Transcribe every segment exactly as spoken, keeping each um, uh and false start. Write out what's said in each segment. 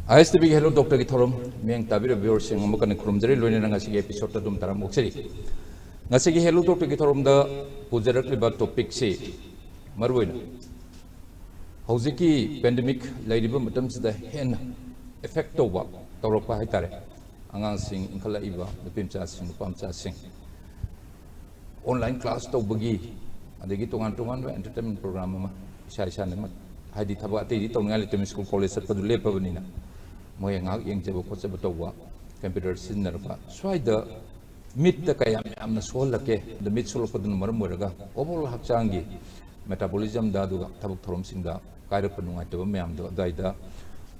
ꯑꯥꯏ ꯑꯦꯁ T ꯚꯤꯒꯤ hello ꯗꯣꯛꯇꯔꯒꯤ ꯊꯧꯔꯝ ꯃꯤꯠꯌꯦꯡ ꯇꯥꯕꯤꯔꯤꯕ viewerꯁꯤꯡ ꯑꯃꯨꯛ ꯍꯟꯅ ꯈꯨꯔꯨꯝꯖꯔꯤ, ꯂꯣꯏꯅꯅ ꯉꯁꯤꯒꯤ episodeꯇ ꯑꯗꯨꯝ ꯇꯥꯔꯝ ꯑꯣꯛꯆꯔꯤ꯫ ꯉꯁꯤꯒꯤ ꯍꯦꯜꯂꯣ ꯗꯣꯛꯇꯔꯒꯤ ꯊꯧꯔꯝꯗ ꯄꯨꯖꯔꯛꯂꯤꯕ topicꯁꯤ ꯃꯔꯨꯑꯣꯏꯅ ꯍꯧꯖꯤꯛꯀꯤ pandemic ꯂꯩꯔꯤꯕ ꯃꯇꯝꯁꯤꯗ ꯍꯦꯟꯅ effect ꯇꯧꯕ, ꯇꯧꯔꯛꯄ ꯍꯥꯏꯇꯥꯔꯦ, ꯑꯉꯥꯡꯁꯤꯡ ꯏꯟꯈꯠꯂꯛꯏꯕ ꯅꯨꯄꯤ ꯃꯆꯥꯁꯤꯡ, ꯅꯨꯄꯥ ꯃꯆꯥꯁꯤꯡ online class ꯇꯧꯕꯒꯤ, ꯑꯗꯒꯤ ꯇꯣꯉꯥꯟ ꯇꯣꯉꯥꯟꯕ entertainment program ꯑꯃ ꯏꯁꯥ ꯏꯁꯥꯅ ꯑꯃ, ꯍꯥꯏꯗꯤ ꯊꯕꯛ ꯑꯇꯩꯗꯤ ꯇꯧꯅꯤꯡꯉꯥꯏ ꯂꯩꯇꯕꯅꯤ, school college ꯆꯠꯄꯗꯨ ꯂꯦꯞꯄꯕꯅꯤꯅ, ꯃꯣꯏ ꯉꯥꯏꯍꯥꯛ ꯌꯦꯡꯖꯕ ꯈꯣꯠꯆꯕ ꯇꯧꯕ, computer ꯁꯤꯖꯤꯟꯅꯔꯛꯄ, ꯁ꯭ꯋꯥꯏꯗ ꯃꯤꯠꯇ ꯀꯌꯥꯝ ꯌꯥꯝꯅ ꯁꯣꯛꯍꯜꯂꯛꯀꯦ꯫ ꯑꯗ ꯃꯤꯠ ꯁꯣꯛꯂꯛꯄꯗꯨꯅ ꯃꯔꯝ ꯑꯣꯏꯔꯒ overall ꯍꯛꯆꯥꯡꯒꯤ metabolismꯗ, ꯑꯗꯨꯒ ꯊꯕꯛ ꯊꯧꯔꯝꯁꯤꯡꯗ ꯀꯥꯏꯔꯛꯄ ꯅꯨꯡꯉꯥꯏꯇꯕ ꯃꯌꯥꯝꯗꯣ ꯑꯗꯨꯋꯥꯏꯗ,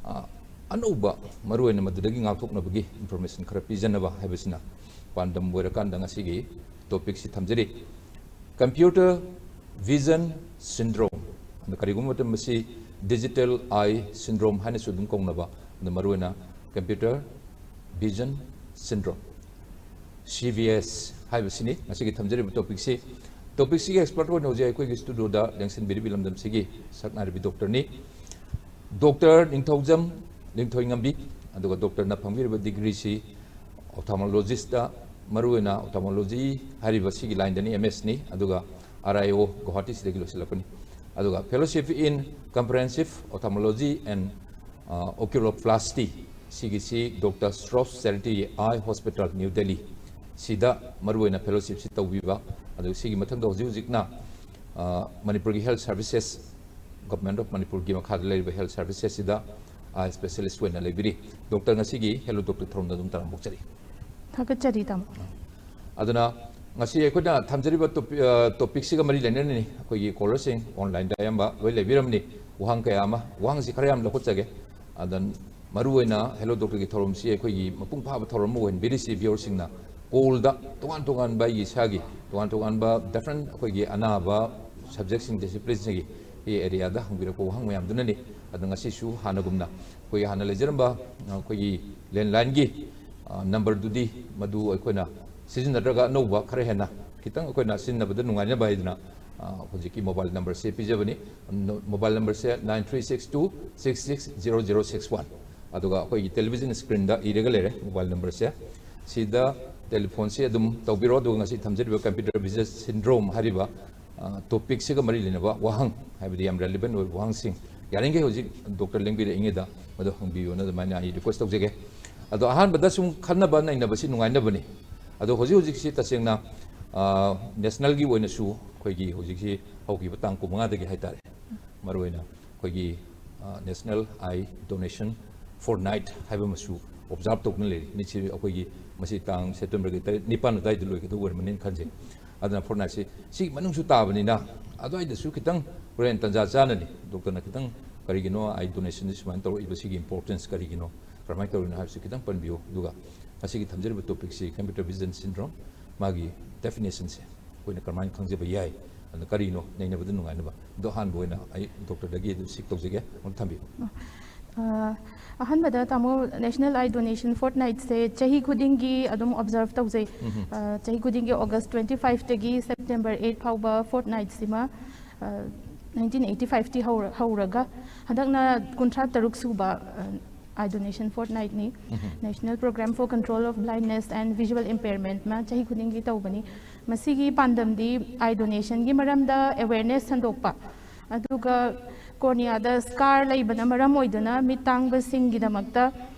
ꯑ, ꯑꯅꯧꯕ, ꯃꯔꯨꯑꯣꯏꯅ ꯃꯗꯨꯗꯒꯤ ꯉꯥꯛꯊꯣꯛꯅꯕꯒꯤ information ꯈꯔ ꯄꯤꯖꯅꯕ ꯍꯥꯏꯕꯁꯤꯅ ꯄꯥꯟꯗꯝ ꯑꯣꯏꯔꯀꯥꯟꯗ ꯉꯁꯤꯒꯤ topicꯁꯤ ꯊꯝꯖꯔꯤ꯫ Computer vision syndrome, ꯑꯗ ꯀꯔꯤꯒꯨꯝꯕ ꯃꯇꯝꯗ ꯃꯁꯤ digital eye syndrome ꯍꯥꯏꯅꯁꯨ ꯑꯗꯨꯝ ꯀꯧꯅꯕ, ꯑꯗ ꯃꯔꯨꯑꯣꯏꯅ computer vision syndrome, C V S ꯍꯥꯏꯕꯁꯤꯅꯤ ꯉꯁꯤꯒꯤ ꯊꯝꯖꯔꯤꯕ topicꯁꯤ꯫ Topicꯁꯤꯒꯤ expert ꯑꯣꯏꯅ ꯍꯧꯖꯤꯛ ꯑꯩꯈꯣꯏꯒꯤ studioꯗ ꯂꯦꯡꯁꯤꯟꯕꯤꯔꯤꯕ ꯂꯝꯗꯝꯁꯤꯒꯤ ꯁꯛꯅꯥꯏꯔꯕꯤ doctorꯅꯤ꯫ Doctor ꯅꯤꯡꯊꯧꯖꯝ ꯅꯤꯡꯊꯣꯏꯉꯝꯕꯤ, ꯑꯗꯨꯒ doctorꯅ ꯐꯪꯕꯤꯔꯤꯕ degreeꯁꯤ ophthalmologistꯇ, ꯃꯔꯨꯑꯣꯏꯅ ophthalmology ꯍꯥꯏꯔꯤꯕ ꯁꯤꯒꯤ lineꯗꯅꯤ, M S ꯅꯤ, ꯑꯗꯨꯒ R I O ꯒꯨꯋꯥꯍꯥꯇꯤꯁꯤꯗꯒꯤ ꯂꯣꯏꯁꯤꯜꯂꯛꯄꯅꯤ꯫ ꯑꯗꯨꯒ fellowship in comprehensive ophthalmology and, ꯑ, oculoplasty, ꯁꯤꯒꯤꯁꯤ Doctor Sroff Charity Eye Hospital, New Delhi, ꯁꯤꯗ ꯃꯔꯨꯑꯣꯏꯅ fellowshipꯁꯤ ꯇꯧꯕꯤꯕ꯫ ꯑꯗꯨ ꯁꯤꯒꯤ ꯃꯊꯪꯗ ꯍꯧꯖꯤꯛ ꯍꯧꯖꯤꯛꯅ, ꯑ, ꯃꯅꯤꯄꯨꯔꯒꯤ health services, Government of ꯃꯅꯤꯄꯨꯔꯒꯤ ꯃꯈꯥꯗ ꯂꯩꯔꯤꯕ health servicesꯁꯤꯗ eye specialist ꯑꯣꯏꯅ ꯂꯩꯕꯤꯔꯤ꯫ Doctor, ꯉꯁꯤꯒꯤ ꯍꯦꯜꯂꯣ ꯗꯣꯛꯇꯔ ꯊꯧꯔꯝꯗ ꯑꯗꯨꯝ ꯇꯔꯥꯝꯅ ꯑꯣꯛꯆꯔꯤ꯫ ꯊꯥꯒꯠꯆꯔꯤ, ꯇꯥꯃꯣ꯫ ꯑꯗꯨꯅ ꯉꯁꯤ ꯑꯩꯈꯣꯏꯅ ꯊꯝꯖꯔꯤꯕ topic, ꯑ, topicꯁꯤꯒ ꯃꯔꯤ ꯂꯩꯅꯅꯅꯤ꯫ ꯑꯩꯈꯣꯏꯒꯤ callerꯁꯤꯡ onlineꯗ ꯑꯌꯥꯝꯕ ꯂꯣꯏ ꯂꯩꯕꯤꯔꯝꯅꯤ꯫ ꯋꯥꯍꯪ ꯀꯌꯥ ꯑꯃ, ꯋꯥꯍꯪꯁꯤ ꯈꯔ ꯌꯥꯝ ꯂꯧꯈꯠꯆꯒꯦ꯫ ꯑꯗ ꯃꯔꯨꯑꯣꯏꯅ ꯍꯦꯜꯂꯣ ꯗꯣꯛꯇꯔꯒꯤ ꯊꯧꯔꯝꯁꯤ ꯑꯩꯈꯣꯏꯒꯤ ꯃꯄꯨꯡ ꯐꯥꯕ ꯊꯧꯔꯝ ꯑꯃ ꯑꯣꯏꯍꯟꯕꯤꯔꯤꯁꯤ viewerꯁꯤꯡꯅ꯫ Callꯗ ꯇꯣꯉꯥꯟ ꯇꯣꯉꯥꯟꯕ ꯑꯩꯒꯤ ꯏꯁꯥꯒꯤ ꯇꯣꯉꯥꯟ ꯇꯣꯉꯥꯟꯕ different ꯑꯩꯈꯣꯏꯒꯤ ꯑꯅꯥꯕ subjectꯁꯤꯡ, disciplineꯁꯤꯡꯒꯤ areaꯗ ꯍꯪꯕꯤꯔꯛꯄ ꯋꯥꯍꯪ ꯃꯌꯥꯝꯗꯨꯅꯅꯤ꯫ ꯑꯗꯣ ꯉꯁꯤꯁꯨ ꯍꯥꯟꯅꯒꯨꯝꯅ ꯑꯩꯈꯣꯏꯒꯤ ꯍꯥꯟꯅ ꯂꯩꯖꯔꯝꯕ, ꯑ, ꯑꯩꯈꯣꯏꯒꯤ landlineꯒꯤ, ꯑ, numberꯗꯨꯗꯤ ꯃꯗꯨ ꯑꯩꯈꯣꯏꯅ ꯁꯤꯖꯤꯟꯅꯗ꯭ꯔꯒ ꯑꯅꯧꯕ ꯈꯔ ꯍꯦꯟꯅ ꯈꯤꯇꯪ ꯑꯩꯈꯣꯏꯅ ꯁꯤꯖꯤꯟꯅꯕꯗ ꯅꯨꯡꯉꯥꯏꯅꯕ ꯍꯥꯏꯗꯅ, ꯑ, ꯍꯧꯖꯤꯛꯀꯤ mobile numberꯁꯦ ꯄꯤꯖꯕꯅꯤ꯫ ꯅ-, mobile numberꯁꯦ nine three six two six six zero zero six one꯫ ꯑꯗꯨꯒ ꯑꯩꯈꯣꯏꯒꯤ ꯇꯦꯂꯤꯚꯤꯖꯟ ꯁ꯭ꯀ꯭ꯔꯤꯟꯗ ꯏꯔꯒ ꯂꯩꯔꯦ, ꯃꯣꯕꯥꯏꯜ ꯅꯝꯕꯔꯁꯦ꯫ ꯁꯤꯗ ꯇꯦꯂꯤꯐꯣꯟꯁꯦ ꯑꯗꯨꯝ ꯇꯧꯕꯤꯔꯣ꯫ ꯑꯗꯨꯒ ꯉꯁꯤ ꯊꯝꯖꯔꯤꯕ computer vision syndrome ꯍꯥꯏꯔꯤꯕ ꯇꯣꯄꯤꯛꯁꯤꯒ ꯃꯔꯤ ꯂꯩꯅꯕ ꯋꯥꯍꯪ, ꯍꯥꯏꯕꯗꯤ ꯌꯥꯝ ꯔꯦꯂꯤꯚꯦꯟ ꯑꯣꯏꯕ ꯋꯥꯍꯪꯁꯤꯡ, ꯌꯥꯔꯤꯈꯩ ꯍꯧꯖꯤꯛ ꯗꯣꯛꯇꯔ ꯂꯦꯡꯕꯤꯔꯛꯏꯉꯩꯗ ꯃꯗꯨ ꯍꯪꯕꯤꯌꯣꯅ ꯑꯗꯨꯃꯥꯏꯅ ꯑꯩ ꯔꯤꯀ꯭ꯋꯦꯁ ꯇꯧꯖꯒꯦ꯫ ꯑꯗꯣ ꯑꯍꯥꯟꯕꯗ ꯁꯨꯝ ꯈꯟꯅꯕ ꯅꯩꯅꯕꯁꯤ ꯅꯨꯡꯉꯥꯏꯅꯕꯅꯤ꯫ ꯑꯗꯣ ꯍꯧꯖꯤꯛ ꯍꯧꯖꯤꯛꯁꯤ ꯇꯁꯦꯡꯅ ꯅꯦꯁꯅꯦꯜꯒꯤ ꯑꯣꯏꯅꯁꯨ ꯑꯩꯈꯣꯏꯒꯤ ꯍꯧꯖꯤꯛꯁꯤ ꯍꯧꯈꯤꯕ ꯇꯥꯡ ꯀꯨꯟꯃꯉꯥꯗꯒꯤ ꯍꯥꯏꯇꯥꯔꯦ, ꯃꯔꯨꯑꯣꯏꯅ ꯑꯩꯈꯣꯏꯒꯤ ꯅꯦꯁꯅꯦꯜ ꯑꯥꯏ ꯗꯣꯅꯦꯁꯟ ꯐꯣꯔꯠꯅꯥꯏꯠ ꯍꯥꯏꯕ ꯑꯃꯁꯨ ꯑꯣꯕꯖꯥꯔꯕ ꯇꯧꯗꯨꯅ ꯂꯩꯔꯤ꯫ ꯃꯤꯠꯁꯤ ꯑꯩꯈꯣꯏꯒꯤ ꯃꯁꯤ ꯇꯥꯡ ꯁꯦꯞꯇꯦꯝꯕꯔꯒꯤ ꯇꯔꯦꯠ ꯅꯤꯄꯥꯟ ꯑꯗꯨꯋꯥꯏꯗ ꯂꯣꯏꯒꯗꯧꯕ ꯑꯣꯏꯔꯝꯃꯅꯤꯅ ꯈꯟꯖꯩ꯫ ꯑꯗꯨꯅ ꯐꯣꯔꯠꯅꯥꯏꯠꯁꯤ ꯁꯤꯒꯤ ꯃꯅꯨꯡꯁꯨ ꯇꯥꯕꯅꯤꯅ ꯑꯗꯨꯋꯥꯏꯗꯁꯨ ꯈꯤꯇꯪ ꯍꯣꯔꯦꯟ ꯇꯟꯖꯥ ꯆꯥꯅꯅꯤ, ꯗꯣꯛꯇꯔꯅ ꯈꯤꯇꯪ ꯀꯔꯤꯒꯤꯅꯣ ꯑꯥꯏ ꯗꯣꯅꯦꯁꯟꯁꯤ ꯁꯨꯃꯥꯏꯅ ꯇꯧꯔꯛꯏꯕ, ꯁꯤꯒꯤ ꯏꯝꯄꯣꯔꯇꯦꯟꯁ ꯀꯔꯤꯒꯤꯅꯣ, ꯀꯔꯝꯍꯥꯏꯅ ꯇꯧꯔꯤꯅꯣ ꯍꯥꯏꯕꯁꯤ ꯈꯤꯇꯪ ꯄꯟꯕꯤꯌꯨ꯫ ꯑꯗꯨꯒ ꯉꯁꯤꯒꯤ ꯊꯝꯖꯔꯤꯕ ꯇꯣꯄꯤꯛꯁꯤ computer vision syndrome, ꯃꯥꯒꯤ ꯗꯦꯐꯤꯅꯦꯁꯟꯁꯦ ꯑꯩꯈꯣꯏꯅ ꯀꯔꯝꯍꯥꯏꯅ ꯈꯪꯖꯕ ꯌꯥꯏ, ꯑꯗꯨꯅ ꯀꯔꯤꯅꯣ ꯅꯩꯅꯕꯗ ꯅꯨꯡꯉꯥꯏꯅꯕ꯫ ꯑꯗꯣ ꯑꯍꯥꯟꯕ ꯑꯣꯏꯅ ꯑꯩ ꯗꯣꯛꯇꯔꯗꯒꯤ ꯑꯗꯨ ꯁꯤꯛ ꯇꯧꯖꯒꯦ, ꯑꯃꯨꯛ ꯊꯝꯕꯤꯌꯨ꯫ ꯑ, ꯑꯍꯥꯟꯕꯗ ꯇꯥꯃꯣ, ꯅꯦꯁꯅꯦꯜ ꯑꯥꯏ ꯗꯣꯅꯦꯁꯟ ꯐꯣꯔꯠꯅꯥꯏꯠꯁꯦ ꯆꯍꯤ ꯈꯨꯗꯤꯡꯒꯤ ꯑꯗꯨꯝ ꯑꯣꯕꯖꯥꯔꯕ ꯇꯧꯖꯩ꯫ ꯑ, ꯆꯍꯤ ꯈꯨꯗꯤꯡꯒꯤ ꯑꯣꯒꯁ ꯇ꯭ꯋꯦꯟꯇꯤ ꯐꯥꯏꯚꯇꯒꯤ ꯁꯦꯞꯇꯦꯝꯕꯔ ꯑꯩꯠ ꯐꯥꯎꯕ ꯐꯣꯔꯠꯅꯥꯏꯠꯁꯤꯃ ꯅꯥꯏꯟꯇꯤꯟ ꯑꯩꯠꯇꯤ ꯐꯥꯏꯚꯇꯤ ꯍꯧꯔ-, ꯍꯧꯔꯒ ꯍꯟꯗꯛꯅ ꯀꯨꯟꯊ꯭ꯔꯥ ꯇꯔꯨꯛ ꯁꯨꯕ ꯑꯥꯏ donation ꯐꯣꯔꯠꯅꯥꯏꯠꯅꯤ꯫ National Program for Control of Blindness and Visual Impairment ꯃ ꯆꯍꯤ ꯈꯨꯗꯤꯡꯒꯤ ꯇꯧꯕꯅꯤ꯫ ꯃꯁꯤꯒꯤ ꯄꯥꯟꯗꯝꯗꯤ ꯑꯥꯏ ꯗꯣꯅꯦꯁꯟꯒꯤ ꯃꯔꯝꯗ ꯑꯦꯋꯦꯔꯅꯦꯁ ꯁꯟꯗꯣꯛꯄ, ꯑꯗꯨꯒ ꯀꯣꯔꯅꯤꯌꯥꯗ ꯁ꯭ꯀꯥꯔ ꯂꯩꯕꯅ ꯃꯔꯝ ꯑꯣꯏꯗꯨꯅ ꯃꯤꯠ ꯇꯥꯡꯕꯁꯤꯡꯒꯤꯗꯃꯛꯇ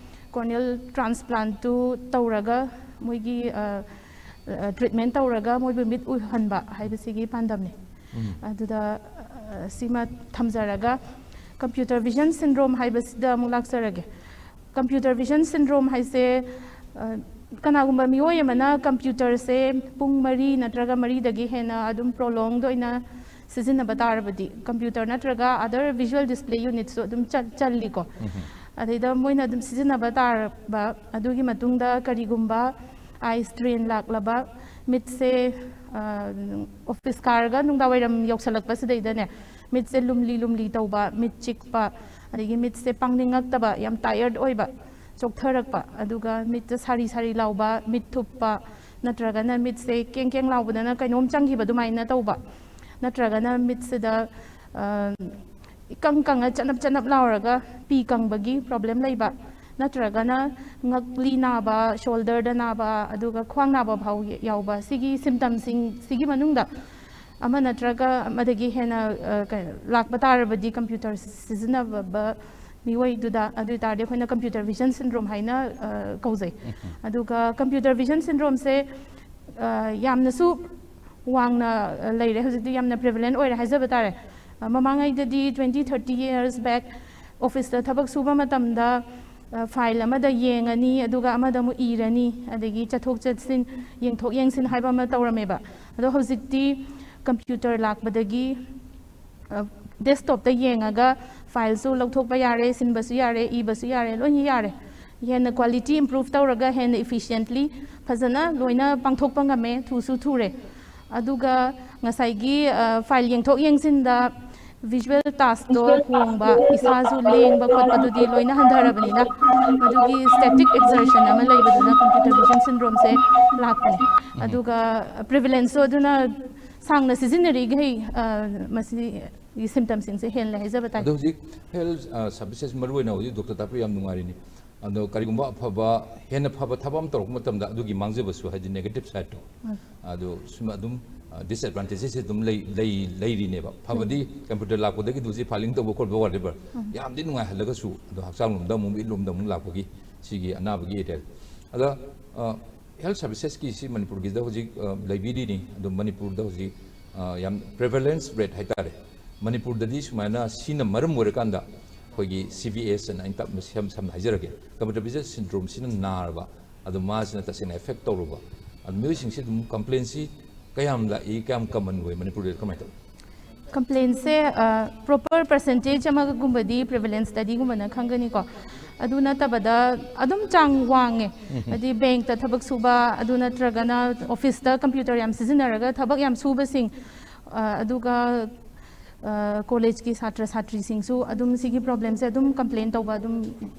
ꯀꯣꯔꯅꯤꯌꯜ ꯇ꯭ꯔꯥꯟꯁꯄ꯭ꯂꯥꯟꯠꯇꯨ ꯇꯧꯔꯒ ꯃꯣꯏꯒꯤ, ꯑ, ꯑ, ꯇ꯭ꯔꯤꯠꯃꯦꯟ ꯇꯧꯔꯒ ꯃꯣꯏꯕꯨ ꯃꯤꯠ ꯎꯍꯟꯕ ꯍꯥꯏꯕꯁꯤꯒꯤ ꯄꯥꯟꯗꯝꯅꯤ꯫ ꯑꯗꯨꯗ, ꯑ, ꯁꯤꯃ ꯊꯝꯖꯔꯒ computer vision syndrome ꯍꯥꯏꯕꯁꯤꯗ ꯑꯃꯨꯛ ꯂꯥꯛꯆꯔꯒꯦ꯫ Computer vision syndrome ꯍꯥꯏꯁꯦ, ꯑ, ꯀꯅꯥꯒꯨꯝꯕ ꯃꯤꯑꯣꯏ ꯑꯃꯅ ꯀꯝꯄ꯭ꯌꯨꯇꯔꯁꯦ ꯄꯨꯡ ꯃꯔꯤ ꯅꯠꯇ꯭ꯔꯒ ꯃꯔꯤꯗꯒꯤ ꯍꯦꯟꯅ ꯑꯗꯨꯝ ꯄ꯭ꯔꯣꯂꯣꯡꯗ ꯑꯣꯏꯅ ꯁꯤꯖꯤꯟꯅꯕ ꯇꯥꯔꯕꯗꯤ, ꯀꯝꯄ꯭ꯌꯨꯇꯔ ꯅꯠꯇ꯭ꯔꯒ other visual display unitꯁꯨ ꯑꯗꯨꯝ ꯆꯠ-, ꯆꯜꯂꯤꯀꯣ꯫ ꯑꯗꯩꯗ ꯃꯣꯏꯅ ꯑꯗꯨꯝ ꯁꯤꯖꯤꯟꯅꯕ ꯇꯥꯔꯕ, ꯑꯗꯨꯒꯤ ꯃꯇꯨꯡꯗ ꯀꯔꯤꯒꯨꯝꯕ ꯑꯥꯏ ꯁ꯭ꯇ꯭ꯔꯦꯟ ꯂꯥꯛꯂꯕ, ꯃꯤꯠꯁꯦ, ꯑ, ꯑꯣꯐꯤꯁ ꯀꯥꯔꯒ ꯅꯨꯡꯗꯥꯡ ꯋꯥꯏꯔꯝ ꯌꯧꯁꯜꯂꯛꯄꯁꯤꯗꯩꯗꯅꯦ, ꯃꯤꯠꯁꯦ ꯂꯨꯝꯂꯤ ꯂꯨꯝꯂꯤ ꯇꯧꯕ, ꯃꯤꯠ ꯆꯤꯛꯄ, ꯑꯗꯒꯤ ꯃꯤꯠꯁꯦ ꯄꯥꯡꯅꯤꯡꯉꯛꯇꯕ, ꯌꯥꯝ ꯇꯥꯏꯌꯔꯗ ꯑꯣꯏꯕ, ꯆꯣꯛꯊꯔꯛꯄ, ꯑꯗꯨꯒ ꯃꯤꯠꯇ ꯁꯥꯔꯤ ꯁꯥꯔꯤ ꯂꯥꯎꯕ, ꯃꯤꯠ ꯊꯨꯞꯄ, ꯅꯠꯇ꯭ꯔꯒꯅ ꯃꯤꯠꯁꯦ ꯀꯦꯡ ꯀꯦꯡ ꯂꯥꯎꯕꯗꯅ ꯀꯩꯅꯣꯝ ꯆꯪꯈꯤꯕ ꯑꯗꯨꯃꯥꯏꯅ ꯇꯧꯕ, ꯅꯠꯇ꯭ꯔꯒꯅ ꯃꯤꯠꯁꯤꯗ, ꯑ, ꯏꯀꯪ ꯀꯪꯉ ꯆꯅꯞ ꯆꯅꯞ ꯂꯥꯎꯔꯒ ꯄꯤ ꯀꯪꯕꯒꯤ ꯄ꯭ꯔꯣꯕ꯭ꯂꯦꯝ ꯂꯩꯕ, ꯅꯠꯇ꯭ꯔꯒꯅ ꯉꯛꯂꯤ ꯅꯥꯕ, ꯁꯣꯜꯗꯔꯗ ꯅꯥꯕ, ꯑꯗꯨꯒ ꯈ꯭ꯋꯥꯡ ꯅꯥꯕ ꯐꯥꯎ ꯌꯥꯎꯕ, ꯁꯤꯒꯤ ꯁꯤꯝꯇꯝꯁꯤꯡ ꯁꯤꯒꯤ ꯃꯅꯨꯡꯗ ꯑꯃ ꯅꯠꯇ꯭ꯔꯒ ꯑꯃꯗꯒꯤ ꯍꯦꯟꯅ ꯑ, ꯀꯩ- ꯂꯥꯛꯄ ꯇꯥꯔꯕꯗꯤ, ꯀꯝꯄ꯭ꯌꯨꯇꯔ ꯁꯤꯖꯤꯟꯅꯕ ꯃꯤꯑꯣꯏꯗꯨꯗ, ꯑꯗꯨ ꯑꯣꯏ ꯇꯥꯔꯗꯤ ꯑꯩꯈꯣꯏꯅ ꯀꯝꯄ꯭ꯌꯨꯇꯔ ꯚꯤꯖꯟ ꯁꯤꯟꯗ꯭ꯔꯣꯝ ꯍꯥꯏꯅ ꯑ, ꯀꯧꯖꯩ꯫ ꯑꯗꯨꯒ ꯀꯝꯄ꯭ꯌꯨꯇꯔ ꯚꯤꯖꯟ ꯁꯤꯟꯗ꯭ꯔꯣꯝꯁꯦ ꯑ, ꯌꯥꯝꯅꯁꯨ ꯋꯥꯡꯅ ꯑ, ꯂꯩꯔꯦ, ꯍꯧꯖꯤꯛꯇꯤ ꯌꯥꯝꯅ ꯄ꯭ꯔꯤꯚꯦꯂꯦꯟ ꯑꯣꯏꯔꯦ ꯍꯥꯏꯖꯕ ꯇꯥꯔꯦ꯫ ꯑ, ꯃꯃꯥꯡꯉꯩꯗꯗꯤ twenty thirty years back, ꯑꯣꯐꯤꯁꯇ ꯊꯕꯛ ꯁꯨꯕ ꯃꯇꯝꯗ ꯐꯥꯏꯜ ꯑꯃꯗ ꯌꯦꯡꯉꯅꯤ, ꯑꯗꯨꯒ ꯑꯃꯗ ꯑꯃꯨꯛ ꯏꯔꯅꯤ, ꯑꯗꯒꯤ ꯆꯠꯊꯣꯛ ꯆꯠꯁꯤꯟ, ꯌꯦꯡꯊꯣꯛ ꯌꯦꯡꯁꯤꯟ ꯍꯥꯏꯕ ꯑꯃ ꯇꯧꯔꯝꯃꯦꯕ꯫ ꯑꯗꯣ ꯍꯧꯖꯤꯛꯇꯤ ꯀꯝꯄ꯭ꯌꯨꯇꯔ ꯂꯥꯛꯄꯗꯒꯤ ꯗꯦꯁꯛꯇꯣꯞꯇ ꯌꯦꯡꯉꯒ ꯐꯥꯏꯜꯁꯨ ꯂꯧꯊꯣꯛꯄ ꯌꯥꯔꯦ, ꯁꯤꯟꯕꯁꯨ ꯌꯥꯔꯦ, ꯏꯕꯁꯨ ꯌꯥꯔꯦ, ꯂꯣꯏꯅ ꯌꯥꯔꯦ꯫ ꯍꯦꯟꯅ ꯀ꯭ꯋꯥꯂꯤꯇꯤ ꯏꯝꯄ꯭ꯔꯨꯚ ꯇꯧꯔꯒ ꯍꯦꯟꯅ ꯏꯐꯤꯁꯤꯌꯦꯟꯠꯂꯤ ꯐꯖꯅ ꯂꯣꯏꯅ ꯄꯥꯡꯊꯣꯛꯄ ꯉꯝꯃꯦ, ꯊꯨꯁꯨ ꯊꯨꯔꯦ꯫ ꯑꯗꯨꯒ ꯉꯁꯥꯏꯒꯤ ꯐꯥꯏꯜ ꯌꯦꯡꯊꯣꯛ ꯌꯦꯡꯁꯤꯟꯗ ꯚꯤꯖꯨꯋꯦꯜ ꯇꯥꯁꯛꯇꯣ ꯍꯣꯡꯕ, ꯏꯁꯥꯁꯨ ꯂꯦꯡꯕ ꯈꯣꯠꯄꯗꯨꯗꯤ ꯂꯣꯏꯅ ꯍꯟꯊꯔꯕꯅꯤꯅ, ꯃꯗꯨꯒꯤ ꯁ꯭ꯇꯦꯇꯤꯛ ꯑꯦꯛꯖꯔꯁꯟ ꯑꯃ ꯂꯩꯕꯗꯨꯅ ꯀꯝꯄ꯭ꯌꯨꯇꯔ ꯚꯤꯖꯟ ꯁꯤꯟꯗ꯭ꯔꯣꯝꯁꯦ ꯂꯥꯛꯄꯅꯦ꯫ ꯑꯗꯨꯒ ꯄ꯭ꯔꯤꯚꯦꯂꯦꯟꯁꯁꯨ ꯑꯗꯨꯅ ꯁꯥꯡꯅ ꯁꯤꯖꯤꯟꯅꯔꯤꯈꯩ ꯑ, ꯃꯁꯤꯒꯤ ꯁꯤꯝꯇꯝꯁꯤꯡꯁꯦ ꯍꯦꯜꯂꯦ ꯍꯥꯏꯖꯕ ꯇꯥꯏ꯫ ꯑꯗꯣ ꯍꯧꯖꯤꯛ ꯍꯦꯜꯊ ꯁꯥꯔꯚꯤꯁꯦꯁ, ꯃꯔꯨꯑꯣꯏꯅ ꯍꯧꯖꯤꯛ ꯗꯣꯛꯇꯔ ꯇꯥꯛꯄꯤ ꯌꯥꯝ ꯅꯨꯡꯉꯥꯏꯔꯤꯅꯤ꯫ ꯑꯗꯣ ꯀꯔꯤꯒꯨꯝꯕ ꯑꯐꯕ, ꯍꯦꯟꯅ ꯐꯕ ꯊꯕꯛ ꯑꯃ ꯇꯧꯔꯛꯄ ꯃꯇꯝꯗ ꯑꯗꯨꯒꯤ ꯃꯥꯡꯖꯕꯁꯨ, ꯍꯥꯏꯗꯤ ꯅꯦꯒꯦꯇꯤꯚ ꯁꯥꯏꯗꯇꯣ, ꯑꯗꯣ ꯁꯨꯝ ꯑꯗꯨꯝ ꯗꯤꯁꯑꯦꯗꯚꯥꯟꯇꯦꯖꯦꯁꯁꯦ ꯑꯗꯨꯝ ꯂꯩ, ꯂꯩ, ꯂꯩꯔꯤꯅꯦꯕ꯫ ꯐꯕꯗꯤ ꯀꯝꯄ꯭ꯌꯨꯇꯔ ꯂꯥꯛꯄꯗꯒꯤ ꯍꯧꯖꯤꯛ ꯐꯥꯏꯂꯤꯡ ꯇꯧꯕ ꯈꯣꯠꯄ, ꯋꯥꯠ ꯑꯦꯚꯔ, ꯌꯥꯝꯗꯤ ꯅꯨꯡꯉꯥꯏꯍꯜꯂꯒꯁꯨ, ꯑꯗꯣ ꯍꯛꯆꯥꯡ ꯂꯣꯝꯗ ꯑꯃꯨꯛ, ꯃꯤꯠ ꯂꯣꯝꯗ ꯑꯃꯨꯛ ꯂꯥꯛꯄꯒꯤ ꯁꯤꯒꯤ ꯑꯅꯥꯕꯒꯤ ꯑꯦꯔꯤꯌꯥ꯫ ꯑꯗ ꯍꯦꯜꯊ ꯁꯥꯔꯚꯤꯁꯦꯁꯀꯤ ꯁꯤ ꯃꯅꯤꯄꯨꯔꯒꯤꯗ ꯍꯧꯖꯤꯛ ꯑ, ꯂꯩꯕꯤꯔꯤꯅꯤ꯫ ꯑꯗꯣ ꯃꯅꯤꯄꯨꯔꯗ ꯍꯧꯖꯤꯛ ꯑ, ꯌꯥꯝ ꯄ꯭ꯔꯤꯚꯦꯂꯦꯟꯁ ꯔꯦꯠ ꯍꯥꯏꯇꯥꯔꯦ, ꯃꯅꯤꯄꯨꯔꯗꯗꯤ ꯁꯨꯃꯥꯏꯅ ꯁꯤꯅ ꯃꯔꯝ ꯑꯣꯏꯔꯀꯥꯟꯗ ꯑꯩꯈꯣꯏꯒꯤ ꯁꯤ ꯚꯤ ꯑꯦꯁ ꯑꯅ ꯑꯩꯅ ꯇꯞꯅ ꯁꯝ-, ꯁꯝꯅ ꯍꯥꯏꯖꯔꯒꯦ, ꯀꯝꯄ꯭ꯌꯨꯇꯔ ꯚꯤꯖꯟ ꯁꯤꯟꯗ꯭ꯔꯣꯝꯁꯤꯅ ꯅꯥꯔꯕ, ꯑꯗꯣ ꯃꯥꯁꯤꯅ ꯇꯁꯦꯡꯅ ꯑꯦꯐꯦꯛ ꯇꯧꯔꯨꯕ, ꯑꯗꯣ ꯃꯤꯑꯣꯏꯁꯤꯡꯁꯤ ꯑꯗꯨꯝ ꯀꯝꯄ꯭ꯂꯦꯟꯁꯤ ꯀꯌꯥꯝ ꯂꯥꯛꯏ, ꯀꯌꯥꯝ ꯀꯃꯟ ꯑꯣꯏ ꯃꯅꯤꯄꯨꯔꯗ, ꯀꯃꯥꯏꯅ ꯇꯧꯏ? ꯀꯝꯄ꯭ꯂꯦꯟꯁꯦ ꯄ꯭ꯔꯣꯄꯔ ꯄꯔꯁꯦꯟꯇꯦꯖ ꯑꯃꯒꯨꯝꯕꯗꯤ ꯄ꯭ꯔꯤꯚꯦꯂꯦꯟꯁ ꯁ꯭ꯇꯗꯤꯒꯨꯝꯕꯅ ꯈꯪꯒꯅꯤꯀꯣ꯫ ꯑꯗꯨ ꯅꯠꯇꯕꯗ ꯑꯗꯨꯝ ꯆꯥꯡ ꯋꯥꯡꯉꯦ꯫ ꯍꯥꯏꯗꯤ ꯕꯦꯡꯛꯇ ꯊꯕꯛ ꯁꯨꯕ, ꯑꯗꯨ ꯅꯠꯇ꯭ꯔꯒꯅ ꯑꯣꯐꯤꯁꯇ ꯀꯝꯄ꯭ꯌꯨꯇꯔ ꯌꯥꯝ ꯁꯤꯖꯤꯟꯅꯔꯒ ꯊꯕꯛ ꯌꯥꯝ ꯁꯨꯕꯁꯤꯡ, ꯑ, ꯑꯗꯨꯒ ꯑ, ꯀꯣꯂꯦꯖꯀꯤ ꯁꯥꯇ꯭ꯔ ꯁꯥꯇ꯭ꯔꯤꯁꯤꯡꯁꯨ ꯑꯗꯨꯝ ꯁꯤꯒꯤ ꯄ꯭ꯔꯣꯕ꯭ꯂꯦꯝꯁꯦ ꯑꯗꯨꯝ ꯀꯝꯄ꯭ꯂꯦꯟ ꯇꯧꯕ ꯑꯗꯨꯝ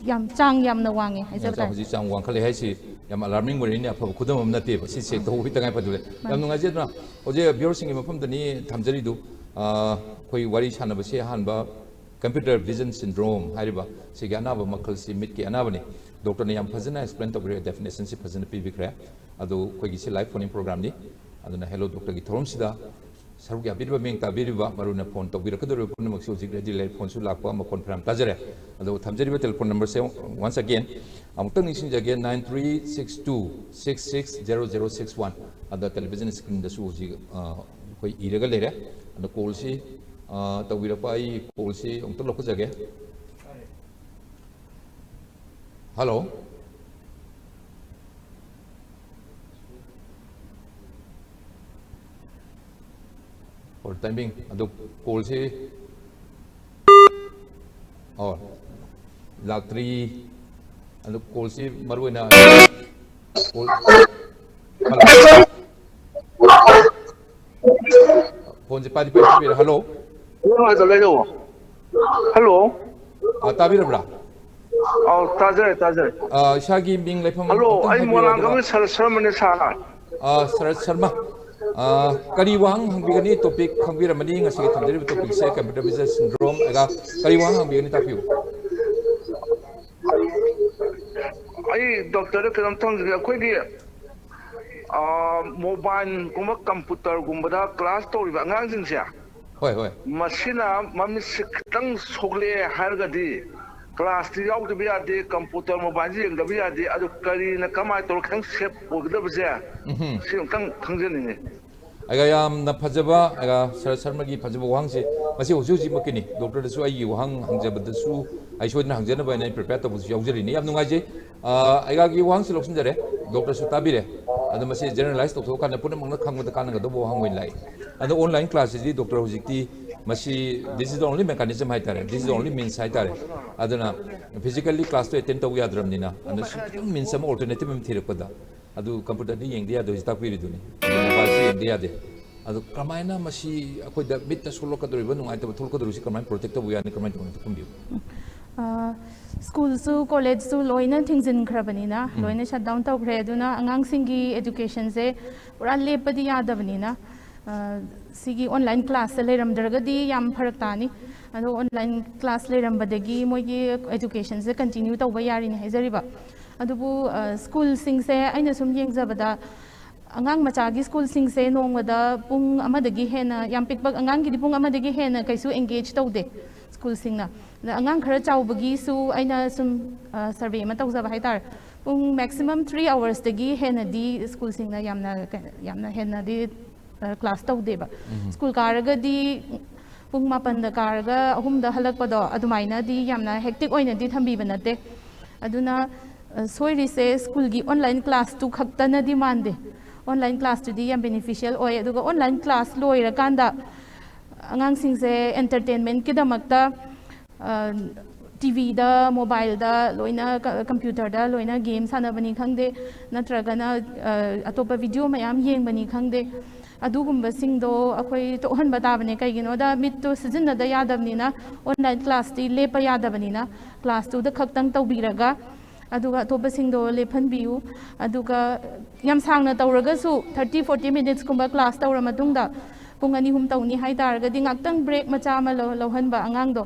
ꯌꯥꯝ ꯆꯥꯡ ꯌꯥꯝꯅ ꯋꯥꯡꯉꯦ ꯍꯥꯏꯖꯕ ꯇꯥꯔꯦ꯫ ꯍꯧꯖꯤꯛ ꯆꯥꯡ ꯋꯥꯡꯈꯠꯂꯦ ꯍꯥꯏꯁꯤ ꯌꯥꯝ ꯑꯂꯥꯔꯃꯤꯡ ꯑꯣꯏꯔꯛꯏꯅꯦ, ꯑꯐꯕ ꯈꯨꯗꯝ ꯑꯃ ꯅꯠꯇꯦꯕ꯫ ꯁꯤ ꯆꯦꯛ ꯇꯧꯕꯒꯤ ꯇꯉꯥꯏ ꯐꯗꯕ ꯂꯩ꯫ ꯌꯥꯝ ꯅꯨꯡꯉꯥꯏꯖꯩ꯫ ꯑꯗꯨꯅ ꯍꯧꯖꯤꯛ ꯚꯤꯌꯨꯋꯔꯁꯤꯡꯒꯤ ꯃꯐꯝꯗꯅꯤ ꯊꯝꯖꯔꯤꯗꯨ, ꯑ, ꯑꯩꯈꯣꯏ ꯋꯥꯔꯤ ꯁꯥꯟꯅꯕꯁꯦ ꯑꯍꯥꯟꯕ Computer vision syndrome ꯍꯥꯏꯔꯤꯕ ꯁꯤꯒꯤ ꯑꯅꯥꯕ ꯃꯈꯜꯁꯤ ꯃꯤꯠꯀꯤ ꯑꯅꯥꯕꯅꯤ꯫ ꯗꯣꯛꯇꯔꯅ ꯌꯥꯝ ꯐꯖꯅ explain ꯇꯧꯕꯤꯔꯦ, definition ꯁꯤ ꯐꯖꯅ ꯄꯤꯕꯤꯈ꯭ꯔꯦ꯫ ꯑꯗꯨ ꯑꯩꯈꯣꯏꯒꯤ ꯁꯤ live phone in program ꯅꯤ꯫ ꯑꯗꯨꯅ ꯍꯦꯜꯂꯣ ꯗꯣꯛꯇꯔꯒꯤ ꯊꯧꯔꯝꯁꯤꯗ ꯁꯔꯨꯛ ꯌꯥꯕꯤꯔꯤꯕ, ꯃꯤꯌꯦꯡ ꯇꯥꯕꯤꯔꯤꯕ, ꯃꯔꯨ ꯑꯣꯏꯅ phone ꯇꯧꯕꯤꯔꯛꯀꯗꯧꯔꯤꯕ ꯄꯨꯝꯅꯃꯛꯁꯨ ꯍꯧꯖꯤꯛ ready ꯂꯩꯔꯦ꯫ Phone ꯁꯨ ꯂꯥꯛꯄ ꯃꯈꯣꯟ ꯐꯅꯌꯥꯝ ꯇꯥꯖꯔꯦ꯫ ꯑꯗꯨ ꯊꯝꯖꯔꯤꯕ telephone number ꯁꯦ once again ꯑꯃꯨꯛꯇꯪ ꯅꯤꯡꯁꯤꯡꯖꯒꯦ, nine three six two six six zero zero six one꯫ ꯑꯗ television screen ꯗꯁꯨ ꯍꯧꯖꯤꯛ, ꯑ, ꯑꯩꯈꯣꯏ ꯏꯔꯒ ꯂꯩꯔꯦ꯫ ꯑꯗ call ꯁꯤ, ꯑ, ꯇꯧꯕꯤꯔꯛꯄ, ꯑꯩ call ꯁꯤ ꯑꯃꯨꯛꯇꯪ ꯂꯧꯈꯠꯆꯒꯦ꯫ Hello꯫ For the time being, ꯑꯗꯨ call ꯁꯤ, ꯑꯣ, ꯂꯥꯛꯇ꯭ꯔꯤ꯫ ꯑꯗꯨ call ꯁꯤ ꯃꯔꯨ ꯑꯣꯏꯅ call, hello꯫ Phone ꯁꯦ ꯄꯥꯏꯗꯤ ꯄꯥꯏꯕꯤꯔꯦ꯫ Hello꯫ Hello꯫ ꯑ, ꯇꯥꯕꯤꯔꯕ꯭ꯔꯥ? ꯑꯧ, ꯇꯥꯖꯔꯦ, ꯇꯥꯖꯔꯦ꯫ ꯑ, ꯏꯁꯥꯒꯤ ꯃꯤꯡ ꯂꯩꯐꯝ Hello, ꯑꯃꯨꯛꯇꯪ ꯑꯩ ꯍꯥꯏꯕꯤꯔꯣ, ꯑꯗꯨꯒ ꯃꯣꯏꯔꯥꯡꯀꯝꯒꯤ ꯁꯔꯠ ꯁꯔꯃꯅꯦ, sir꯫ ꯑ, ꯁꯔꯠ ꯁꯔꯃ꯫ ꯑ, ꯀꯔꯤ ꯋꯥꯍꯪ ꯍꯪꯕꯤꯒꯅꯤ? Topic ꯈꯪꯕꯤꯔꯝꯃꯅꯤ꯫ ꯉꯁꯤꯒꯤ ꯊꯝꯖꯔꯤꯕ topic ꯁꯦ computer vision syndrome꯫ ꯑꯗꯨꯒ ꯀꯔꯤ ꯋꯥꯍꯪ ꯍꯪꯕꯤꯒꯅꯤ, ꯇꯥꯛꯄꯤꯌꯨ꯫ ꯑꯩ ꯗꯣꯛꯇꯔꯗ ꯀꯩꯅꯣꯝꯇ ꯍꯪꯖꯒꯦ꯫ ꯑꯩꯈꯣꯏꯒꯤ, ꯑ, mobile ꯒꯨꯝꯕ, computer ꯒꯨꯝꯕꯗ class ꯇꯧꯔꯤꯕ ꯑꯉꯥꯡꯁꯤꯡꯁꯦ, ꯍꯣꯏ, ꯍꯣꯏ꯫ ꯃꯁꯤꯅ ꯃꯃꯤꯠꯁꯦ ꯈꯤꯇꯪ ꯁꯣꯛꯂꯛꯑꯦ ꯍꯥꯏꯔꯒꯗꯤ, class ꯇꯤ ꯌꯥꯎꯗꯕ ꯌꯥꯗꯦ, computer, mobile ꯁꯤ ꯌꯦꯡꯗꯕ ꯌꯥꯗꯦ꯫ ꯑꯗꯨ ꯀꯔꯤꯅ ꯀꯃꯥꯏꯅ ꯇꯧꯔꯒ ꯈꯤꯇꯪ safe ꯑꯣꯏꯒꯗꯕꯁꯦ, ꯎꯝꯍꯨꯝ꯫ ꯁꯤ ꯑꯃꯨꯛꯇꯪ ꯈꯪꯖꯅꯤꯡꯉꯤ꯫ ꯑꯩꯒ ꯌꯥꯝꯅ ꯐꯖꯕ, ꯑꯩꯒ ꯁꯔꯠ ꯁꯔꯃꯒꯤ ꯐꯖꯕ ꯋꯥꯍꯪꯁꯦ, ꯃꯁꯤ ꯍꯧꯖꯤꯛ ꯍꯧꯖꯤꯛꯃꯛꯀꯤꯅꯤ꯫ ꯗꯣꯛꯇꯔꯗꯁꯨ ꯑꯩꯒꯤ ꯋꯥꯍꯪ ꯍꯪꯖꯕꯗꯁꯨ ꯑꯩ ꯁꯣꯏꯗꯅ ꯍꯪꯖꯅꯕ ꯍꯥꯏꯅ ꯑꯩ prepare ꯇꯧꯕꯁꯨ ꯌꯥꯎꯖꯔꯤꯅꯤ꯫ ꯌꯥꯝ ꯅꯨꯡꯉꯥꯏꯖꯩ꯫ ꯑ, ꯑꯩꯒꯤ ꯋꯥꯍꯪꯁꯤ ꯂꯧꯁꯤꯟꯖꯔꯦ, ꯗꯣꯛꯇꯔꯁꯨ ꯇꯥꯕꯤꯔꯦ꯫ ꯑꯗꯣ ꯃꯁꯤ generalize ꯇꯧꯊꯣꯛꯑꯀꯥꯟꯗ ꯄꯨꯝꯅꯃꯛꯅ ꯈꯪꯕꯗ ꯀꯥꯟꯅꯒꯗꯧꯕ ꯋꯥꯍꯪ ꯑꯣꯏꯅ ꯂꯥꯛꯏ꯫ ꯑꯗꯣ online class ꯁꯤꯗꯤ ꯗꯣꯛꯇꯔ ꯍꯧꯖꯤꯛꯇꯤ ꯃꯁꯤ this is the only mechanism ꯍꯥꯏꯇꯥꯔꯦ, this is the only means ꯍꯥꯏꯇꯥꯔꯦ꯫ ꯑꯗꯨꯅ physically class ꯇꯣ attend ꯇꯧꯕ ꯌꯥꯗ꯭ꯔꯕꯅꯤꯅ, ꯑꯗꯨꯅ ꯁꯤ ꯈꯤꯇꯪ means ꯑꯃ, alternative ꯑꯃ ꯊꯤꯔꯛꯄꯗ, ꯑꯗꯨ computer ꯗꯤ ꯌꯦꯡꯗ ꯌꯥꯗꯦ, ꯍꯧꯖꯤꯛ ꯇꯥꯛꯄꯤꯔꯤꯗꯨꯅꯤ꯫ Mobile ꯁꯨ ꯌꯦꯡꯗ ꯌꯥꯗꯦ꯫ ꯑꯗꯨ ꯀꯃꯥꯏꯅ ꯃꯁꯤ ꯑꯩꯈꯣꯏꯗ ꯃꯤꯠꯇ ꯁꯣꯛꯂꯛꯀꯗꯧꯔꯤꯕ, ꯅꯨꯡꯉꯥꯏꯇꯕ ꯊꯣꯛꯂꯛꯀꯗꯧꯔꯤꯁꯤ ꯀꯃꯥꯏꯅ protect ꯇꯧꯕ ꯌꯥꯅꯤ, ꯀꯃꯥꯏꯅ ꯇꯧꯅꯤ, ꯈꯨꯝꯕꯤꯌꯨ꯫ ꯑ, school ꯁꯨ, college ꯁꯨ ꯂꯣꯏꯅ ꯊꯤꯡꯖꯤꯟꯈ꯭ꯔꯕꯅꯤꯅ, ꯎꯝ꯫ ꯂꯣꯏꯅ shut down ꯇꯧꯈ꯭ꯔꯦ꯫ ꯑꯗꯨꯅ ꯑꯉꯥꯡꯁꯤꯡꯒꯤ education ꯁꯦ ꯄꯨꯔꯥ ꯂꯦꯞꯄꯗꯤ ꯌꯥꯗꯕꯅꯤꯅ, ꯑ, ꯁꯤꯒꯤ online class ꯁꯦ ꯂꯩꯔꯝꯗ꯭ꯔꯒꯗꯤ ꯌꯥꯝ ꯐꯔꯛ ꯇꯥꯅꯤ꯫ ꯑꯗꯣ ꯑꯣꯟꯂꯥꯏꯟ ꯀ꯭ꯂꯥꯁ ꯂꯩꯔꯝꯕꯗꯒꯤ ꯃꯣꯏꯒꯤ ꯑꯦꯖꯨꯀꯦꯁꯟꯁꯦ ꯀꯟꯇꯤꯅ꯭ꯌꯨ ꯇꯧꯕ ꯌꯥꯔꯤꯅꯦ ꯍꯥꯏꯖꯔꯤꯕ꯫ ꯑꯗꯨꯕꯨ ꯁ꯭ꯀꯨꯜꯁꯤꯡꯁꯦ ꯑꯩꯅ ꯁꯨꯝ ꯌꯦꯡꯖꯕꯗ ꯑꯉꯥꯡ ꯃꯆꯥꯒꯤ ꯁ꯭ꯀꯨꯜꯁꯤꯡꯁꯦ ꯅꯣꯡꯃꯗ ꯄꯨꯡ ꯑꯃꯗꯒꯤ ꯍꯦꯟꯅ, ꯌꯥꯝ ꯄꯤꯛꯄ ꯑꯉꯥꯡꯒꯤꯗꯤ ꯄꯨꯡ ꯑꯃꯗꯒꯤ ꯍꯦꯟꯅ ꯀꯩꯁꯨ ꯑꯦꯡꯒꯦꯖ ꯇꯧꯗꯦ ꯁ꯭ꯀꯨꯜꯁꯤꯡꯅ꯫ ꯑꯗ ꯑꯉꯥꯡ ꯈꯔ ꯆꯥꯎꯕꯒꯤꯁꯨ ꯑꯩꯅ ꯁꯨꯝ ꯁꯔꯚꯦ ꯑꯃ ꯇꯧꯖꯕ ꯍꯥꯏꯇꯥꯔꯦ꯫ ꯄꯨꯡ ꯃꯦꯛꯁꯤꯃꯝ ꯊ꯭ꯔꯤ ꯑꯋꯥꯔꯁꯇꯒꯤ ꯍꯦꯟꯅꯗꯤ ꯁ꯭ꯀꯨꯜꯁꯤꯡꯅ ꯌꯥꯝꯅ ꯀꯩ- ꯌꯥꯝꯅ ꯍꯦꯟꯅꯗꯤ ꯀ꯭ꯂꯥꯁ ꯇꯧꯗꯦꯕ꯫ ꯁ꯭ꯀꯨꯜ ꯀꯥꯔꯒꯗꯤ ꯄꯨꯡ ꯃꯥꯄꯟꯗ ꯀꯥꯔꯒ ꯑꯍꯨꯝꯗ ꯍꯜꯂꯛꯄꯗꯣ ꯑꯗꯨꯃꯥꯏꯅꯗꯤ ꯌꯥꯝꯅ ꯍꯦꯛꯇꯤꯛ ꯑꯣꯏꯅꯗꯤ ꯊꯝꯕꯤꯕ ꯅꯠꯇꯦ꯫ ꯑꯗꯨꯅ ꯁꯣꯏꯔꯤꯁꯦ ꯁ꯭ꯀꯨꯜꯒꯤ ꯑꯣꯟꯂꯥꯏꯟ ꯀ꯭ꯂꯥꯁꯇꯨ ꯈꯛꯇꯅꯗꯤ ꯃꯥꯟꯗꯦ꯫ ꯑꯣꯟꯂꯥꯏꯟ ꯀ꯭ꯂꯥꯁꯇꯨꯗꯤ ꯌꯥꯝ ꯕꯦꯅꯤꯐꯤꯁꯤꯌꯦꯜ ꯑꯣꯏ꯫ ꯑꯗꯨꯒ ꯑꯣꯟꯂꯥꯏꯟ ꯀ꯭ꯂꯥꯁ ꯂꯣꯏꯔꯀꯥꯟꯗ ꯑꯉꯥꯡꯁꯤꯡꯁꯦ ꯑꯦꯟꯇꯔꯇꯦꯟꯃꯦꯟꯠꯀꯤꯗꯃꯛꯇ ꯇꯤ ꯚꯤꯗ, ꯃꯣꯕꯥꯏꯜꯗ, ꯂꯣꯏꯅ ꯀꯝꯄ꯭ꯌꯨꯇꯔꯗ ꯂꯣꯏꯅ ꯒꯦꯝ ꯁꯥꯟꯅꯕꯅꯤ ꯈꯪꯗꯦ, ꯅꯠꯇ꯭ꯔꯒꯅ ꯑꯇꯣꯞꯄ ꯚꯤꯗꯤꯑꯣ ꯃꯌꯥꯝ ꯌꯦꯡꯕꯅꯤ ꯈꯪꯗꯦ, ꯑꯗꯨꯒꯨꯝꯕꯁꯤꯡꯗꯣ ꯑꯩꯈꯣꯏ ꯇꯣꯛꯍꯟꯕ ꯇꯥꯕꯅꯦ꯫ ꯀꯩꯒꯤꯅꯣꯗ ꯃꯤꯠꯇꯣ ꯁꯤꯖꯤꯟꯅꯗ ꯌꯥꯗꯕꯅꯤꯅ, ꯑꯣꯟꯂꯥꯏꯟ ꯀ꯭ꯂꯥꯁꯇꯤ ꯂꯦꯞꯄ ꯌꯥꯗꯕꯅꯤꯅ, ꯀ꯭ꯂꯥꯁꯇꯨꯗ ꯈꯛꯇꯪ ꯇꯧꯕꯤꯔꯒ ꯑꯗꯨꯒ ꯑꯇꯣꯞꯄꯁꯤꯡꯗꯣ ꯂꯦꯞꯍꯟꯕꯤꯌꯨ꯫ ꯑꯗꯨꯒ ꯌꯥꯝ ꯁꯥꯡꯅ ꯇꯧꯔꯒꯁꯨ ꯊꯥꯔꯇꯤ ꯐꯣꯔꯇꯤ ꯃꯤꯅꯤꯠꯁꯀꯨꯝꯕ ꯀ꯭ꯂꯥꯁ ꯇꯧꯔ ꯃꯇꯨꯡꯗ ꯄꯨꯡ ꯑꯅꯤ ꯑꯍꯨꯝ ꯇꯧꯅꯤ ꯍꯥꯏ ꯇꯥꯔꯒꯗꯤ ꯉꯥꯛꯇꯪ ꯕ꯭ꯔꯦꯛ ꯃꯆꯥ ꯑꯃ ꯂꯧꯍꯟꯕ ꯑꯉꯥꯡꯗꯣ꯫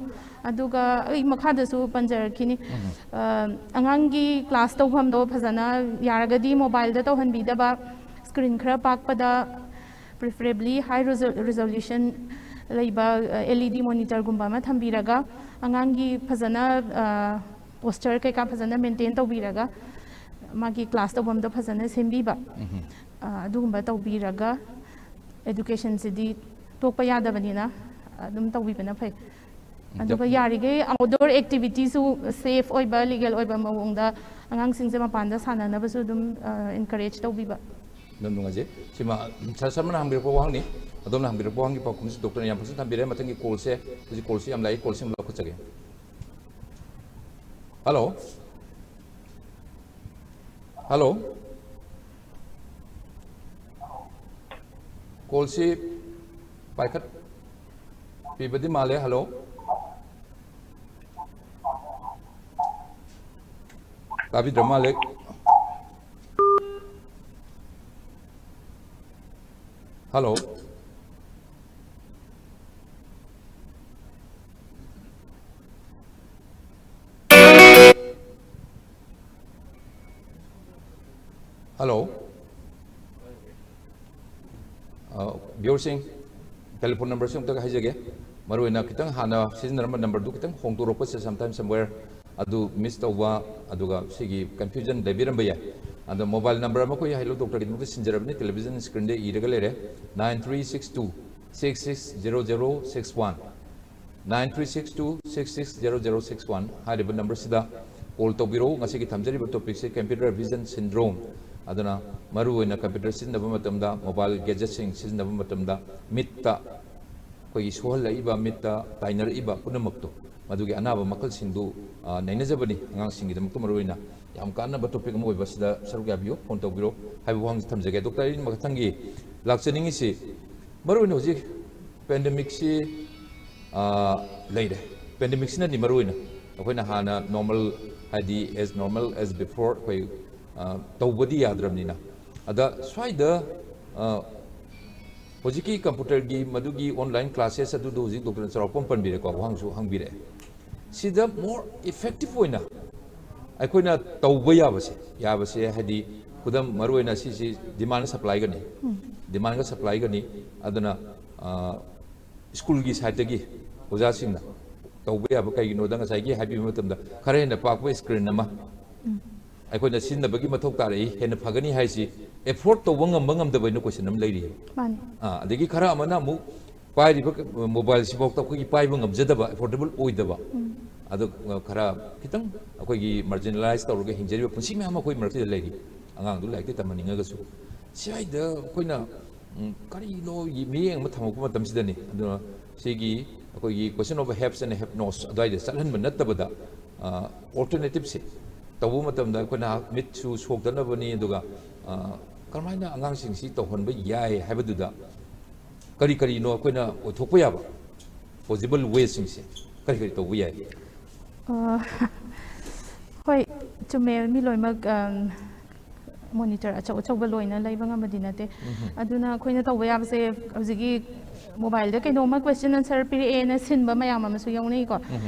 ꯑꯗꯨꯒ ꯑꯩ ꯃꯈꯥꯗꯁꯨ ꯄꯟꯖꯔꯛꯈꯤꯅꯤ꯫ ꯑꯉꯥꯡꯒꯤ ꯀ꯭ꯂꯥꯁ ꯇꯧꯐꯝꯗꯣ ꯐꯖꯅ ꯌꯥꯔꯒꯗꯤ ꯃꯣꯕꯥꯏꯜꯗ ꯇꯧꯍꯟꯕꯤꯗꯕ, ꯁ꯭ꯀ꯭ꯔꯤꯟ ꯈꯔ ꯄꯥꯛꯄꯗ, preferably high resolution ꯂꯩꯕ ꯑꯦꯜ ꯏ ꯗꯤ ꯃꯣꯅꯤꯇꯔꯒꯨꯝꯕ ꯑꯃ ꯊꯝꯕꯤꯔꯒ ꯑꯉꯥꯡꯒꯤ ꯐꯖꯅ ꯄꯣꯁꯆꯔ ꯀꯩꯀꯥ ꯐꯖꯅ ꯃꯦꯟꯇꯦꯟ ꯇꯧꯕꯤꯔꯒ ꯃꯥꯒꯤ ꯀ꯭ꯂꯥꯁ ꯇꯧꯐꯝꯗꯣ ꯐꯖꯅ ꯁꯦꯝꯕꯤꯕ, ꯑꯗꯨꯒꯨꯝꯕ ꯇꯧꯕꯤꯔꯒ ꯑꯦꯗꯨꯀꯦꯁꯟꯁꯤꯗꯤ ꯇꯣꯛꯄ ꯌꯥꯗꯕꯅꯤꯅ ꯑꯗꯨꯝ ꯇꯧꯕꯤꯕꯅ ꯐꯩ꯫ ꯑꯗꯨꯒ ꯌꯥꯔꯤꯈꯩ ꯑꯥꯎꯠꯗꯣꯔ ꯑꯦꯛꯇꯤꯚꯤꯇꯤꯁꯨ ꯁꯦꯐ ꯑꯣꯏꯕ, ꯂꯤꯒꯦꯜ ꯑꯣꯏꯕ ꯃꯑꯣꯡꯗ ꯑꯉꯥꯡꯁꯤꯡꯁꯦ ꯃꯄꯥꯟꯗ ꯁꯥꯟꯅꯅꯕꯁꯨ ꯑꯗꯨꯝ ꯑꯦꯟꯀꯔꯦꯖ ꯇꯧꯕꯤꯕ꯫ ꯌꯥꯝ ꯅꯨꯡꯉꯥꯏꯖꯩ꯫ ꯁꯤꯃ ꯁꯥꯔ ꯁꯔꯃꯅ ꯍꯪꯕꯤꯔꯛꯄ ꯋꯥꯍꯪꯅꯤ꯫ ꯑꯗꯣꯝꯅ ꯍꯪꯕꯤꯔꯛꯄ ꯋꯥꯍꯪꯒꯤ ꯄꯥꯎꯈꯨꯝꯁꯤ ꯗꯣꯛꯇꯔꯅ ꯌꯥꯝ ꯐꯖꯅ ꯊꯝꯕꯤꯔꯦ꯫ ꯃꯊꯪꯒꯤ ꯀꯣꯜꯁꯦ, ꯍꯧꯖꯤꯛ ꯀꯣꯜꯁꯤ ꯌꯥꯝ ꯂꯥꯛꯏ, ꯀꯣꯜꯁꯤ ꯑꯃꯨꯛ ꯂꯧꯈꯠꯆꯒꯦ꯫ ꯍꯜꯂꯣ꯫ ꯍꯜꯂꯣ꯫ ꯀꯣꯜꯁꯤ ꯄꯥꯏꯈꯠꯄꯤꯕꯗꯤ ꯃꯥꯜꯂꯦ꯫ ꯍꯜꯂꯣ꯫ ꯇꯥꯕꯤꯗ꯭ꯔ ꯃꯥꯜꯂꯦ꯫ ꯍꯜꯂꯣ꯫ ꯍꯜꯂꯣ꯫ ꯚ꯭ꯌꯨꯋꯔꯁꯤꯡ, ꯇꯦꯂꯤꯐꯣꯟ ꯅꯝꯕꯔꯁꯤ ꯑꯃꯨꯛꯇ ꯍꯥꯏꯖꯒꯦ꯫ ꯃꯔꯨꯑꯣꯏꯅ ꯈꯤꯇꯪ ꯍꯥꯟꯅ ꯁꯤꯖꯤꯟꯅꯔꯝꯕ ꯅꯝꯕꯔꯗꯨ ꯈꯤꯇꯪ ꯍꯣꯡꯗꯣꯔꯛꯄꯁꯦ, sometime somewhere ꯑꯗꯨ ꯃꯤꯁ ꯇꯧꯕ, ꯑꯗꯨꯒ ꯁꯤꯒꯤ ꯀꯟꯐ꯭ꯌꯨꯖꯟ ꯂꯩꯕꯤꯔꯝꯕ ꯌꯥꯏ꯫ ꯑꯗꯣ ꯃꯣꯕꯥꯏꯜ ꯅꯝꯕꯔ ꯑꯃ ꯑꯩꯈꯣꯏ ꯍꯥꯏꯂꯣ ꯗꯣꯛꯇꯔꯒꯤꯗꯃꯛꯇ ꯁꯤꯟꯖꯔꯕꯅꯤ, ꯇꯦꯂꯤꯚꯤꯖꯟ ꯁ꯭ꯀ꯭ꯔꯤꯟꯗ ꯏꯔꯒ ꯂꯩꯔꯦ, nine three six two six six zero zero six one. Nine three six two six six zero zero six one ꯍꯥꯏꯔꯤꯕ ꯅꯝꯕꯔꯁꯤꯗ ꯀꯣꯜ ꯇꯧꯕꯤꯔꯛꯎ꯫ ꯉꯁꯤꯒꯤ ꯊꯝꯖꯔꯤꯕ ꯇꯣꯄꯤꯛꯁꯦ computer vision syndrome꯫ ꯑꯗꯨꯅ ꯃꯔꯨꯑꯣꯏꯅ ꯀꯝꯄ꯭ꯌꯨꯇꯔ ꯁꯤꯖꯤꯟꯅꯕ ꯃꯇꯝꯗ, ꯃꯣꯕꯥꯏꯜ ꯒꯦꯖꯦꯠꯁꯤꯡ ꯁꯤꯖꯤꯟꯅꯕ ꯃꯇꯝꯗ ꯃꯤꯠꯇ ꯑꯩꯈꯣꯏꯒꯤ ꯁꯣꯛꯍꯜꯂꯛꯏꯕ, ꯃꯤꯠꯇ ꯇꯥꯏꯅꯔꯛꯏꯕ ꯄꯨꯝꯅꯃꯛꯇꯣ, ꯃꯗꯨꯒꯤ ꯑꯅꯥꯕ ꯃꯈꯜꯁꯤꯡꯗꯨ, ꯑ, ꯅꯩꯅꯖꯕꯅꯤ꯫ ꯑꯉꯥꯡꯁꯤꯡꯒꯤꯗꯃꯛꯇ ꯃꯔꯨꯑꯣꯏꯅ ꯌꯥꯝ ꯀꯥꯟꯅꯕ ꯇꯣꯄꯤꯛ ꯑꯃ ꯑꯣꯏꯕꯁꯤꯗ ꯁꯔꯨꯛ ꯌꯥꯕꯤꯌꯨ, ꯐꯣꯟ ꯇꯧꯕꯤꯔꯣ ꯍꯥꯏꯕ ꯋꯥꯍꯪꯁꯤ ꯊꯝꯖꯒꯦ꯫ ꯗꯣꯛꯇꯔ, ꯑꯩ ꯃꯊꯪꯒꯤ ꯂꯥꯛꯆꯅꯤꯡꯉꯤꯁꯤ, ꯃꯔꯨꯑꯣꯏꯅ ꯍꯧꯖꯤꯛ ꯄꯦꯟꯗꯦꯃꯤꯛꯁꯤ, ꯑ, ꯂꯩꯔꯦ꯫ ꯄꯦꯟꯗꯦꯃꯤꯛꯁꯤꯅꯗꯤ ꯃꯔꯨꯑꯣꯏꯅ ꯑꯩꯈꯣꯏꯅ ꯍꯥꯟꯅ ꯅꯣꯔꯃꯦꯜ, ꯍꯥꯏꯗꯤ as normal as before ꯑꯩꯈꯣꯏ, ꯑ, ꯇꯧꯕꯗꯤ ꯌꯥꯗ꯭ꯔꯕꯅꯤꯅ꯫ ꯑꯗ ꯁ꯭ꯋꯥꯏꯗ, ꯑ, ꯍꯧꯖꯤꯛꯀꯤ ꯀꯝꯄ꯭ꯌꯨꯇꯔꯒꯤ ꯃꯗꯨꯒꯤ online classes ꯑꯗꯨꯗꯣ ꯍꯧꯖꯤꯛ ꯗꯣꯛꯇꯔꯅ ꯆꯥꯎꯔꯥꯛꯄ ꯑꯃ ꯄꯟꯕꯤꯔꯦꯀꯣ, ꯋꯥꯍꯪꯁꯨ ꯍꯪꯕꯤꯔꯛꯑꯦ꯫ ꯁꯤꯗ more effective ꯑꯣꯏꯅ ꯑꯩꯈꯣꯏꯅ ꯇꯧꯕ ꯌꯥꯕꯁꯦ, ꯌꯥꯕꯁꯦ ꯍꯥꯏꯗꯤ ꯈꯨꯗꯝ ꯃꯔꯨꯑꯣꯏꯅ ꯁꯤꯁꯤ demand supplyꯒꯅꯤ, demandꯒ supplyꯒꯅꯤ꯫ ꯑꯗꯨꯅ, ꯑ, ꯁ꯭ꯀꯨꯜꯒꯤ ꯁꯥꯏꯠꯇꯒꯤ ꯑꯣꯖꯥꯁꯤꯡꯅ ꯇꯧꯕ ꯌꯥꯕ ꯀꯩꯒꯤꯅꯣꯗ ꯉꯁꯥꯏꯒꯤ ꯍꯥꯏꯕꯤꯕ ꯃꯇꯝꯗ ꯈꯔ ꯍꯦꯟꯅ ꯄꯥꯛꯄ ꯁ꯭ꯀ꯭ꯔꯤꯟ ꯑꯃ ꯑꯩꯈꯣꯏꯅ ꯁꯤꯖꯤꯟꯅꯕꯒꯤ ꯃꯊꯧ ꯇꯥꯔꯛꯏ, ꯍꯦꯟꯅ ꯐꯒꯅꯤ ꯍꯥꯏꯁꯤ ꯑꯦꯐꯣꯔꯗ ꯇꯧꯕ ꯉꯝꯕ ꯉꯝꯗꯕ ꯍꯥꯏꯅ ꯀꯣꯏꯁꯟ ꯑꯃ ꯂꯩꯔꯤ꯫ ꯃꯥꯅꯤ꯫ ꯑꯥ, ꯑꯗꯒꯤ ꯈꯔ ꯑꯃꯅ ꯑꯃꯨꯛ ꯄꯥꯏꯔꯤꯕ ꯃꯣꯕꯥꯏꯜꯁꯤꯐꯥꯎꯗ ꯑꯩꯈꯣꯏꯒꯤ ꯄꯥꯏꯕ ꯉꯝꯖꯗꯕ, ꯑꯦꯐꯣꯔꯗꯦꯕꯜ ꯑꯣꯏꯗꯕ꯫ ꯑꯗꯣ, ꯑ, ꯈꯔ ꯈꯤꯇꯪ ꯑꯩꯈꯣꯏꯒꯤ ꯃꯥꯔꯖꯤꯅꯦꯂꯥꯏꯁ ꯇꯧꯔꯒ ꯍꯤꯡꯖꯔꯤꯕ ꯄꯨꯟꯁꯤ ꯃꯌꯥꯝ ꯑꯃ ꯑꯩꯈꯣꯏ ꯃꯔꯛꯁꯤꯗ ꯂꯩꯔꯤ꯫ ꯑꯉꯥꯡꯗꯨ ꯂꯥꯏꯔꯤꯛꯇ ꯇꯝꯍꯟꯅꯤꯡꯉꯒꯁꯨ꯫ ꯁ꯭ꯋꯥꯏꯗ ꯑꯩꯈꯣꯏꯅ, ꯎꯝ, ꯀꯔꯤꯅꯣ ꯃꯤꯠꯌꯦꯡ ꯑꯃ ꯊꯝꯃꯛꯄ ꯃꯇꯝꯁꯤꯗꯅꯤ꯫ ꯑꯗꯨꯅ ꯁꯤꯒꯤ ꯑꯩꯈꯣꯏꯒꯤ question of haves and have nots ꯑꯗꯨꯋꯥꯏꯗ ꯆꯠꯍꯟꯕ ꯅꯠꯇꯕꯗ, ꯑ, ꯑꯣꯜꯇꯔꯅꯦꯇꯤꯞꯁꯦ ꯇꯧꯕ ꯃꯇꯝꯗ ꯑꯩꯈꯣꯏꯅ ꯃꯤꯠꯁꯨ ꯁꯣꯛꯇꯅꯕꯅꯤ, ꯑꯗꯨꯒ, ꯑ, ꯀꯔꯝꯍꯥꯏꯅ ꯑꯉꯥꯡꯁꯤꯡꯁꯤ ꯇꯧꯍꯟꯕ ꯌꯥꯏ ꯍꯥꯏꯕꯗꯨꯗ ꯀꯔꯤ ꯀꯔꯤꯅꯣ ꯑꯩꯈꯣꯏꯅ ꯑꯣꯏꯊꯣꯛꯄ ꯌꯥꯕ possible wayꯁꯤꯡꯁꯦ ꯀꯔꯤ ꯀꯔꯤ ꯇꯧꯕ ꯌꯥꯏ? ꯑ, ꯍꯣꯏ, ꯆꯨꯝꯃꯦ꯫ ꯃꯤ ꯂꯣꯏꯅꯃꯛ, ꯑꯝ, ꯃꯣꯅꯤꯇꯔ ꯑꯆꯧ ꯑꯆꯧꯕ ꯂꯣꯏꯅ ꯂꯩꯕ ꯉꯝꯕꯗꯤ ꯅꯠꯇꯦ꯫ ꯑꯗꯨꯅ ꯑꯩꯈꯣꯏꯅ ꯇꯧꯕ ꯌꯥꯕꯁꯦ ꯍꯧꯖꯤꯛꯀꯤ ꯃꯣꯕꯥꯏꯜꯗ ꯀꯩꯅꯣꯝꯃ question answer ꯄꯤꯔꯛꯑꯦꯅ ꯁꯤꯟꯕ ꯃꯌꯥꯝ ꯑꯃꯁꯨ ꯌꯥꯎꯅꯩꯀꯣ꯫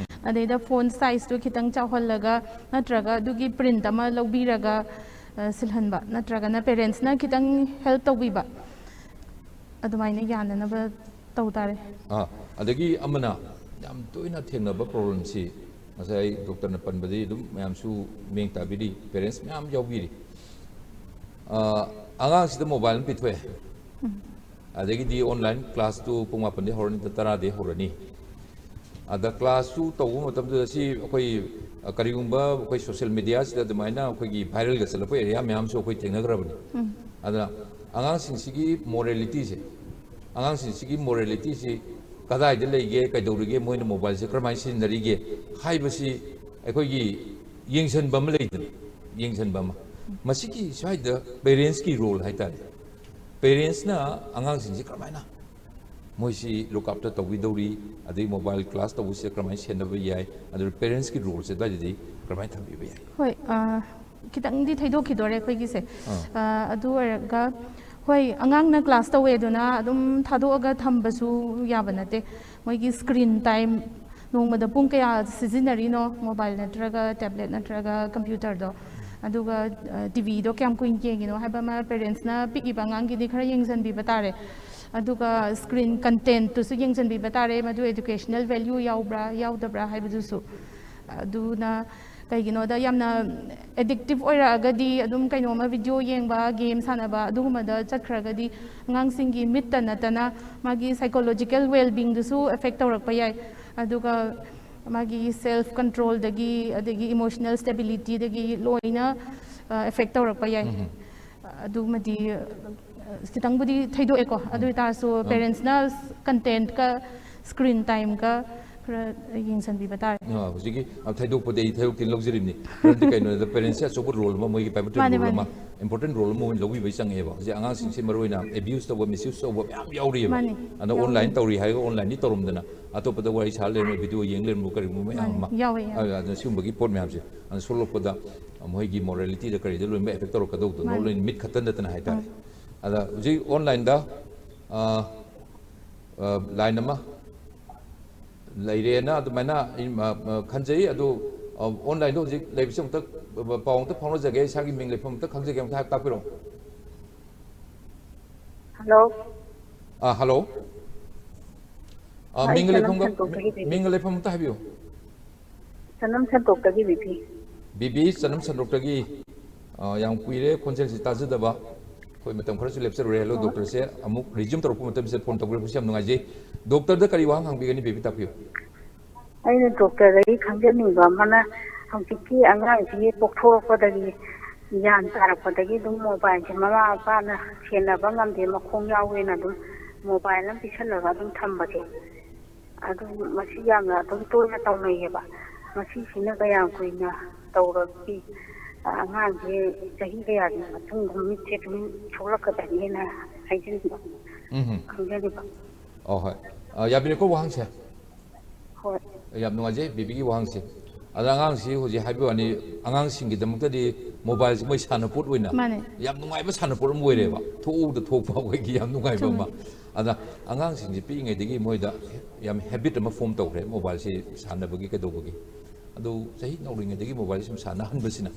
ꯑꯗꯩꯗ ꯐꯣꯟ ꯁꯥꯏꯖꯇꯨ ꯈꯤꯇꯪ ꯆꯥꯎꯍꯜꯂꯒ ꯅꯠꯇ꯭ꯔꯒ ꯑꯗꯨꯒꯤ ꯄ꯭ꯔꯤꯟꯠ ꯑꯃ ꯂꯧꯕꯤꯔꯒ ꯑ, ꯁꯤꯜꯍꯟꯕ ꯅꯠꯇ꯭ꯔꯒꯅ ꯄꯦꯔꯦꯟꯁꯅ ꯈꯤꯇꯪ ꯍꯦꯜꯞ ꯇꯧꯕꯤꯕ, ꯑꯗꯨꯃꯥꯏꯅ ꯌꯥꯅꯅꯕ ꯇꯧ ꯇꯥꯔꯦ꯫ ꯑꯥ, ꯑꯗꯒꯤ ꯑꯃꯅ ꯌꯥꯝ ꯇꯣꯏꯅ ꯊꯦꯡꯅꯕ ꯄ꯭ꯔꯣꯕ꯭ꯂꯦꯝꯁꯤ ꯉꯁꯥꯏ ꯗꯣꯛꯇꯔꯅ ꯄꯟꯕꯗꯤ ꯑꯗꯨꯝ ꯃꯌꯥꯝꯁꯨ ꯃꯤꯠꯌꯦꯡ ꯇꯥꯕꯤꯔꯤ, ꯄꯦꯔꯦꯟꯁ ꯃꯌꯥꯝ ꯌꯥꯎꯕꯤꯔꯤ꯫ ꯑꯥ, ꯑꯉꯥꯡꯁꯤꯗ ꯃꯣꯕꯥꯏꯜ ꯑꯃ ꯄꯤꯊꯣꯛꯑꯦ, ꯑꯗꯒꯤꯗꯤ ꯑꯣꯟꯂꯥꯏꯟ ꯀ꯭ꯂꯥꯁꯇꯨ ꯄꯨꯡ ꯃꯥꯄꯟꯗꯒꯤ ꯍꯧꯔꯅꯤ, ꯇꯔꯥꯗꯒꯤ ꯍꯧꯔꯅꯤ꯫ ꯑꯗ ꯀ꯭ꯂꯥꯁꯁꯨ ꯇꯧꯕ ꯃꯇꯝꯗꯨꯗ ꯁꯤ ꯑꯩꯈꯣꯏ, ꯑ, ꯀꯔꯤꯒꯨꯝꯕ ꯑꯩꯈꯣꯏ ꯁꯣꯁꯦꯜ ꯃꯦꯗꯤꯌꯥꯁꯤꯗ ꯑꯗꯨꯃꯥꯏꯅ ꯑꯩꯈꯣꯏꯒꯤ ꯚꯥꯏꯔꯦꯜꯒ ꯆꯠꯂꯛꯄ ꯑꯦꯔꯤꯌꯥ ꯃꯌꯥꯝꯁꯨ ꯑꯩꯈꯣꯏ ꯊꯦꯡꯅꯈ꯭ꯔꯕꯅꯤ꯫ ꯑꯗꯨꯅ ꯑꯉꯥꯡꯁꯤꯡꯁꯤꯒꯤ ꯃꯣꯔꯦꯂꯤꯇꯤꯁꯦ, ꯑꯉꯥꯡꯁꯤꯡꯁꯤꯒꯤ ꯃꯣꯔꯦꯂꯤꯇꯤꯁꯤ ꯀꯗꯥꯏꯗ ꯂꯩꯒꯦ, ꯀꯩꯗꯧꯔꯤꯒꯦ, ꯃꯣꯏꯅ ꯃꯣꯕꯥꯏꯜꯁꯦ ꯀꯔꯝꯍꯥꯏꯅ ꯁꯤꯖꯤꯟꯅꯔꯤꯒꯦ ꯍꯥꯏꯕꯁꯤ ꯑꯩꯈꯣꯏꯒꯤ ꯌꯦꯡꯁꯤꯟꯕ ꯑꯃ ꯂꯩꯗꯅ, ꯌꯦꯡꯁꯤꯟꯕ ꯑꯃ꯫ ꯃꯁꯤꯒꯤ ꯁ꯭ꯋꯥꯏꯗ ꯄꯦꯔꯦꯟꯁꯀꯤ ꯔꯣꯜ ꯍꯥꯏꯇꯥꯔꯦ, ꯄꯦꯔꯦꯟꯁꯅ ꯑꯉꯥꯡꯁꯤꯡꯁꯤ ꯀꯔꯝꯍꯥꯏꯅ ꯃꯣꯏꯁꯤ ꯂꯨꯛ ꯑꯞꯇ ꯇꯧꯕꯤꯗꯧꯔꯤ, ꯑꯗꯩ ꯃꯣꯕꯥꯏꯜ ꯀ꯭ꯂꯥꯁ ꯇꯧꯕꯁꯤꯗ ꯀꯔꯝꯍꯥꯏꯅ ꯁꯦꯟꯅꯕ ꯌꯥꯏ, ꯑꯗꯨꯒ ꯄꯦꯔꯦꯟꯁꯀꯤ ꯔꯣꯜꯁꯦ ꯑꯗꯨꯋꯥꯏꯗꯗꯤ ꯀꯔꯝꯍꯥꯏꯅ ꯊꯝꯕꯤꯕ ꯌꯥꯏ? ꯍꯣꯏ, ꯑ, ꯈꯤꯇꯪꯗꯤ ꯊꯩꯗꯣꯛꯈꯤꯗꯣꯔꯦ ꯑꯩꯈꯣꯏꯒꯤꯁꯦ꯫ ꯑꯥ꯫ ꯑ, ꯑꯗꯨ ꯑꯣꯏꯔꯒ, ꯍꯣꯏ, ꯑꯉꯥꯡꯅ ꯀ꯭ꯂꯥꯁ ꯇꯧꯋꯦ ꯑꯗꯨꯅ ꯑꯗꯨꯝ ꯊꯥꯗꯣꯛꯑꯒ ꯊꯝꯕꯁꯨ ꯌꯥꯕ ꯅꯠꯇꯦ꯫ ꯃꯣꯏꯒꯤ ꯁ꯭ꯀ꯭ꯔꯤꯟ ꯇꯥꯏꯝ, ꯅꯣꯡꯃꯗ ꯄꯨꯡ ꯀꯌꯥ ꯁꯤꯖꯤꯟꯅꯔꯤꯅꯣ ꯃꯣꯕꯥꯏꯜ ꯅꯠꯇ꯭ꯔꯒ ꯇꯦꯕ꯭ꯂꯦꯠ ꯅꯠꯇ꯭ꯔꯒ ꯀꯝꯄ꯭ꯌꯨꯇꯔꯗꯣ, ꯑꯗꯨꯒ, ꯑ, ꯇꯤꯚꯤꯗꯣ ꯀꯌꯥꯝ ꯀꯨꯏꯅ ꯌꯦꯡꯉꯤꯅꯣ ꯍꯥꯏꯕ ꯑꯃ ꯄꯦꯔꯦꯟꯁꯅ ꯄꯤꯛꯏꯕ ꯑꯉꯥꯡꯒꯤꯗꯤ ꯈꯔ ꯌꯦꯡꯁꯤꯟꯕꯤꯕ ꯇꯥꯔꯦ꯫ ꯑꯗꯨꯒ ꯁ꯭ꯀ꯭ꯔꯤꯟ ꯀꯟꯇꯦꯟꯠꯇꯨꯁꯨ ꯌꯦꯡꯁꯤꯟꯕꯤꯕ ꯇꯥꯔꯦ, ꯃꯗꯨ ꯑꯦꯗꯨꯀꯦꯁꯅꯦꯜ ꯚꯦꯂ꯭ꯌꯨ ꯌꯥꯎꯕ꯭ꯔꯥ ꯌꯥꯎꯗꯕ꯭ꯔꯥ ꯍꯥꯏꯕꯗꯨꯁꯨ꯫ ꯑꯗꯨꯅ ꯀꯩꯒꯤꯅꯣꯗ ꯌꯥꯝꯅ ꯑꯦꯗꯤꯛꯇꯤꯞ ꯑꯣꯏꯔꯛꯑꯒꯗꯤ ꯑꯗꯨꯝ ꯀꯩꯅꯣꯝꯃ ꯚꯤꯗꯤꯑꯣ ꯌꯦꯡꯕ, ꯒꯦꯝ ꯁꯥꯟꯅꯕ ꯑꯗꯨꯒꯨꯝꯕꯗ ꯆꯠꯈ꯭ꯔꯒꯗꯤ ꯑꯉꯥꯡꯁꯤꯡꯒꯤ ꯃꯤꯠꯇ ꯅꯠꯇꯅ ꯃꯥꯒꯤ ꯁꯥꯏꯀꯣꯂꯣꯖꯤꯀꯦꯜ ꯋꯦꯜ ꯕꯤꯡꯗꯨꯁꯨ ꯑꯦꯐꯦꯛ ꯇꯧꯔꯛꯄ ꯌꯥꯏ꯫ ꯑꯗꯨꯒ ꯃꯥꯒꯤ ꯁꯦꯜꯐ ꯀꯟꯇ꯭ꯔꯣꯜꯗꯒꯤ ꯑꯗꯒꯤ ꯏꯃꯣꯁꯅꯦꯜ ꯁ꯭ꯇꯦꯕꯤꯂꯤꯇꯤꯗꯒꯤ ꯂꯣꯏꯅ ꯑꯦꯐꯦꯛ ꯇꯧꯔꯛꯄ ꯌꯥꯏ꯫ ꯑꯗꯨꯃꯗꯤ, ꯑ, ꯈꯤꯇꯪꯕꯨꯗꯤ ꯊꯩꯗꯣꯛꯑꯦꯀꯣ꯫ ꯑꯗꯨ ꯑꯣꯏꯇꯥꯔꯁꯨ ꯄꯦꯔꯦꯟꯁꯅ ꯀꯟꯇꯦꯟꯠꯀ ꯁ꯭ꯀ꯭ꯔꯤꯟ ꯇꯥꯏꯝꯒ ꯈꯔ ꯌꯦꯡꯁꯤꯟꯕꯤꯕ ꯇꯥꯔꯦ꯫ ꯑ, ꯍꯧꯖꯤꯛꯀꯤ, ꯑ, ꯊꯩꯗꯣꯛꯄꯗꯤ ꯑꯩ ꯊꯩꯗꯣꯛꯇꯤ ꯂꯧꯖꯔꯤꯕꯅꯤ꯫ ꯃꯔꯝꯗꯤ ꯀꯩꯅꯣꯗ ꯄꯦꯔꯦꯟꯁꯁꯦ ꯑꯆꯧꯕ ꯔꯣꯜ ꯑꯃ, ꯃꯣꯏꯒꯤ ꯄꯥꯏꯕꯇ꯭ꯔꯤ ꯃꯥꯅꯦ, ꯔꯣꯜ ꯑꯃ, ꯃꯥꯅꯦ꯫ ꯏꯝꯄꯣꯔꯇꯦꯟ ꯔꯣꯜ ꯑꯃ ꯑꯣꯏꯅ ꯂꯧꯕꯤꯕꯒꯤ ꯆꯪꯉꯛꯑꯦꯕ꯫ ꯍꯧꯖꯤꯛ ꯑꯉꯥꯡꯁꯤꯡꯁꯦ ꯃꯔꯨ ꯑꯣꯏꯅ ꯑꯦꯕ꯭ꯌꯨꯁ ꯇꯧꯕ, ꯃꯤꯁꯌꯨꯁ ꯇꯧꯕ ꯃꯌꯥꯝ ꯌꯥꯎꯔꯤꯑꯕ꯫ ꯃꯥꯅꯦ, ꯑꯗ ꯌꯥꯎꯔꯤ꯫ ꯑꯣꯟꯂꯥꯏꯟ ꯇꯧꯔꯤ ꯍꯥꯏꯔꯒ ꯑꯣꯟꯂꯥꯏꯟꯗꯤ ꯇꯧꯔꯝꯗꯅ ꯑꯇꯣꯞꯄꯗ ꯋꯥꯔꯤ ꯁꯥ ꯂꯩꯔꯝꯕ, ꯚꯤꯗꯤꯑꯣ ꯌꯦꯡ ꯂꯩꯔꯝꯕ, ꯀꯔꯤꯒꯨꯝꯕ ꯃꯌꯥꯝ ꯃꯥꯅꯦ, ꯑꯃ꯫ ꯌꯥꯎꯋꯦ, ꯌꯥꯎꯋꯦ꯫ ꯑ-, ꯑꯗꯨꯅ ꯁꯤꯒꯨꯝꯕꯒꯤ ꯄꯣꯠ ꯃꯌꯥꯝꯁꯦ ꯑꯗꯨꯅ ꯁꯣꯛꯂꯛꯄꯗ ꯃꯣꯏꯒꯤ ꯃꯣꯔꯦꯂꯤꯇꯤꯗ ꯀꯔꯤꯗ ꯂꯣꯏꯅꯃꯛ ꯑꯦꯐꯦꯛ ꯇꯧꯔꯛꯀꯗꯧꯕꯗꯣ, not ꯃꯥꯅꯦ꯫ only ꯃꯤꯠ ꯈꯛꯇ ꯅꯠꯇꯅ ꯍꯥꯏꯇꯥꯔꯦ꯫ ꯑꯗ ꯍꯧꯖꯤꯛ ꯑꯣꯟꯂꯥꯏꯟꯗ, ꯑ, ꯑ, ꯂꯥꯏꯟ ꯑꯃ ꯂꯩꯔꯦꯅ ꯑꯗꯨꯃꯥꯏꯅ ꯑꯩ, ꯑ, ꯑ, ꯈꯟꯖꯩ꯫ ꯑꯗꯣ, ꯑ, ꯑꯣꯟꯂꯥꯏꯟꯗ ꯍꯧꯖꯤꯛ ꯂꯩꯕꯁꯦ ꯑꯃꯨꯛꯇ ꯄꯥꯎ ꯑꯝꯇ ꯐꯥꯎꯅꯖꯒꯦ, ꯏꯁꯥꯒꯤ ꯃꯤꯡ ꯂꯩꯐꯝ ꯑꯝꯇ ꯈꯪꯖꯒꯦ, ꯑꯝꯇ ꯍꯥꯏ ꯇꯥꯛꯄꯤꯔꯣ꯫ ꯍꯜꯂꯣ꯫ ꯑꯥ, ꯍꯜꯂꯣ꯫ ꯑꯥ, ꯑꯩ ꯃꯤꯡꯒ ꯆꯅꯝ ꯂꯩꯐꯝꯒ ꯁꯟꯇꯣꯛꯇꯒꯤ ꯕꯤꯕꯤ꯫ ꯃꯤꯡꯒ ꯂꯩꯐꯝ ꯑꯝꯇ ꯍꯥꯏꯕꯤꯌꯨ꯫ ꯆꯅꯝ ꯁꯟꯇꯣꯛꯇꯒꯤ ꯕꯤꯕꯤ꯫ ꯕꯤꯕꯤ ꯆꯅꯝ ꯁꯟꯗꯣꯛꯇꯒꯤ꯫ ꯑꯥ, ꯌꯥꯝ ꯀꯨꯏꯔꯦ ꯈꯣꯟꯖꯦꯜꯁꯤ ꯇꯥꯖꯗꯕ꯫ ꯑꯩꯈꯣꯏ ꯃꯇꯝ ꯈꯔꯁꯨ ꯂꯦꯞꯆꯔꯨꯔꯦ꯫ ꯍꯜꯂꯣ, ꯗꯣꯛꯇꯔꯁꯦ ꯑꯃꯨꯛ ꯔꯤꯖ꯭ꯌꯨꯝ ꯇꯧꯔꯛꯄ ꯃꯇꯝꯁꯤꯗ ꯐꯣꯟ ꯇꯧꯕꯤꯔꯛꯄꯁꯦ ꯌꯥꯝ ꯅꯨꯡꯉꯥꯏꯖꯩ꯫ ꯗꯣꯛꯇꯔꯗ ꯀꯔꯤ ꯋꯥꯍꯪ ꯍꯪꯕꯤꯒꯅꯤ, ꯕꯤꯕꯤ, ꯇꯥꯛꯄꯤꯌꯨ꯫ ꯑꯩꯅ ꯗꯣꯛꯇꯔꯗꯒꯤ ꯈꯪꯖꯅꯤꯡꯕ ꯑꯃꯅ, ꯍꯧꯖꯤꯛꯀꯤ ꯑꯉꯥꯡꯁꯤꯒꯤ ꯄꯣꯛꯊꯣꯔꯛꯄꯗꯒꯤ ꯒ꯭ꯌꯥꯟ ꯇꯥꯔꯛꯄꯗꯒꯤ ꯑꯗꯨꯝ ꯃꯣꯕꯥꯏꯜꯁꯦ ꯃꯃꯥ ꯃꯄꯥꯅ ꯁꯦꯟꯅꯕ ꯉꯝꯗꯦ, ꯃꯈꯣꯡ ꯌꯥꯎꯋꯦꯅ ꯑꯗꯨꯝ ꯃꯣꯕꯥꯏꯜ ꯑꯃ ꯄꯤꯁꯜꯂꯒ ꯑꯗꯨꯝ ꯊꯝꯕꯁꯦ, ꯑꯗꯨ ꯃꯁꯤ ꯌꯥꯝꯅ ꯑꯗꯨꯝ ꯇꯣꯏꯅ ꯇꯧꯅꯩꯌꯦꯕ꯫ ꯃꯁꯤꯁꯤꯅ ꯀꯌꯥꯝ ꯀꯨꯏꯅ ꯇꯧꯔꯕꯗꯤ ꯑꯉꯥꯡꯁꯦ ꯆꯍꯤ ꯀꯌꯥꯒꯤ ꯃꯇꯨꯡꯗ ꯃꯤꯠꯁꯦ ꯑꯗꯨꯝ ꯁꯣꯛꯂꯛꯀꯗꯒꯦꯅ ꯍꯥꯏꯖꯅꯤꯡꯕ, ꯎꯝ꯫ ꯈꯪꯖꯅꯤꯡꯕ꯫ ꯑꯣ, ꯍꯣꯏ꯫ ꯑ, ꯌꯥꯕꯤꯔꯦꯀꯣ ꯋꯥꯍꯪꯁꯦ? ꯍꯣꯏ꯫ ꯌꯥꯝ ꯅꯨꯡꯉꯥꯏꯖꯩ ꯕꯤꯕꯤꯒꯤ ꯋꯥꯍꯪꯁꯦ꯫ ꯑꯗ ꯑꯉꯥꯡꯁꯤ ꯍꯧꯖꯤꯛ ꯍꯥꯏꯕ ꯋꯥꯅꯤ, ꯑꯉꯥꯡꯁꯤꯡꯒꯤꯗꯃꯛꯇꯗꯤ ꯃꯣꯕꯥꯏꯜꯁꯤ ꯃꯣꯏ ꯁꯥꯟꯅꯄꯣꯠ ꯑꯣꯏꯅ ꯃꯥꯅꯦ꯫ ꯌꯥꯝ ꯅꯨꯡꯉꯥꯏꯕ ꯁꯥꯟꯅꯄꯣꯠ ꯑꯃ ꯑꯣꯏꯔꯦꯕ꯫ ꯊꯣꯛꯎꯕꯗ ꯊꯣꯛꯄ ꯑꯩꯈꯣꯏꯒꯤ ꯌꯥꯝ ꯅꯨꯡꯉꯥꯏꯕ ꯆꯨꯝꯃꯦ꯫ ꯑꯃ꯫ ꯑꯗ ꯑꯉꯥꯡꯁꯤꯡꯁꯤ ꯄꯤꯛꯏꯉꯩꯗꯒꯤ ꯃꯣꯏꯗ ꯌꯥꯝ ꯍꯦꯕꯤꯠ ꯑꯃ ꯐꯣꯝ ꯇꯧꯈ꯭ꯔꯦ ꯃꯣꯕꯥꯏꯜꯁꯤ ꯁꯥꯟꯅꯕꯒꯤ ꯀꯩꯗꯧꯕꯒꯤ꯫ ꯑꯗꯨ ꯆꯍꯤ ꯅꯧꯔꯤꯉꯩꯗꯒꯤ ꯃꯣꯕꯥꯏꯜꯁꯤ ꯁꯨꯝ ꯁꯥꯟꯅꯍꯟꯕꯁꯤꯅ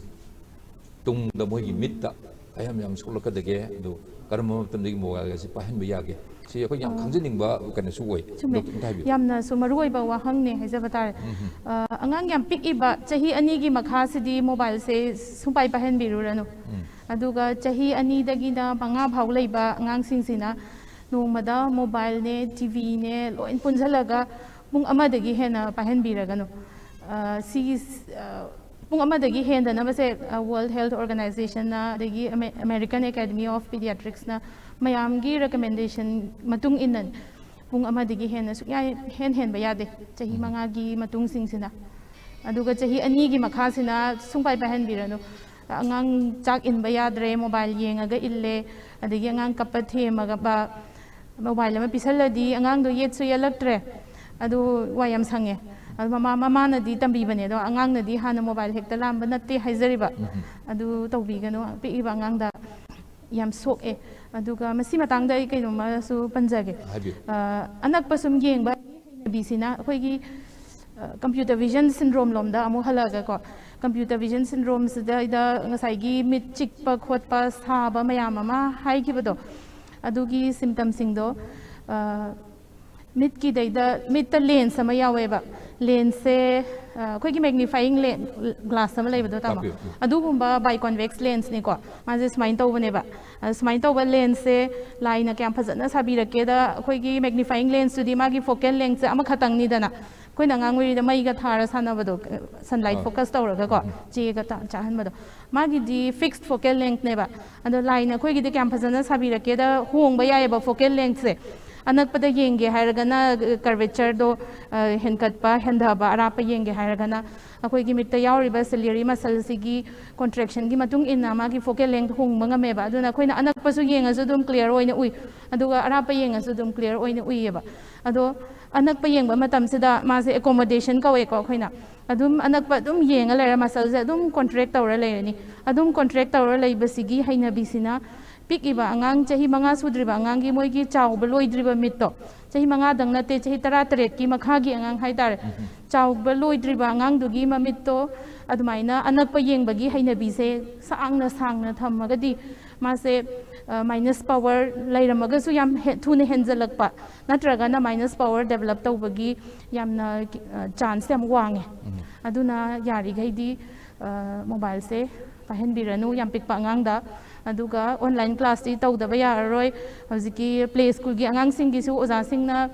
ꯇꯨꯡꯗ ꯃꯣꯏꯒꯤ ꯃꯤꯠꯇ ꯀꯌꯥꯝ ꯌꯥꯝ ꯁꯣꯛꯂꯛꯀꯗꯒꯦ, ꯑꯗꯨ ꯀꯔꯝꯕ ꯃꯇꯝꯗꯒꯤ ꯃꯣꯕꯥꯏꯜ ꯑꯁꯤ ꯄꯥꯏꯍꯟꯕ ꯌꯥꯒꯦ? ꯁꯤ ꯑꯩꯈꯣꯏ ꯌꯥꯝ ꯑꯣ꯫ ꯈꯪꯖꯅꯤꯡꯕ ꯀꯩꯅꯣꯁꯨ ꯑꯣꯏ꯫ ꯆꯨꯝꯃꯦ꯫ ꯗꯣꯛꯇꯔ ꯑꯝꯇ ꯍꯥꯏꯕꯤꯌꯨ꯫ ꯌꯥꯝꯅꯁꯨ ꯃꯔꯨ ꯑꯣꯏꯕ ꯋꯥꯍꯪꯅꯦ ꯍꯥꯏꯖꯕ ꯇꯥꯔꯦ꯫ ꯎꯝ꯫ ꯑ, ꯑꯉꯥꯡ ꯌꯥꯝ ꯄꯤꯛꯏꯕ ꯆꯍꯤ ꯑꯅꯤꯒꯤ ꯃꯈꯥꯁꯤꯗꯤ ꯃꯣꯕꯥꯏꯜꯁꯦ ꯁꯨꯡꯄꯥꯏ ꯄꯥꯏꯍꯟꯕꯤꯔꯨꯔꯅꯨ꯫ ꯎꯝ꯫ ꯑꯗꯨꯒ ꯆꯍꯤ ꯑꯅꯤꯗꯒꯤꯅ ꯃꯉꯥ ꯐꯥꯎ ꯂꯩꯕ ꯑꯉꯥꯡꯁꯤꯡꯁꯤꯅ ꯅꯣꯡꯃꯗ ꯃꯣꯕꯥꯏꯜꯅꯦ, ꯇꯤꯚꯤꯅꯦ ꯂꯣꯏ ꯄꯨꯟꯁꯤꯜꯂꯒ ꯄꯨꯡ ꯑꯃꯗꯒꯤ ꯍꯦꯟꯅ ꯄꯥꯏꯍꯟꯕꯤꯔꯒꯅꯨ꯫ ꯑ, ꯁꯤꯒꯤ, ꯑ, ꯄꯨꯡ ꯑꯃꯗꯒꯤ ꯍꯦꯟꯗꯅꯕꯁꯦ, ꯑ, World Health Organizationꯅ ꯑꯗꯒꯤ ꯑꯃꯦ-, American Academy of Pediatricsꯅ ꯃꯌꯥꯝꯒꯤ recommendation ꯃꯇꯨꯡ ꯏꯟꯅ ꯄꯨꯡ ꯑꯃꯗꯒꯤ ꯍꯦꯟꯅ ꯁꯨꯛꯌꯥ ꯍꯦꯟ ꯍꯦꯟꯕ ꯌꯥꯗꯦ ꯆꯍꯤ ꯃꯉꯥꯒꯤ ꯃꯇꯨꯡꯁꯤꯡꯁꯤꯅ꯫ ꯑꯗꯨꯒ ꯆꯍꯤ ꯑꯅꯤꯒꯤ ꯃꯈꯥꯁꯤꯅ ꯁꯨꯡꯄꯥꯏ ꯄꯥꯏꯍꯟꯕꯤꯔꯅꯨ꯫ ꯑꯉꯥꯡ ꯆꯥꯛ ꯏꯟꯕ ꯌꯥꯗ꯭ꯔꯦ, ꯃꯣꯕꯥꯏꯜ ꯌꯦꯡꯉꯒ ꯏꯜꯂꯦ, ꯑꯗꯒꯤ ꯑꯉꯥꯡ ꯀꯞꯄ ꯊꯦꯝꯃꯒ ꯃꯣꯕꯥꯏꯜ ꯑꯃ ꯄꯤꯁꯜꯂꯗꯤ ꯑꯉꯥꯡꯗꯣ ꯌꯦꯠꯁꯨ ꯌꯦꯠꯂꯛꯇ꯭ꯔꯦ꯫ ꯑꯗꯨ ꯋꯥ ꯌꯥꯝ ꯁꯪꯉꯦ꯫ ꯑꯗꯨ ꯃꯃꯥ, ꯃꯃꯥꯅꯗꯤ ꯇꯝꯕꯤꯕꯅꯦ, ꯑꯗꯣ ꯑꯉꯥꯡꯅꯗꯤ ꯍꯥꯟꯅ ꯃꯣꯕꯥꯏꯜ ꯍꯦꯛꯇ ꯂꯥꯝꯕ ꯅꯠꯇꯦ ꯍꯥꯏꯖꯔꯤꯕ꯫ ꯑꯗꯨ ꯇꯧꯕꯤꯒꯅꯨ, ꯄꯤꯛꯏꯕ ꯑꯉꯥꯡꯗ ꯌꯥꯝ ꯁꯣꯛꯑꯦ꯫ ꯑꯗꯨꯒ ꯃꯁꯤ ꯃꯇꯥꯡꯗ ꯑꯩ ꯀꯩꯅꯣꯝꯃꯁꯨ ꯄꯟꯖꯒꯦ꯫ ꯍꯥꯏꯕꯤꯌꯨ꯫ ꯑ, ꯑꯅꯛꯄ ꯁꯨꯝ ꯌꯦꯡꯕ ꯍꯩꯅꯕꯤꯁꯤꯅ ꯑꯩꯈꯣꯏꯒꯤ, ꯑ, computer vision syndrome ꯂꯣꯝꯗ ꯑꯃꯨꯛ ꯍꯜꯂꯛꯑꯒꯀꯣ, computer vision syndrome ꯁꯤꯗꯩꯗ ꯉꯁꯥꯏꯒꯤ ꯃꯤꯠ ꯆꯤꯛꯄ ꯈꯣꯠꯄ ꯁꯥꯕ ꯃꯌꯥꯝ ꯑꯃ ꯍꯥꯏꯈꯤꯕꯗꯣ, ꯑꯗꯨꯒꯤ symptom ꯁꯤꯡꯗꯣ, ꯑ, ꯃꯤꯠꯀꯤꯗꯩꯗ, ꯃꯤꯠꯇ lens ꯑꯃ ꯌꯥꯎꯋꯦꯕ꯫ Lens ꯁꯦ, ꯑ, ꯑꯩꯈꯣꯏꯒꯤ magnifying glass ꯑꯃ ꯂꯩꯕꯗꯣ, ꯇꯥꯃꯣ? ꯇꯥꯛꯄꯤꯌꯨ꯫ ꯎꯝ꯫ ꯑꯗꯨꯒꯨꯝꯕ bicon wax lens ꯅꯤꯀꯣ꯫ ꯃꯥꯁꯦ ꯁꯨꯃꯥꯏꯅ ꯇꯧꯕꯅꯦꯕ꯫ ꯑ, ꯁꯨꯃꯥꯏꯅ ꯇꯧꯕ lens ꯁꯦ ꯂꯥꯏꯅ ꯀꯌꯥꯝ ꯐꯖꯅ ꯁꯥꯕꯤꯔꯛꯀꯦꯗ, ꯑꯩꯈꯣꯏꯒꯤ magnifying lens ꯇꯨꯗꯤ ꯃꯥꯒꯤ focal length ꯁꯦ ꯑꯃꯈꯛꯇꯪꯅꯤꯗꯅ꯫ ꯑꯩꯈꯣꯏꯅ ꯑꯉꯥꯡ ꯑꯣꯏꯔꯤꯉꯩꯗ ꯃꯩꯒ ꯊꯥꯔ ꯁꯥꯟꯅꯕꯗꯣ, sunlight ꯑꯥ꯫ Focus ꯇꯧꯔꯒꯀꯣ, ꯎꯝ꯫ ꯆꯦꯒ ꯇ-, ꯆꯥꯍꯟꯕꯗꯣ꯫ ꯃꯥꯒꯤꯗꯤ fixed focal length ꯅꯦꯕ꯫ ꯑꯗꯣ ꯂꯥꯏꯅ ꯑꯩꯈꯣꯏꯒꯤꯗꯤ ꯀꯌꯥꯝ ꯐꯖꯅ ꯁꯥꯕꯤꯔꯛꯀꯦꯗ, ꯍꯣꯡꯕ ꯌꯥꯏꯑꯕ focal length ꯁꯦ꯫ ꯑꯅꯛꯄꯗ ꯌꯦꯡꯒꯦ ꯍꯥꯏꯔꯒꯅ curvature ꯗꯣ, ꯑ, ꯍꯦꯟꯀꯠꯄ, ꯍꯟꯊꯕ, ꯑꯔꯥꯞꯄ ꯌꯦꯡꯒꯦ ꯍꯥꯏꯔꯒꯅ ꯑꯩꯈꯣꯏꯒꯤ ꯃꯤꯠꯇ ꯌꯥꯎꯔꯤꯕ ciliary muscle ꯁꯤꯒꯤ contraction ꯒꯤ ꯃꯇꯨꯡ ꯏꯟꯅ ꯃꯥꯒꯤ focal length ꯍꯣꯡꯕ ꯉꯝꯃꯦꯕ꯫ ꯑꯗꯨꯅ ꯑꯩꯈꯣꯏꯅ ꯑꯅꯛꯄꯁꯨ ꯌꯦꯡꯉꯁꯨ ꯑꯗꯨꯝ clear ꯑꯣꯏꯅ ꯎꯏ, ꯑꯗꯨꯒ ꯑꯔꯥꯞꯄ ꯌꯦꯡꯉꯁꯨ ꯑꯗꯨꯝ clear ꯑꯣꯏꯅ ꯎꯏꯌꯦꯕ꯫ ꯑꯗꯣ ꯑꯅꯛꯄ ꯌꯦꯡꯕ ꯃꯇꯝꯁꯤꯗ ꯃꯥꯁꯦ accommodation ꯀꯧꯋꯦꯀꯣ ꯑꯩꯈꯣꯏꯅ꯫ ꯑꯗꯨꯝ ꯑꯅꯛꯄ ꯑꯗꯨꯝ ꯌꯦꯡꯉ ꯂꯩꯔ muscle ꯁꯦ ꯑꯗꯨꯝ contract ꯇꯧꯔ ꯂꯩꯔꯅꯤ꯫ ꯑꯗꯨꯝ contract ꯇꯧꯔ ꯂꯩꯕꯁꯤꯒꯤ ꯍꯩꯅꯕꯤꯁꯤꯅ ꯄꯤꯛꯏꯕ ꯑꯉꯥꯡ, ꯆꯍꯤ ꯃꯉꯥ ꯁꯨꯗ꯭ꯔꯤꯕ ꯑꯉꯥꯡꯒꯤ ꯃꯣꯏꯒꯤ ꯆꯥꯎꯕ ꯂꯣꯏꯗ꯭ꯔꯤꯕ ꯃꯤꯠꯇꯣ, ꯆꯍꯤ ꯃꯉꯥꯗꯪ ꯅꯠꯇꯦ, ꯆꯍꯤ ꯇꯔꯥ ꯇꯔꯦꯠꯀꯤ ꯃꯈꯥꯒꯤ ꯑꯉꯥꯡ ꯍꯥꯏꯇꯥꯔꯦ, ꯎꯝ꯫ ꯆꯥꯎꯕ ꯂꯣꯏꯗ꯭ꯔꯤꯕ ꯑꯉꯥꯡꯗꯨꯒꯤ ꯃꯃꯤꯠꯇꯣ ꯑꯗꯨꯃꯥꯏꯅ ꯑꯅꯛꯄ ꯌꯦꯡꯕꯒꯤ ꯍꯩꯅꯕꯤꯁꯦ ꯁꯥꯡꯅ ꯁꯥꯡꯅ ꯊꯝꯃꯒꯗꯤ ꯃꯥꯁꯦ, ꯑ, minus power ꯂꯩꯔꯝꯃꯒꯁꯨ ꯌꯥꯝ ꯍꯦ-, ꯊꯨꯅ ꯍꯦꯟꯖꯜꯂꯛꯄ, ꯅꯠꯇ꯭ꯔꯒꯅ minus power develop ꯇꯧꯕꯒꯤ ꯌꯥꯝꯅ, ꯑ, chance ꯌꯥꯝ ꯋꯥꯡꯉꯦ꯫ ꯎꯝ꯫ ꯑꯗꯨꯅ ꯌꯥꯔꯤꯈꯩꯗꯤ, ꯑ, mobile ꯁꯦ ꯄꯥꯏꯍꯟꯕꯤꯔꯅꯨ ꯌꯥꯝ ꯄꯤꯛꯄ ꯑꯉꯥꯡꯗ꯫ ꯑꯗꯨꯒ online class ꯇꯤ ꯇꯧꯗꯕ ꯌꯥꯔꯔꯣꯏ꯫ ꯍꯧꯖꯤꯛꯀꯤ play school ꯒꯤ ꯑꯉꯥꯡꯁꯤꯡꯒꯤꯁꯨ ꯑꯣꯖꯥꯁꯤꯡꯅ,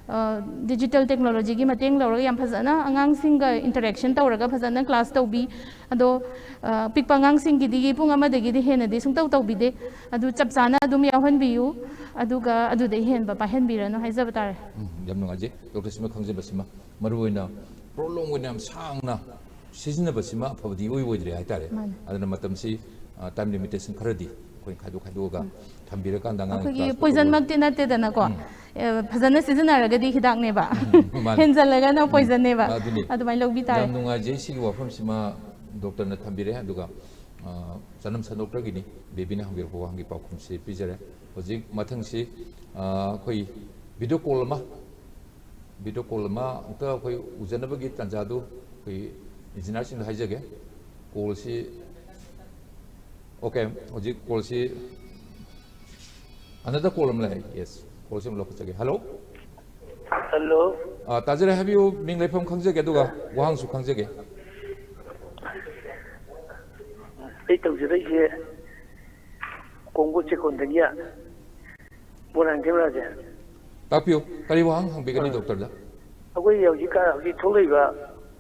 ꯑ, digital technology ꯒꯤ ꯃꯇꯦꯡ ꯂꯧꯔꯒ ꯌꯥꯝ ꯐꯖꯅ ꯑꯉꯥꯡꯁꯤꯡꯒ interaction ꯇꯧꯔꯒ ꯐꯖꯅ class ꯇꯧꯕꯤ꯫ ꯑꯗꯣ, ꯑ, ꯄꯤꯛꯄ ꯑꯉꯥꯡꯁꯤꯡꯒꯤꯗꯤ ꯄꯨꯡ ꯑꯃꯗꯒꯤꯗꯤ ꯍꯦꯟꯅꯗꯤ ꯁꯨꯡꯇꯧ ꯇꯧꯕꯤꯗꯦ꯫ ꯑꯗꯨ ꯆꯞ ꯆꯥꯅ ꯑꯗꯨꯝ ꯌꯥꯎꯍꯟꯕꯤꯌꯨ꯫ ꯑꯗꯨꯒ ꯑꯗꯨꯗꯩ ꯍꯦꯟꯕ ꯄꯥꯏꯍꯟꯕꯤꯔꯅꯨ ꯍꯥꯏꯖꯕ ꯇꯥꯔꯦ꯫ ꯎꯝ, ꯌꯥꯝ ꯅꯨꯡꯉꯥꯏꯖꯩ, ꯗꯣꯛꯇꯔ ꯁꯤꯃ ꯈꯪꯖꯕꯁꯤꯃ꯫ ꯃꯔꯨꯑꯣꯏꯅ prolong ꯑꯣꯏꯅ ꯌꯥꯝ ꯁꯥꯡꯅ ꯁꯤꯖꯤꯟꯅꯕꯁꯤꯃ ꯑꯐꯕꯗꯤ ꯏꯑꯣꯏ ꯑꯣꯏꯗ꯭ꯔꯦ ꯍꯥꯏꯇꯥꯔꯦ꯫ ꯃꯥꯅꯦ꯫ ꯑꯗꯨꯅ ꯃꯇꯝꯁꯤ, ꯑ, time limitation ꯈꯔꯗꯤ ꯑꯩꯈꯣꯏꯅ ꯈꯥꯏꯗꯣꯛ ꯈꯥꯏꯗꯣꯛꯑꯒ ꯎꯝ꯫ ꯊꯝꯕꯤꯔꯀꯥꯟꯗ ꯑꯉꯥꯡꯒꯤ ꯑꯩꯈꯣꯏꯒꯤ class ꯇꯧꯕ poison ꯃꯛꯇꯤ ꯅꯠꯇꯦꯗꯅꯀꯣ꯫ ꯎꯝ꯫ ꯑꯦ, ꯐꯖꯅ ꯁꯤꯖꯤꯟꯅꯔꯒꯗꯤ ꯍꯤꯗꯥꯛꯅꯦꯕ꯫ ꯎꯝ, ꯃꯥꯅꯦ꯫ ꯍꯦꯟꯖꯜꯂꯒꯅ ꯎꯝ, poison ꯅꯦꯕ꯫ ꯑꯗꯨꯅꯤ꯫ ꯑꯗꯨꯃꯥꯏꯅ ꯂꯧꯕꯤ ꯇꯥꯔꯦ꯫ ꯌꯥꯝ ꯅꯨꯡꯉꯥꯏꯖꯩ ꯁꯤꯒꯤ ꯋꯥꯐꯝꯁꯤꯃ ꯗꯣꯛꯇꯔꯅ ꯊꯝꯕꯤꯔꯦ꯫ ꯑꯗꯨꯒ, ꯑ, ꯆꯅꯝ ꯁꯟꯗꯣꯛꯇ꯭ꯔꯒꯤꯅꯤ ꯕꯦꯕꯤꯅ ꯍꯪꯕꯤꯔꯛꯄ ꯋꯥꯍꯪꯒꯤ ꯄꯥꯎꯈꯨꯝꯁꯤ ꯄꯤꯖꯔꯦ꯫ ꯍꯧꯖꯤꯛ ꯃꯊꯪꯁꯤ, ꯑ, ꯑꯩꯈꯣꯏ video call ꯑꯃ video call ꯑꯃ ꯑꯃꯨꯛꯇ ꯑꯩꯈꯣꯏ ꯎꯖꯅꯕꯒꯤ ꯇꯥꯟꯖꯥꯗꯨ ꯑꯩꯈꯣꯏ ꯏꯟꯖꯤꯅꯤꯌꯥꯔꯁꯤꯡꯗ ꯍꯥꯏꯖꯒꯦ꯫ ꯀꯣꯜꯁꯤ, ꯑꯣꯀꯦ, ꯍꯧꯖꯤꯛ ꯀꯣꯜꯁꯤ, another call ꯑꯃ ꯂꯥꯛꯑꯦ꯫ Yes, ꯀꯣꯜꯁꯤ ꯑꯃꯨꯛ ꯂꯧꯈꯠꯆꯒꯦ꯫ ꯍꯜꯂꯣ꯫ ꯍꯜꯂꯣ꯫ ꯑ, ꯇꯥꯖꯔꯦ, ꯍꯥꯏꯕꯤꯌꯨ꯫ ꯃꯤꯡ ꯂꯩꯐꯝ ꯈꯪꯖꯒꯦ, ꯑꯗꯨꯒ ꯋꯥꯍꯪꯁꯨ ꯈꯪꯖꯒꯦ꯫ ꯑꯩ ꯇꯧꯖꯔꯛꯏꯁꯦ ꯀꯣꯡꯕ ꯆꯦꯛꯀꯣꯟꯗꯒꯤ ꯃꯣꯏꯔꯥꯡꯊꯦꯝ ꯔꯥꯖꯦꯟ꯫ ꯇꯥꯛꯄꯤꯌꯨ, ꯀꯔꯤ ꯋꯥꯍꯪ ꯍꯪꯕꯤꯒꯅꯤ ꯗꯣꯛꯇꯔꯗ? ꯑꯩꯈꯣꯏ ꯍꯧꯖꯤꯛꯀꯥꯟ ꯍꯧꯖꯤꯛ ꯊꯣꯛꯂꯛꯏꯕ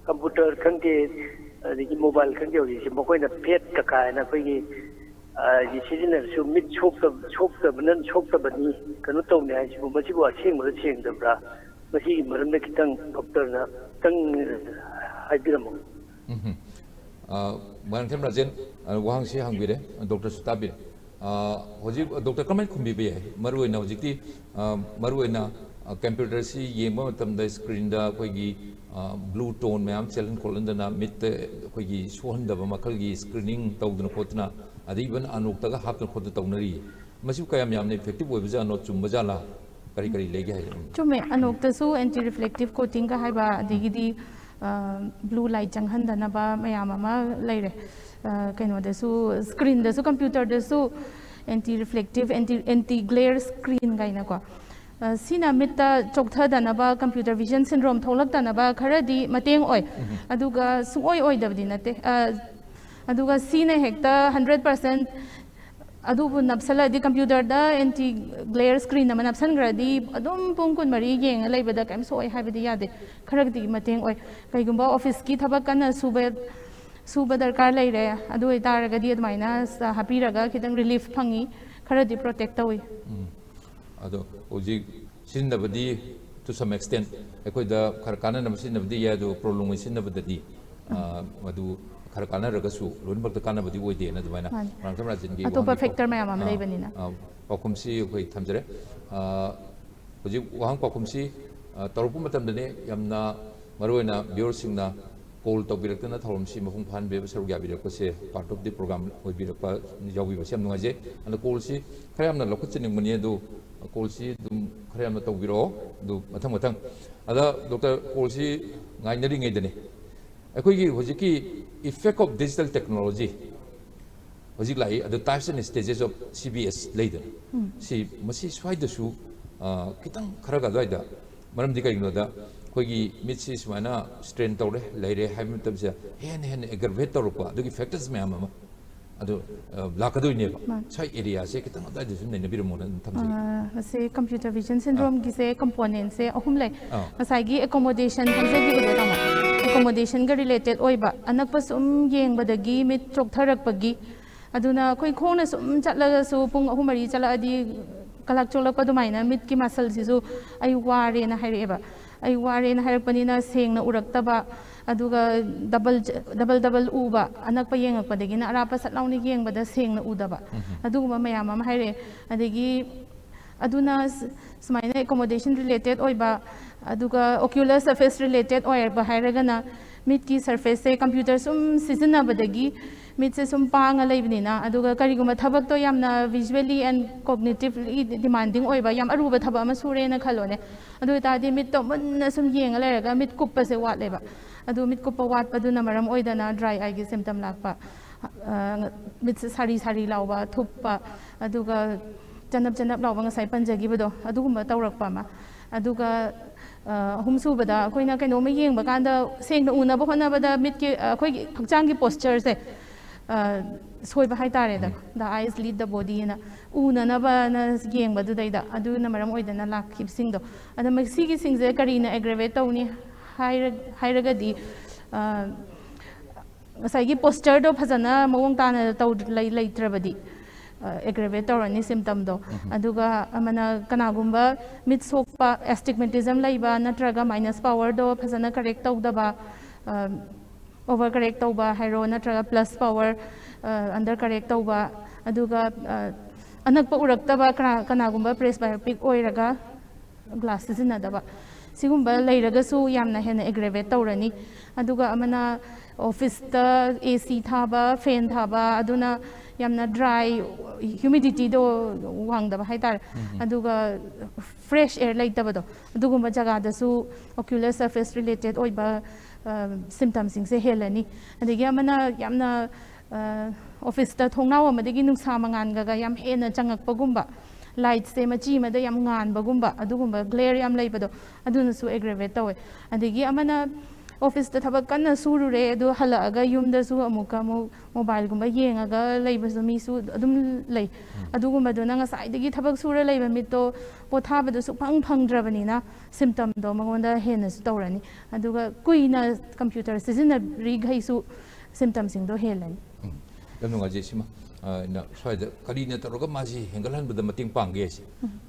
ꯀꯝꯄ꯭ꯌꯨꯇꯔ ꯈꯪꯗꯦ, ꯑꯗꯒꯤ ꯃꯣꯕꯥꯏꯜ ꯈꯪꯗꯦ, ꯍꯧꯖꯤꯛꯁꯦ ꯃꯈꯣꯏꯅ ꯐꯦꯠ ꯀꯀꯥ ꯍꯥꯏꯅ ꯑꯩꯈꯣꯏꯒꯤ, ꯑ, ꯁꯤꯖꯤꯟꯅꯔꯁꯨ ꯃꯤꯠ ꯁꯣꯛꯇꯕ, ꯁꯣꯛꯇꯕꯅ, ꯁꯣꯛꯇꯕꯅꯤ, ꯀꯩꯅꯣ ꯇꯧꯅꯤ ꯍꯥꯏꯁꯤꯕꯨ, ꯃꯁꯤꯕꯨ ꯑꯁꯦꯡꯕꯔ ꯁꯦꯡꯗꯕ꯭ꯔꯥ? ꯃꯁꯤꯒꯤ ꯃꯔꯝꯗ ꯈꯤꯇꯪ ꯗꯣꯛꯇꯔꯅ ꯈꯤꯇꯪ ꯍꯥꯏꯕꯤꯔꯝꯃꯨ꯫ ꯎꯝ꯫ ꯑ, ꯃꯣꯏꯔꯥꯡꯊꯦꯝ ꯔꯥꯖꯦꯟ, ꯑ, ꯋꯥꯍꯪꯁꯤ ꯍꯪꯕꯤꯔꯦ, ꯗꯣꯛꯇꯔꯁꯨ ꯇꯥꯕꯤꯔꯦ꯫ ꯑ, ꯍꯧꯖꯤꯛ ꯗꯣꯛꯇꯔ ꯀꯔꯝꯍꯥꯏꯅ ꯈꯨꯝꯕꯤꯕ ꯌꯥꯏ? ꯃꯔꯨꯑꯣꯏꯅ ꯍꯧꯖꯤꯛꯇꯤ, ꯑ, ꯃꯔꯨꯑꯣꯏꯅ, ꯑ, ꯀꯝꯄ꯭ꯌꯨꯇꯔꯁꯤ ꯌꯦꯡꯕ ꯃꯇꯝꯗ ꯁ꯭ꯀ꯭ꯔꯤꯟꯗ ꯑꯩꯈꯣꯏꯒꯤ, ꯑ, ꯕ꯭ꯂꯨ ꯇꯣꯟ ꯃꯌꯥꯝ ꯆꯦꯜꯍꯟ ꯈꯣꯠꯍꯟꯗꯅ ꯃꯤꯠꯇ ꯑꯩꯈꯣꯏꯒꯤ ꯁꯣꯛꯍꯟꯗꯕ ꯃꯈꯜꯒꯤ ꯁ꯭ꯀ꯭ꯔꯤꯅꯤꯡ ꯇꯧꯗꯅ ꯈꯣꯠꯇꯅ, ꯑꯗꯩ ꯏꯚꯟ ꯑꯅꯣꯛꯇꯒ ꯍꯥꯞꯇꯅ ꯈꯣꯠꯇꯅ ꯇꯧꯅꯔꯤ꯫ ꯃꯁꯤꯕꯨ ꯀꯌꯥꯝ ꯌꯥꯝꯅ ꯏꯐꯦꯛꯇꯤꯚ ꯑꯣꯏꯕꯖꯥꯠꯅꯣ, ꯆꯨꯝꯕꯖꯥꯠꯂꯥ? ꯀꯔꯤ ꯀꯔꯤ ꯂꯩꯒꯦ ꯍꯥꯏ? ꯎꯝ꯫ ꯆꯨꯝꯃꯦ, ꯑꯅꯣꯛꯇꯁꯨ ꯑꯦꯟꯇꯤ ꯔꯤꯐ꯭ꯂꯦꯛꯇꯤꯞ ꯀꯣꯇꯤꯡꯒ ꯍꯥꯏꯕ, ꯑꯗꯒꯤꯗꯤ ꯕ꯭ꯂꯨ ꯂꯥꯏꯠ ꯆꯪꯍꯟꯗꯅꯕ ꯃꯌꯥꯝ ꯑꯃ ꯂꯩꯔꯦ꯫ ꯑ, ꯀꯩꯅꯣꯗꯁꯨ, ꯁ꯭ꯀ꯭ꯔꯤꯟꯗꯁꯨ, ꯀꯝꯄ꯭ꯌꯨꯇꯔꯗꯁꯨ ꯑꯦꯟꯇꯤ ꯔꯤꯐ꯭ꯂꯦꯛꯇꯤꯞ, ꯑꯦꯟꯇꯤ, ꯑꯦꯟꯇꯤ ꯒ꯭ꯂꯦꯌꯔ ꯁ꯭ꯀ꯭ꯔꯤꯟ ꯀꯥꯏꯅꯀꯣ꯫ ꯑ, ꯁꯤꯅ ꯃꯤꯠꯇ ꯆꯣꯛꯊꯗꯅꯕ, ꯀꯝꯄ꯭ꯌꯨꯇꯔ ꯚꯤꯖꯟ ꯁꯤꯟꯗ꯭ꯔꯣꯝ ꯊꯣꯛꯂꯛꯇꯅꯕ ꯈꯔꯗꯤ ꯃꯇꯦꯡ ꯑꯣꯏ꯫ ꯑꯗꯨꯒ ꯁꯨꯡꯑꯣꯏ ꯑꯣꯏꯗꯕꯗꯤ ꯅꯠꯇꯦ꯫ ꯑ, ꯑꯗꯨꯒ ꯁꯤꯅ ꯍꯦꯛꯇ ꯍꯟꯗ꯭ꯔꯦꯠ ꯄꯥꯔꯁꯦꯟ ꯑꯗꯨꯕꯨ ꯅꯞꯁꯜꯂꯗꯤ, ꯀꯝꯄ꯭ꯌꯨꯇꯔꯗ ꯑꯦꯟꯇꯤ ꯒ꯭ꯂꯦꯌꯔ ꯁ꯭ꯀ꯭ꯔꯤꯟ ꯑꯃ ꯅꯞꯁꯟꯈ꯭ꯔꯗꯤ, ꯑꯗꯨꯝ ꯄꯨꯡ ꯀꯨꯟꯃꯔꯤ ꯌꯦꯡꯉ ꯂꯩꯕꯗ ꯀꯔꯤꯝ ꯁꯣꯛꯑꯣꯏ ꯍꯥꯏꯕꯗꯤ ꯌꯥꯗꯦ꯫ ꯈꯔꯗꯤ ꯃꯇꯦꯡ ꯑꯣꯏ꯫ ꯀꯩꯒꯨꯝꯕ ꯑꯣꯐꯤꯁꯀꯤ ꯊꯕꯛ ꯀꯟꯅ ꯁꯨꯕ, ꯁꯨꯕ ꯗꯔꯀꯥꯔ ꯂꯩꯔꯦ, ꯑꯗꯨ ꯑꯣꯏꯇꯥꯔꯒꯗꯤ ꯑꯗꯨꯃꯥꯏꯅ ꯍꯥꯞꯄꯤꯔꯒ ꯈꯤꯇꯪ ꯔꯤꯂꯤꯐ ꯐꯪꯉꯤ, ꯈꯔꯗꯤ ꯄ꯭ꯔꯣꯇꯦꯛ ꯇꯧꯏ꯫ ꯎꯝ꯫ ꯑꯗꯣ ꯍꯧꯖꯤꯛ ꯁꯤꯖꯤꯟꯅꯕꯗꯤ, to some extent, ꯑꯩꯈꯣꯏꯗ ꯈꯔ ꯀꯥꯟꯅꯅꯕ ꯁꯤꯖꯤꯟꯅꯕꯗꯤ ꯌꯥꯏ, ꯑꯗꯨ ꯄ꯭ꯔꯣꯂꯣꯡ ꯑꯣꯏꯅ ꯁꯤꯖꯤꯟꯅꯕꯗꯗꯤ, ꯑ, ꯃꯗꯨ ꯈꯔ ꯀꯥꯟꯅꯔꯒꯁꯨ ꯂꯣꯏꯅꯃꯛꯇ ꯀꯥꯟꯅꯕꯗꯤ ꯑꯣꯏꯗꯦꯅ ꯑꯗꯨꯃꯥꯏꯅ ꯃꯥꯅꯤ꯫ ꯃꯣꯏꯔꯥꯡꯊꯦꯝ ꯔꯥꯖꯦꯟꯒꯤ ꯑꯇꯣꯞꯄ ꯋꯥꯍꯪꯒꯤ ꯐꯦꯛꯇꯔ ꯃꯌꯥꯝ ꯑꯃ ꯑ, ꯂꯩꯕꯅꯤꯅ꯫ ꯑ, ꯄꯥꯎꯈꯨꯝꯁꯤ ꯑꯩꯈꯣꯏ ꯊꯝꯖꯔꯦ꯫ ꯑ, ꯍꯧꯖꯤꯛ ꯋꯥꯍꯪ ꯄꯥꯎꯈꯨꯝꯁꯤ, ꯑ, ꯇꯧꯔꯛꯄ ꯃꯇꯝꯗꯅꯦ, ꯌꯥꯝꯅ ꯃꯔꯨꯑꯣꯏꯅ ꯚ꯭ꯌꯨꯋꯔꯁꯤꯡꯅ ꯀꯣꯜ ꯇꯧꯕꯤꯔꯛꯇꯅ ꯊꯧꯔꯝꯁꯤ ꯃꯄꯨꯡ ꯐꯥꯍꯟꯕꯤꯕ, ꯁꯔꯨꯛ ꯌꯥꯕꯤꯔꯛꯄꯁꯦ, ꯄꯥꯔꯠ ꯑꯣꯐ ꯗꯤ ꯄ꯭ꯔꯣꯒ꯭ꯔꯥꯝ ꯑꯣꯏꯕꯤꯔꯛꯄ, ꯌꯥꯎꯕꯤꯕꯁꯦ ꯌꯥꯝ ꯅꯨꯡꯉꯥꯏꯖꯩ꯫ ꯑꯗꯣ ꯀꯣꯜꯁꯤ ꯈꯔ ꯌꯥꯝꯅ ꯂꯧꯈꯠꯆꯅꯤꯡꯕꯅꯤ, ꯑꯗꯨ ꯀꯣꯜꯁꯤ ꯑꯗꯨꯝ ꯈꯔ ꯌꯥꯝꯅ ꯇꯧꯕꯤꯔꯛꯑꯣ꯫ ꯑꯗꯨ ꯃꯊꯪ ꯃꯊꯪ, ꯑꯗ ꯗꯣꯛꯇꯔ, ꯀꯣꯜꯁꯤ ꯉꯥꯏꯅꯔꯤꯉꯩꯗꯅꯦ, ꯑꯩꯈꯣꯏꯒꯤ ꯍꯧꯖꯤꯛꯀꯤ effect of digital technology ꯍꯧꯖꯤꯛ ꯂꯥꯛꯏ, ꯑꯗꯨ types and stages of C B S ꯂꯩꯗꯅ, ꯁꯤ, ꯃꯁꯤ ꯁ꯭ꯋꯥꯏꯗꯁꯨ ꯑ, ꯈꯤꯇꯪ ꯈꯔꯒ ꯑꯗꯨꯋꯥꯏꯗ, ꯃꯔꯝꯗꯤ ꯀꯩꯒꯤꯅꯣꯗ, ꯑꯩꯈꯣꯏꯒꯤ ꯃꯤꯠꯁꯤ ꯁꯨꯃꯥꯏꯅ strain ꯇꯧꯔꯦ, ꯂꯩꯔꯦ ꯍꯥꯏꯕ ꯃꯇꯝꯁꯤꯗ ꯍꯦꯟꯅ ꯍꯦꯟꯅ aggravate ꯇꯧꯔꯛꯄ ꯑꯗꯨꯒꯤ factors ꯃꯌꯥꯝ ꯑꯃ ꯑꯗꯨ ꯑ, ꯂꯥꯛꯀꯗꯣꯏꯅꯦꯕ꯫ ꯃꯥꯅꯤ꯫ ꯁ꯭ꯋꯥꯏ areaꯁꯦ ꯈꯤꯇꯪ ꯑꯗꯨꯋꯥꯏꯗꯁꯨ ꯅꯩꯅꯕꯤꯔꯝꯃꯣꯅ ꯑꯗꯨꯝ ꯊꯝꯖꯒꯦ꯫ ꯑ, ꯃꯁꯤ computer vision syndromeꯒꯤꯁꯦ componentꯁꯦ ꯑꯍꯨꯝ ꯂꯩ꯫ ꯑꯥ꯫ ꯉꯁꯥꯏꯒꯤ accommodationꯒ ꯍꯥꯏꯖꯈꯤꯕꯗꯣ, ꯇꯥꯃꯣ, accommodationꯒ related ꯑꯣꯏꯕ, ꯑꯅꯛꯄ ꯁꯨꯝ ꯌꯦꯡꯕꯗꯒꯤ ꯃꯤꯠ ꯆꯣꯛꯊꯔꯛꯄꯒꯤ, ꯑꯗꯨꯅ ꯑꯩꯈꯣꯏ ꯈꯣꯡꯅ ꯁꯨꯝ ꯆꯠꯂꯒꯁꯨ ꯄꯨꯡ ꯑꯍꯨꯝ ꯃꯔꯤ ꯆꯠꯂꯛꯑꯗꯤ ꯀꯂꯥꯛ ꯆꯣꯛꯂꯛꯄ ꯑꯗꯨꯃꯥꯏꯅ ꯃꯤꯠꯀꯤ muscleꯁꯤꯁꯨ ꯑꯩ ꯋꯥꯔꯦꯅ ꯍꯥꯏꯔꯛꯑꯦꯕ꯫ ꯑꯩ ꯋꯥꯔꯦꯅ ꯍꯥꯏꯔꯛꯄꯅꯤꯅ ꯁꯦꯡꯅ ꯎꯔꯛꯇꯕ, ꯑꯗꯨꯒ double double double ꯎꯕ, ꯑꯅꯛꯄ ꯌꯦꯡꯉꯛꯄꯗꯒꯤꯅ ꯑꯔꯥꯞꯄ ꯁꯠ ꯂꯥꯎꯅ ꯌꯦꯡꯕꯗ ꯁꯦꯡꯅ ꯎꯗꯕ, ꯑꯗꯨꯒꯨꯝꯕ ꯃꯌꯥꯝ ꯑꯃ ꯍꯥꯏꯔꯛꯑꯦ꯫ ꯑꯗꯒꯤ ꯑꯗꯨꯅ ꯁ-, ꯁꯨꯃꯥꯏꯅ accommodation related ꯑꯣꯏꯕ, ꯑꯗꯨꯒ ocular surface related ꯑꯣꯏꯕ ꯍꯥꯏꯔꯒꯅ ꯃꯤꯠꯀꯤ surfaceꯁꯦ computer ꯁꯨꯝ ꯁꯤꯖꯤꯟꯅꯕꯗꯒꯤ ꯃꯤꯠꯁꯦ ꯁꯨꯝ ꯄꯥꯡꯉ ꯂꯩꯕꯅꯤꯅ, ꯑꯗꯨꯒ ꯀꯔꯤꯒꯨꯝꯕ ꯊꯕꯛꯇꯣ ꯌꯥꯝꯅ visually and cognitively demanding ꯑꯣꯏꯕ, ꯌꯥꯝ ꯑꯔꯨꯕ ꯊꯕꯛ ꯑꯃ ꯁꯨꯔꯦꯅ ꯈꯜꯂꯣꯅꯦ, ꯑꯗꯨ ꯑꯣꯏꯇꯥꯔꯗꯤ ꯃꯤꯠꯇꯣ ꯃꯨꯟꯅ ꯁꯨꯝ ꯌꯦꯡꯉ ꯂꯩꯔꯒ ꯃꯤꯠ ꯀꯨꯞꯄꯁꯦ ꯋꯥꯠꯂꯦꯕ꯫ ꯑꯗꯨ ꯃꯤꯠ ꯀꯨꯞꯄ ꯋꯥꯠꯄꯗꯨꯅ ꯃꯔꯝ ꯑꯣꯏꯗꯅ dry eyeꯒꯤ symptom ꯂꯥꯛꯄ, ꯑ, ꯃꯤꯠꯁꯦ ꯁꯥꯔꯤ ꯁꯥꯔꯤ ꯂꯥꯎꯕ, ꯊꯨꯞꯄ, ꯑꯗꯨꯒ ꯆꯅꯞ ꯆꯅꯞ ꯂꯥꯎꯕ, ꯉꯁꯥꯏ ꯄꯟꯖꯈꯤꯕꯗꯣ, ꯑꯗꯨꯒꯨꯝꯕ ꯇꯧꯔꯛꯄ ꯑꯃ꯫ ꯑꯗꯨꯒ, ꯑ, ꯑꯍꯨꯝꯁꯨꯕꯗ, ꯑꯩꯈꯣꯏꯅ ꯀꯩꯅꯣꯝꯃ ꯌꯦꯡꯕ ꯀꯥꯟꯗ ꯁꯦꯡꯅ ꯎꯅꯕ ꯍꯣꯠꯅꯕꯗ ꯃꯤꯠꯀꯤ, ꯑ, ꯑꯩꯈꯣꯏꯒꯤ ꯍꯛꯆꯥꯡꯒꯤ postureꯁꯦ, ꯑ, ꯁꯣꯏꯕ ꯍꯥꯏꯇꯥꯔꯦꯗ, "The eyes lead the body" ꯍꯥꯏꯅ, ꯎꯅꯅꯕꯅ ꯌꯦꯡꯕꯗꯨꯗꯩꯗ, ꯑꯗꯨꯅ ꯃꯔꯝ ꯑꯣꯏꯗꯅ ꯂꯥꯛꯈꯤꯕꯁꯤꯡꯗꯣ꯫ ꯑꯗ ꯃꯁꯤꯒꯤꯁꯤꯡꯁꯦ ꯀꯔꯤꯅ aggravate ꯇꯧꯅꯤ ꯍꯥꯏꯔ-, ꯍꯥꯏꯔꯒꯗꯤ, ꯑ, ꯉꯁꯥꯏꯒꯤ postureꯗꯣ ꯐꯖꯅ ꯃꯑꯣꯡ ꯇꯥꯅ ꯇꯧ-, ꯂꯩ-, ꯂꯩꯇ꯭ꯔꯕꯗꯤ, ꯑ, aggravate ꯇꯧꯔꯅꯤ symptomꯗꯣ꯫ ꯑꯗꯨꯒ ꯑꯃꯅ ꯀꯅꯥꯒꯨꯝꯕ ꯃꯤꯠ ꯁꯣꯛꯄ, astigmatism ꯂꯩꯕ, ꯅꯠꯇ꯭ꯔꯒ minus powerꯗꯣ ꯐꯖꯅ correct ꯇꯧꯗꯕ, ꯑ, over correct ꯇꯧꯕ ꯍꯥꯏꯔꯣ, ꯅꯠꯇ꯭ꯔꯒ plus power, ꯑ, under correct ꯇꯧꯕ, ꯑꯗꯨꯒ, ꯑ, ꯑꯅꯛꯄ ꯎꯔꯛꯇꯕ ꯀꯅꯥ-, ꯀꯅꯥꯒꯨꯝꯕ presbyopic ꯑꯣꯏꯔꯒ glass ꯁꯤꯖꯤꯟꯅꯗꯕ, ꯁꯤꯒꯨꯝꯕ ꯂꯩꯔꯒꯁꯨ ꯌꯥꯝꯅ ꯍꯦꯟꯅ aggravate ꯇꯧꯔꯅꯤ꯫ ꯑꯗꯨꯒ ꯑꯃꯅ officeꯇ AC ꯊꯥꯕ, fan ꯊꯥꯕ, ꯑꯗꯨꯅ ꯌꯥꯝꯅ dry, humidityꯗꯣ ꯋꯥꯡꯗꯕ ꯍꯥꯏꯇꯥꯔꯦ꯫ ꯑꯗꯨꯒ fresh air ꯂꯩꯇꯕꯗꯣ, ꯑꯗꯨꯒꯨꯝꯕ ꯖꯒꯥꯗꯁꯨ ocular surface related ꯑꯣꯏꯕ ꯁꯤꯝꯇꯝꯁꯤꯡꯁꯦ ꯍꯦꯜꯂꯅꯤ꯫ ꯑꯗꯒꯤ ꯑꯃꯅ ꯌꯥꯝꯅ ꯑꯣꯐꯤꯁꯇ ꯊꯣꯡꯅꯥꯎ ꯑꯃꯗꯒꯤ ꯅꯨꯡꯁꯥ ꯃꯉꯥꯜꯒꯒ ꯌꯥꯝ ꯍꯦꯟꯅ ꯆꯪꯉꯛꯄꯒꯨꯝꯕ, ꯂꯥꯏꯠꯁꯦ ꯃꯆꯤ ꯑꯃꯗ ꯌꯥꯝ ꯉꯥꯟꯕꯒꯨꯝꯕ, ꯑꯗꯨꯒꯨꯝꯕ ꯒ꯭ꯂꯦꯌꯔ ꯌꯥꯝ ꯂꯩꯕꯗꯣ, ꯑꯗꯨꯅꯁꯨ ꯑꯦꯒ꯭ꯔꯦꯚꯦꯠ ꯇꯧꯋꯦ꯫ ꯑꯗꯒꯤ ꯑꯃꯅ ꯑꯣꯐꯤꯁꯇ ꯊꯕꯛ ꯀꯟꯅ ꯁꯨꯔꯨꯔꯦ, ꯑꯗꯨ ꯍꯜꯂꯛꯑꯒ ꯌꯨꯝꯗꯁꯨ ꯑꯃꯨꯛꯀ ꯑꯃꯨꯛ ꯃꯣꯕꯥꯏꯜꯒꯨꯝꯕ ꯌꯦꯡꯉꯒ ꯂꯩꯕꯁꯨ ꯃꯤꯁꯨ ꯑꯗꯨꯝ ꯂꯩ꯫ ꯑꯗꯨꯒꯨꯝꯕꯗꯨꯅ ꯉꯁꯥꯏꯗꯒꯤ ꯊꯕꯛ ꯁꯨꯔ ꯂꯩꯕ ꯃꯤꯠꯇꯣ ꯄꯣꯊꯥꯕꯗꯣ ꯁꯨꯛꯐꯪ ꯐꯪꯗ꯭ꯔꯕꯅꯤꯅ ꯁꯤꯝꯇꯝꯗꯣ ꯃꯉꯣꯟꯗ ꯍꯦꯟꯅꯁꯨ ꯇꯧꯔꯅꯤ꯫ ꯑꯗꯨꯒ ꯀꯨꯏꯅ ꯀꯝꯄ꯭ꯌꯨꯇꯔ ꯁꯤꯖꯤꯟꯅꯔꯤꯈꯩꯁꯨ ꯁꯤꯝꯇꯝꯁꯤꯡꯗꯣ ꯍꯦꯜꯂꯅꯤ꯫ ꯎꯝ, ꯌꯥꯝ ꯅꯨꯡꯉꯥꯏꯖꯩ ꯁꯤꯃ꯫ ꯑ, ꯑꯩꯅ ꯁ꯭ꯋꯥꯏꯗ ꯀꯔꯤꯅ ꯇꯧꯔꯒ ꯃꯥꯁꯤ ꯍꯦꯟꯒꯠꯍꯟꯕꯗ ꯃꯇꯦꯡ ꯄꯥꯡꯒꯦ ꯍꯥꯏꯁꯦ,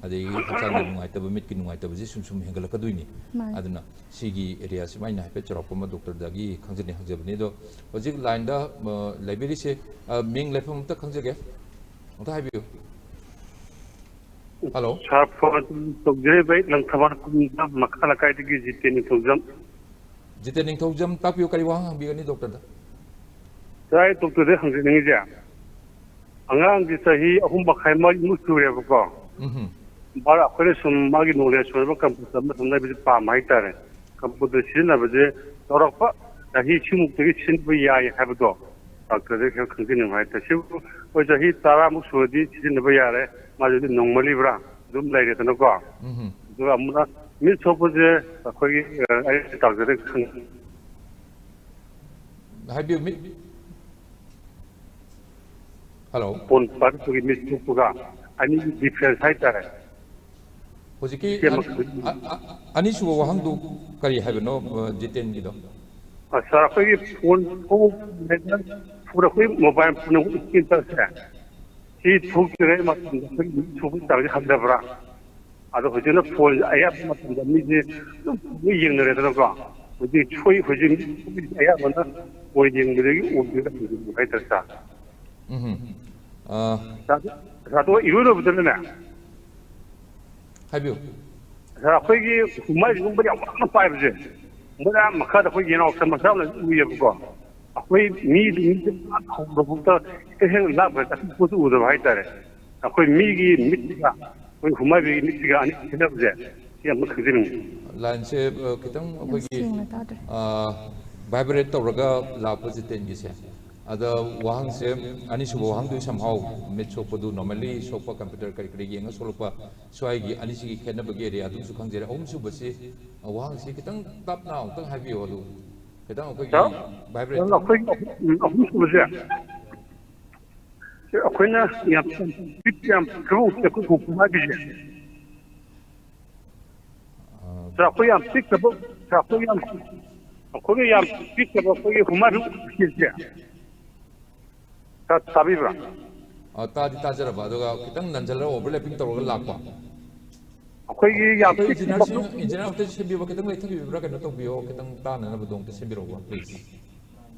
ꯑꯗꯒꯤ ꯍꯛꯆꯥꯡꯒꯤ ꯅꯨꯡꯉꯥꯏꯇꯕ, ꯃꯤꯠꯀꯤ ꯅꯨꯡꯉꯥꯏꯇꯕꯁꯦ ꯁꯨꯝ ꯁꯨꯝ ꯍꯦꯟꯒꯠꯂꯛꯀꯗꯣꯏꯅꯤ꯫ ꯃꯥꯅꯤ꯫ ꯑꯗꯨꯅ ꯁꯤꯒꯤ ꯑꯦꯔꯤꯌꯥꯁꯤꯃ ꯑꯩꯅ ꯍꯥꯏꯐꯦꯠ ꯆꯥꯎꯔꯥꯛꯄ ꯑꯃ ꯗꯣꯛꯇꯔꯗꯒꯤ ꯈꯪꯖꯅꯤ ꯍꯪꯖꯕꯅꯤ꯫ ꯑꯗꯣ ꯍꯧꯖꯤꯛ ꯂꯥꯏꯟꯗ ꯑ, ꯂꯩꯕꯤꯔꯤꯁꯦ, ꯑ, ꯃꯤꯡ ꯂꯩꯐꯝ ꯑꯝꯇ ꯈꯪꯖꯒꯦ, ꯑꯝꯇ ꯍꯥꯏꯕꯤꯌꯨ꯫ ꯍꯜꯂꯣ꯫ ꯁꯥꯔ, ꯐꯣꯟ ꯇꯧꯖꯔꯤꯕ ꯑꯩ ꯂꯪꯊꯕꯥꯜ ꯈꯨꯟꯗ ꯃꯈꯥ ꯂꯩꯀꯥꯏꯗꯒꯤ ꯖꯤꯇꯦꯟ ꯅꯤꯡꯊꯧꯖꯝ꯫ ꯖꯤꯇꯦꯟ ꯅꯤꯡꯊꯧꯖꯝ, ꯇꯥꯛꯄꯤꯌꯨ, ꯀꯔꯤ ꯋꯥꯍꯪ ꯍꯪꯕꯤꯒꯅꯤ ꯗꯣꯛꯇꯔꯗ? ꯁꯥꯔ, ꯑꯩ ꯗꯣꯛꯇꯔꯗ ꯍꯪꯖꯅꯤꯡꯉꯤꯁꯦ, ꯑꯉꯥꯡꯁꯦ ꯆꯍꯤ ꯑꯍꯨꯝ ꯃꯈꯥꯏ ꯃꯔꯤꯃꯨꯛ ꯁꯨꯔꯦꯕꯀꯣ꯫ ꯎꯝ꯫ ꯕꯥꯔ, ꯑꯩꯈꯣꯏꯅ ꯁꯨꯝ ꯃꯥꯒꯤ ꯅꯣꯂꯦꯖ ꯑꯣꯏꯕ ꯀꯝꯄ꯭ꯌꯨꯇꯔ ꯑꯃ ꯁꯨꯝ ꯂꯩꯕꯁꯦ ꯄꯥꯝꯕ ꯍꯥꯏꯇꯥꯔꯦ꯫ ꯀꯝꯄ꯭ꯌꯨꯇꯔ ꯁꯤꯖꯤꯟꯅꯕꯁꯦ ꯆꯥꯎꯔꯥꯛꯄ ꯆꯍꯤ ꯁꯤꯃꯨꯛꯇꯒꯤ ꯁꯤꯖꯤꯟꯅꯕ ꯌꯥꯏ ꯍꯥꯏꯕꯗꯣ ꯗꯥꯛꯇꯔꯗꯒꯤ ꯈꯔ ꯈꯪꯖꯅꯤꯡꯕ ꯍꯥꯏꯇꯥꯔꯦ꯫ ꯁꯤꯕꯨ ꯑꯩꯈꯣꯏ ꯆꯍꯤ ꯇꯔꯥꯃꯨꯛ ꯁꯨꯔꯗꯤ ꯁꯤꯖꯤꯟꯅꯕ ꯌꯥꯔꯦ, ꯃꯥꯁꯦ ꯍꯧꯖꯤꯛ ꯅꯣꯡꯃꯜꯂꯤꯕ꯭ꯔꯥ? ꯑꯗꯨꯝ ꯂꯩꯔꯦꯗꯅꯀꯣ꯫ ꯎꯝ꯫ ꯑꯗꯨꯒ ꯑꯃꯨꯛꯅ ꯃꯤꯠ ꯁꯣꯛꯄꯁꯦ ꯑꯩꯈꯣꯏꯒꯤ, ꯑ, ꯑꯩ ꯗꯥꯛꯇꯔꯗꯒꯤ ꯈꯪ- ꯍꯥꯏꯕꯤꯌꯨ, ꯃꯤꯠ꯫ ꯍꯜꯂꯣ꯫ ꯐꯣꯟ ꯄꯥꯏꯔꯛꯄꯒꯤ ꯃꯤꯠ ꯁꯣꯛꯄꯒ ꯑꯅꯤꯒꯤ ꯗꯤꯐ꯭ꯔꯦꯟꯁ ꯍꯥꯏꯇꯥꯔꯦ꯫ ꯍꯧꯖꯤꯛꯀꯤ ꯏꯆꯦ ꯑ- ꯃꯈꯜ- ꯑ- ꯑ- ꯑꯅꯤꯁꯨꯕ ꯋꯥꯍꯪꯗꯨ ꯀꯔꯤ ꯍꯥꯏꯕꯅꯣ, ꯑ, ꯖꯤꯇꯦꯟꯒꯤꯗꯣ? ꯑ, ꯁꯥꯔ, ꯑꯩꯈꯣꯏꯒꯤ ꯐꯣꯟ, ꯐꯣꯟ, ꯐꯣꯟ ꯑꯩꯈꯣꯏ ꯃꯣꯕꯥꯏꯜ ꯐꯣꯟ ꯏꯁꯀ꯭ꯔꯤꯟ ꯇꯆꯁꯦ, ꯁꯤ ꯊꯣꯛꯇ꯭ꯔꯤꯉꯩ ꯃꯇꯝꯗ ꯑꯩꯈꯣꯏꯒꯤ ꯃꯤꯠ ꯁꯣꯛꯄꯒꯤ ꯆꯥꯡꯁꯦ ꯍꯟꯊꯕ꯭ꯔꯥ? ꯑꯗꯣ ꯍꯧꯖꯤꯛꯅ ꯐꯣꯟꯁꯦ ꯑꯌꯥꯝꯕ ꯃꯇꯝꯗ ꯃꯤꯁꯦ ꯑꯗꯨꯝ ꯂꯣꯏ ꯌꯦꯡꯅꯔꯦꯗꯅꯀꯣ꯫ ꯍꯧꯖꯤꯛ ꯁꯣꯏ, ꯍꯧꯖꯤꯛ ꯑꯌꯥꯝꯕꯅ ꯐꯣꯟ ꯌꯦꯡꯕꯗꯒꯤ ꯑꯣꯏꯗꯣꯏꯔꯥ ꯍꯥꯏꯇꯥꯔꯦ, ꯁꯥꯔ꯫ ꯎꯝ꯫ ꯑ, ꯁꯥꯔ, ꯑꯗꯣ ꯏꯔꯣꯏ ꯂꯣꯏꯕꯗꯅꯅꯦ, ꯍꯥꯏꯕꯤꯌꯨ꯫ ꯁꯥꯔ, ꯑꯩꯈꯣꯏꯒꯤ ꯍꯨꯃꯥꯏꯒꯨꯝꯕ ꯌꯥꯝ ꯋꯥꯅ ꯄꯥꯏꯕꯁꯦ, ꯃꯣꯏꯅ ꯃꯈꯥꯗ ꯑꯩꯈꯣꯏ ꯌꯦꯅꯥꯎꯁ ꯃꯆꯥ ꯑꯃ ꯎꯏꯌꯦꯕꯀꯣ꯫ ꯑꯩꯈꯣꯏ ꯃꯤ, ꯃꯤꯁꯦ ꯄꯨꯔꯥ ꯍꯧꯔꯐꯥꯎꯗ ꯍꯦꯛ ꯍꯦꯛ ꯂꯥꯞꯈ꯭ꯔꯦ, ꯑꯄꯤꯛꯄꯁꯨ ꯎꯗꯕ ꯍꯥꯏꯇꯥꯔꯦ꯫ ꯑꯩꯈꯣꯏ ꯃꯤꯒꯤ ꯃꯤꯠꯁꯤꯒ ꯑꯩꯈꯣꯏ ꯍꯨꯃꯥꯏꯕꯤꯒꯤ ꯃꯤꯠꯁꯤꯒ ꯑꯅꯤ ꯈꯦꯠꯅꯕꯁꯦ, ꯁꯤ ꯑꯃ ꯈꯪꯖꯅꯤꯡꯉꯤ꯫ ꯂꯥꯏꯟꯁꯦ ꯑ, ꯈꯤꯇꯪ ꯌꯥꯝ ꯑꯩꯈꯣꯏꯒꯤ ꯁꯦꯡꯅ ꯇꯥꯗ꯭ꯔꯦ꯫ ꯚꯥꯏꯕ꯭ꯔꯦꯠ ꯇꯧꯔꯒ ꯂꯥꯛꯄ ꯖꯤꯇꯦꯟꯒꯤꯁꯦ꯫ ꯑꯗ ꯋꯥꯍꯪꯁꯦ, ꯑꯅꯤꯁꯨꯕ ꯋꯥꯍꯪꯗꯨ somehow ꯃꯤꯠ ꯁꯣꯛꯄꯗꯨ normally ꯁꯣꯛꯄ, ꯀꯝꯄ꯭ꯌꯨꯇꯔ ꯀꯔꯤ ꯀꯔꯤ ꯌꯦꯡꯉ ꯁꯣꯛꯂꯛꯄ, ꯁ꯭ꯋꯥꯏꯒꯤ ꯑꯅꯤꯁꯤꯒꯤ ꯈꯦꯠꯅꯕꯒꯤ ꯑꯦꯔꯤꯌꯥꯗꯨꯝꯁꯨ ꯈꯪꯖꯔꯦ꯫ ꯑꯍꯨꯝꯁꯨꯕꯁꯤ ꯑ, ꯋꯥꯍꯪꯁꯤ ꯈꯤꯇꯪ ꯇꯞꯅ ꯑꯃꯨꯛꯇꯪ ꯍꯥꯏꯕꯤꯌꯨ꯫ ꯑꯗꯨ ꯈꯤꯇꯪ ꯑꯩꯈꯣꯏꯒꯤ ꯁꯥꯔ, ꯚꯥꯏꯕ꯭ꯔꯦꯠ ꯑꯩꯈꯣꯏ ꯑꯍꯨꯝ ꯁꯨꯕꯁꯦ, ꯑꯩꯈꯣꯏꯅ ꯌꯥꯝ ꯄꯤꯛ ꯌꯥꯝ ꯀ꯭ꯔꯣꯁ ꯑꯩꯈꯣꯏ ꯈꯣꯡ ꯍꯥꯏꯕꯤꯁꯦ, ꯁꯥꯔ, ꯑꯩꯈꯣꯏ ꯌꯥꯝ ꯄꯤꯛꯇꯕ, ꯁꯥꯔ, ꯑꯩꯈꯣꯏ ꯌꯥꯝ, ꯑꯩꯈꯣꯏꯒꯤ ꯌꯥꯝ ꯄꯤꯛꯇꯕ ꯑꯩꯈꯣꯏꯒꯤ ꯍꯨꯃꯥꯏꯕꯤ ꯁꯤꯁꯦ, ꯁꯥꯔ, ꯇꯥꯕꯤꯕ꯭ꯔꯥ? ꯑ, ꯇꯥꯗꯤ ꯇꯥꯖꯔꯕ, ꯑꯗꯨꯒ ꯈꯤꯇꯪ ꯅꯟꯁꯤꯜꯂꯒ ꯑꯣꯚꯔꯂꯦꯄꯤꯡ ꯇꯧꯔꯒ ꯂꯥꯛꯄ꯫ ꯑꯩꯈꯣꯏꯒꯤ ꯌꯥꯝ ꯑꯩꯈꯣꯏ ꯄꯤꯛꯇꯕ ꯏꯟꯖꯤꯅꯤꯌꯥꯔꯁꯤꯡ, ꯏꯟꯖꯤꯅꯤꯌꯥꯔ ꯑꯝꯇ ꯁꯦꯝꯕꯤꯕ, ꯈꯤꯇꯪ ꯂꯩꯊꯕꯤꯕ꯭ꯔꯥ, ꯀꯩꯅꯣ ꯇꯧꯕꯤꯌꯣ, ꯈꯤꯇꯪ ꯇꯥꯅꯅꯕꯗꯣ ꯑꯝꯇ ꯁꯦꯝꯕꯤꯔꯛꯎꯕ, ꯄ꯭ꯂꯤꯖ꯫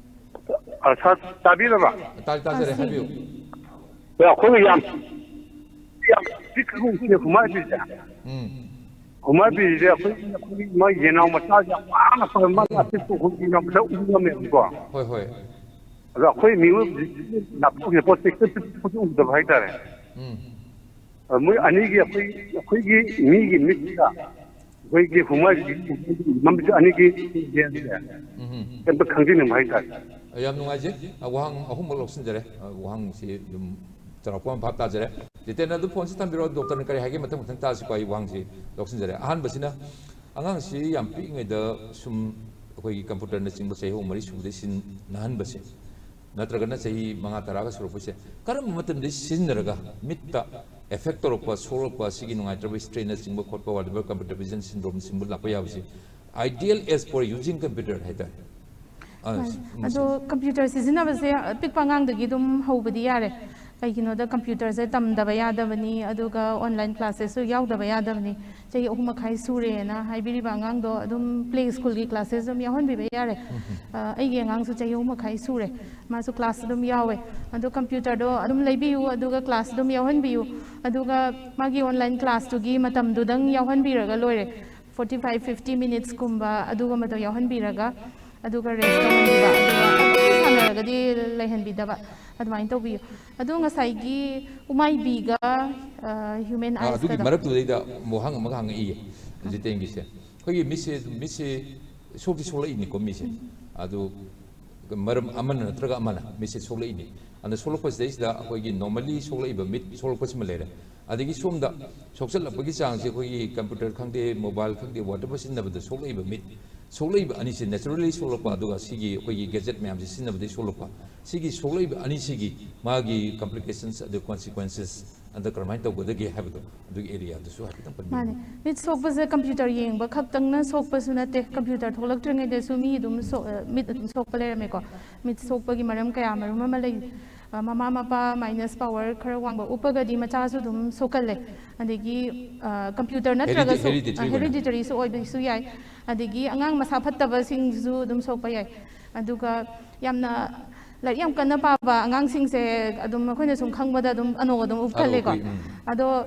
ꯑ, ꯁꯥꯔ, ꯇꯥꯕꯤꯔꯕ? ꯇꯥꯗꯤ ꯇꯥꯖꯔꯦ, ꯍꯥꯏꯕꯤꯌꯨ꯫ ꯑꯩꯈꯣꯏꯒꯤ ꯌꯥꯝ, ꯌꯥꯝ ꯄꯤꯛꯈ꯭ꯔꯕ ꯍꯨꯃꯥꯏꯕꯤꯁꯦ, ꯎꯝ꯫ ꯍꯨꯃꯥꯏꯕꯤꯁꯦ ꯑꯩꯈꯣꯏ, ꯑꯩꯈꯣꯏꯒꯤ ꯃꯥꯒꯤ ꯌꯦꯅꯥꯎ ꯃꯆꯥꯁꯦ ꯌꯥꯝ ꯋꯥꯅ ꯐꯔ ꯃꯥꯅ ꯑꯄꯤꯛꯄ ꯍꯨꯝꯕꯤ ꯌꯥꯝ ꯃꯁꯛ ꯎꯕ ꯉꯝꯃꯦꯕꯀꯣ꯫ ꯍꯣꯏ, ꯍꯣꯏ꯫ ꯑꯗꯣ ꯑꯩꯈꯣꯏ ꯃꯤꯑꯣꯏꯕꯁꯤ ꯂꯥꯞꯊꯣꯛꯈꯤꯕ ꯄꯣꯠꯁꯦ ꯎꯗꯕ ꯍꯥꯏꯇꯥꯔꯦ꯫ ꯎꯝ꯫ ꯑ, ꯃꯣꯏ ꯑꯅꯤꯒꯤ ꯑꯩꯈꯣꯏ, ꯑꯩꯈꯣꯏꯒꯤ ꯃꯤꯒꯤ ꯃꯤꯠꯁꯤꯗ ꯑꯩꯈꯣꯏꯒꯤ ꯍꯨꯃꯥꯏꯕꯤꯒꯤ ꯃꯃꯤꯠ ꯑꯅꯤꯒꯤ ꯒ꯭ꯌꯥꯟꯁꯦ ꯎꯝ꯫ ꯀꯩꯝꯇ ꯈꯪꯖꯅꯤꯡꯕ ꯍꯥꯏꯇꯥꯔꯦ꯫ ꯌꯥꯝ ꯅꯨꯡꯉꯥꯏꯖꯩ꯫ ꯑ, ꯋꯥꯍꯪ ꯑꯍꯨꯝꯃꯛ ꯂꯧꯁꯤꯟꯖꯔꯦ꯫ ꯑ, ꯋꯥꯍꯪꯁꯤ ꯑꯗꯨꯝ ꯆꯥꯎꯔꯥꯛꯄ ꯑꯃ ꯚꯥꯞ ꯇꯥꯖꯔꯦ꯫ ꯖꯤꯇꯦꯟ, ꯑꯗꯨ ꯐꯣꯟꯁꯤ ꯊꯝꯕꯤꯔꯣ꯫ ꯗꯣꯛꯇꯔꯅ ꯀꯔꯤ ꯍꯥꯏꯒꯦ ꯃꯊꯪ ꯃꯊꯪ ꯇꯥꯁꯤꯀꯣ꯫ ꯑꯩ ꯋꯥꯍꯪꯁꯤ ꯂꯧꯁꯤꯟꯖꯔꯦ꯫ ꯑꯍꯥꯟꯕꯁꯤꯅ, ꯑꯉꯥꯡꯁꯤ ꯌꯥꯝ ꯄꯤꯛꯏꯉꯩꯗ ꯁꯨꯝ ꯑꯩꯈꯣꯏꯒꯤ ꯀꯝꯄ꯭ꯌꯨꯇꯔꯅꯆꯤꯡꯕ ꯆꯍꯤ ꯑꯍꯨꯝ ꯃꯔꯤ ꯁꯨꯕꯗꯩ ꯁꯤꯟꯅꯍꯟꯕꯁꯦ, ꯅꯠꯇ꯭ꯔꯒꯅ ꯆꯍꯤ ꯃꯉꯥ ꯇꯔꯥꯒ ꯁꯨꯔꯛꯄꯁꯦ, ꯀꯔꯝꯕ ꯃꯇꯝꯗ ꯁꯤꯖꯤꯟꯅꯔꯒ ꯃꯤꯠꯇ ꯑꯦꯐꯦꯛ ꯇꯧꯔꯛꯄ, ꯁꯣꯛꯂꯛꯄ, ꯁꯤꯒꯤ ꯅꯨꯡꯉꯥꯏꯇ꯭ꯔꯕ ꯁ꯭ꯇ꯭ꯔꯦꯟꯅꯆꯤꯡꯕ ꯈꯣꯠꯄ, whatever, ꯀꯝꯄ꯭ꯌꯨꯇꯔ ꯚꯤꯖꯟ ꯁꯤꯟꯗ꯭ꯔꯣꯝꯅꯆꯤꯡꯕ ꯂꯥꯛꯄ ꯌꯥꯕꯁꯤ, ideal age for using computer ꯍꯥꯏꯇꯥꯔꯦ꯫ ꯑ, ꯑꯗꯣ ꯀꯝꯄ꯭ꯌꯨꯇꯔ ꯁꯤꯖꯤꯟꯅꯕꯁꯦ ꯑꯄꯤꯛꯄ ꯑꯉꯥꯡꯗꯒꯤ ꯑꯗꯨꯝ ꯍꯧꯕꯗꯤ ꯌꯥꯔꯦ꯫ ꯀꯩꯒꯤꯅꯣꯗ ꯀꯝꯄ꯭ꯌꯨꯇꯔꯁꯦ ꯇꯝꯗꯕ ꯌꯥꯗꯕꯅꯤ, ꯑꯗꯨꯒ ꯑꯣꯟꯂꯥꯏꯟ ꯀ꯭ꯂꯥꯁꯦꯁꯁꯨ ꯌꯥꯎꯗꯕ ꯌꯥꯗꯕꯅꯤ꯫ ꯆꯍꯤ ꯑꯍꯨꯝ ꯃꯈꯥꯏ ꯁꯨꯔꯦꯅ ꯍꯥꯏꯕꯤꯔꯤꯕ ꯑꯉꯥꯡꯗꯣ ꯑꯗꯨꯝ ꯄ꯭ꯂꯦ ꯁ꯭ꯀꯨꯜꯒꯤ ꯀ꯭ꯂꯥꯁꯦꯁ ꯑꯗꯨꯝ ꯌꯥꯎꯍꯟꯕꯤꯕ ꯌꯥꯔꯦ꯫ ꯑ, ꯑꯩꯒꯤ ꯑꯉꯥꯡꯁꯨ ꯆꯍꯤ ꯑꯍꯨꯝ ꯃꯈꯥꯏ ꯁꯨꯔꯦ, ꯃꯥꯁꯨ ꯀ꯭ꯂꯥꯁ ꯑꯗꯨꯝ ꯌꯥꯎꯋꯦ꯫ ꯑꯗꯣ ꯀꯝꯄ꯭ꯌꯨꯇꯔꯗꯣ ꯑꯗꯨꯝ ꯂꯩꯕꯤꯌꯨ, ꯑꯗꯨꯒ ꯀ꯭ꯂꯥꯁ ꯑꯗꯨꯝ ꯌꯥꯎꯍꯟꯕꯤꯌꯨ, ꯑꯗꯨꯒ ꯃꯥꯒꯤ ꯑꯣꯟꯂꯥꯏꯟ ꯀ꯭ꯂꯥꯁꯇꯨꯒꯤ ꯃꯇꯝꯗꯨꯗꯪ ꯌꯥꯎꯍꯟꯕꯤꯔꯒ ꯂꯣꯏꯔꯦ꯫ ꯐꯣꯔꯇꯤ ꯐꯥꯏꯚ, ꯐꯤꯐꯇꯤ ꯃꯤꯅꯤꯠꯁꯀꯨꯝꯕ ꯑꯗꯨꯒꯨꯝꯕꯗꯣ ꯌꯥꯎꯍꯟꯕꯤꯔꯒ, ꯑꯗꯨꯒ ꯔꯦꯁ ꯇꯧꯍꯟꯕꯤꯕ, ꯑꯗꯨꯒ ꯑꯗꯨꯝ ꯁꯥꯟꯅꯔꯒꯗꯤ ꯂꯩꯍꯟꯕꯤꯗꯕ, ꯑꯗꯨꯃꯥꯏꯅ ꯇꯧꯕꯤꯌꯨ꯫ ꯑꯗꯣ ꯉꯁꯥꯏꯒꯤ ꯎꯃꯥꯏꯕꯤꯒ ꯍ꯭ꯌꯨꯃꯦꯟ ꯑ, ꯑꯗꯨꯒꯤ ꯑꯥꯏꯁꯀꯗꯣ ꯃꯔꯛꯇꯨꯗꯩꯗ ꯋꯥꯍꯪ ꯑꯃꯒ ꯍꯪꯉꯛꯏꯌꯦ꯫ ꯖꯤꯇꯦꯟꯒꯤꯁꯦ, ꯑꯩꯈꯣꯏꯒꯤ ꯃꯤꯠꯁꯦ, ꯃꯤꯠꯁꯦ ꯁꯣꯛꯇꯤ ꯁꯣꯛꯂꯛꯏꯅꯤꯀꯣ ꯃꯤꯁꯦ꯫ ꯑꯗꯨ ꯃꯔꯝ ꯑꯃꯅ ꯅꯠꯇ꯭ꯔꯒ ꯑꯃꯅ ꯃꯤꯠꯁꯦ ꯁꯣꯛꯂꯛꯏꯅꯤ꯫ ꯑꯗꯨꯅ ꯁꯣꯛꯂꯛꯄꯁꯤꯗꯩꯁꯤꯗ ꯑꯩꯈꯣꯏꯒꯤ normally ꯁꯣꯛꯂꯛꯏꯕ ꯃꯤꯠ ꯁꯣꯛꯂꯛꯄꯁꯤꯃ ꯂꯩꯔꯦ꯫ ꯑꯗꯒꯤ ꯁꯣꯝꯗ ꯁꯣꯛꯆꯜꯂꯛꯄꯒꯤ ꯆꯥꯡꯁꯦ ꯑꯩꯈꯣꯏꯒꯤ computer ꯈꯪꯗꯦ, mobile ꯈꯪꯗꯦ, whatever ꯁꯤꯖꯤꯟꯅꯕꯗ ꯁꯣꯛꯂꯛꯏꯕ ꯃꯤꯠ, ꯁꯣꯛꯂꯛꯏꯕ ꯑꯅꯤꯁꯦ naturally ꯁꯣꯛꯂꯛꯄ, ꯑꯗꯨꯒ ꯁꯤꯒꯤ ꯑꯩꯈꯣꯏꯒꯤ gadget ꯃꯌꯥꯝꯁꯦ ꯁꯤꯖꯤꯟꯅꯕꯗꯒꯤ ꯁꯣꯛꯂꯛꯄ, ꯁꯤꯒꯤ ꯁꯣꯛꯂꯛꯏꯕ ꯑꯅꯤꯁꯤꯒꯤ ꯃꯥꯒꯤ complications ꯑꯗꯨ consequences ꯑꯗ ꯀꯔꯝꯍꯥꯏꯅ ꯇꯧꯒꯗꯒꯦ ꯍꯥꯏꯕꯗꯣ, ꯑꯗꯨꯒꯤ areaꯗꯨꯁꯨ ꯍꯥꯏꯐꯦꯠꯇꯪ ꯄꯟꯕꯤꯌꯨ꯫ ꯃꯥꯅꯦ꯫ ꯃꯤꯠ ꯁꯣꯛꯄꯁꯦ computer ꯌꯦꯡꯕ ꯈꯛꯇꯪꯅ ꯁꯣꯛꯄꯁꯨ ꯅꯠꯇꯦ, computer ꯊꯣꯛꯂꯛꯇ꯭ꯔꯤꯉꯩꯗꯁꯨ ꯃꯤ ꯑꯗꯨꯝ ꯁꯣꯛ-, ꯑ, ꯃꯤꯠ ꯑꯗꯨꯝ ꯁꯣꯛꯄ ꯂꯩꯔꯝꯃꯦꯀꯣ꯫ ꯃꯤꯠ ꯁꯣꯛꯄꯒꯤ ꯃꯔꯝ ꯀꯌꯥ ꯃꯔꯨꯝ ꯑꯃ ꯂꯩ꯫ ꯑ, ꯃꯃꯥ ꯃꯄꯥ minus power ꯈꯔ ꯋꯥꯡꯕ ꯎꯞꯄꯒꯗꯤ ꯃꯆꯥꯁꯨ ꯑꯗꯨꯝ ꯁꯣꯛꯀꯜꯂꯦ꯫ ꯑꯗꯒꯤ, ꯑ, computer ꯅꯠꯇ꯭ꯔꯒꯁꯨ, hereditary ꯑꯣꯏꯅ꯫ Hereditarysꯨ ꯑꯣꯏꯕꯁꯨ ꯌꯥꯏ꯫ ꯑꯗꯒꯤ ꯑꯉꯥꯡ ꯃꯁꯥ ꯐꯠꯇꯕꯁꯤꯡꯁꯨ ꯑꯗꯨꯝ ꯁꯣꯛꯄ ꯌꯥꯏ꯫ ꯑꯗꯨꯒ ꯌꯥꯝꯅ ꯂꯥꯏꯔꯤꯛ ꯌꯥꯝ ꯀꯟꯅ ꯄꯥꯕ ꯑꯉꯥꯡꯁꯤꯡꯁꯦ ꯑꯗꯨꯝ ꯑꯩꯈꯣꯏꯅ ꯁꯨꯝ ꯈꯪꯕꯗ ꯑꯗꯨꯝ ꯑꯅꯧ ꯑꯗꯨꯝ ꯎꯞꯀꯜꯂꯦꯀꯣ꯫ ꯑꯗꯣ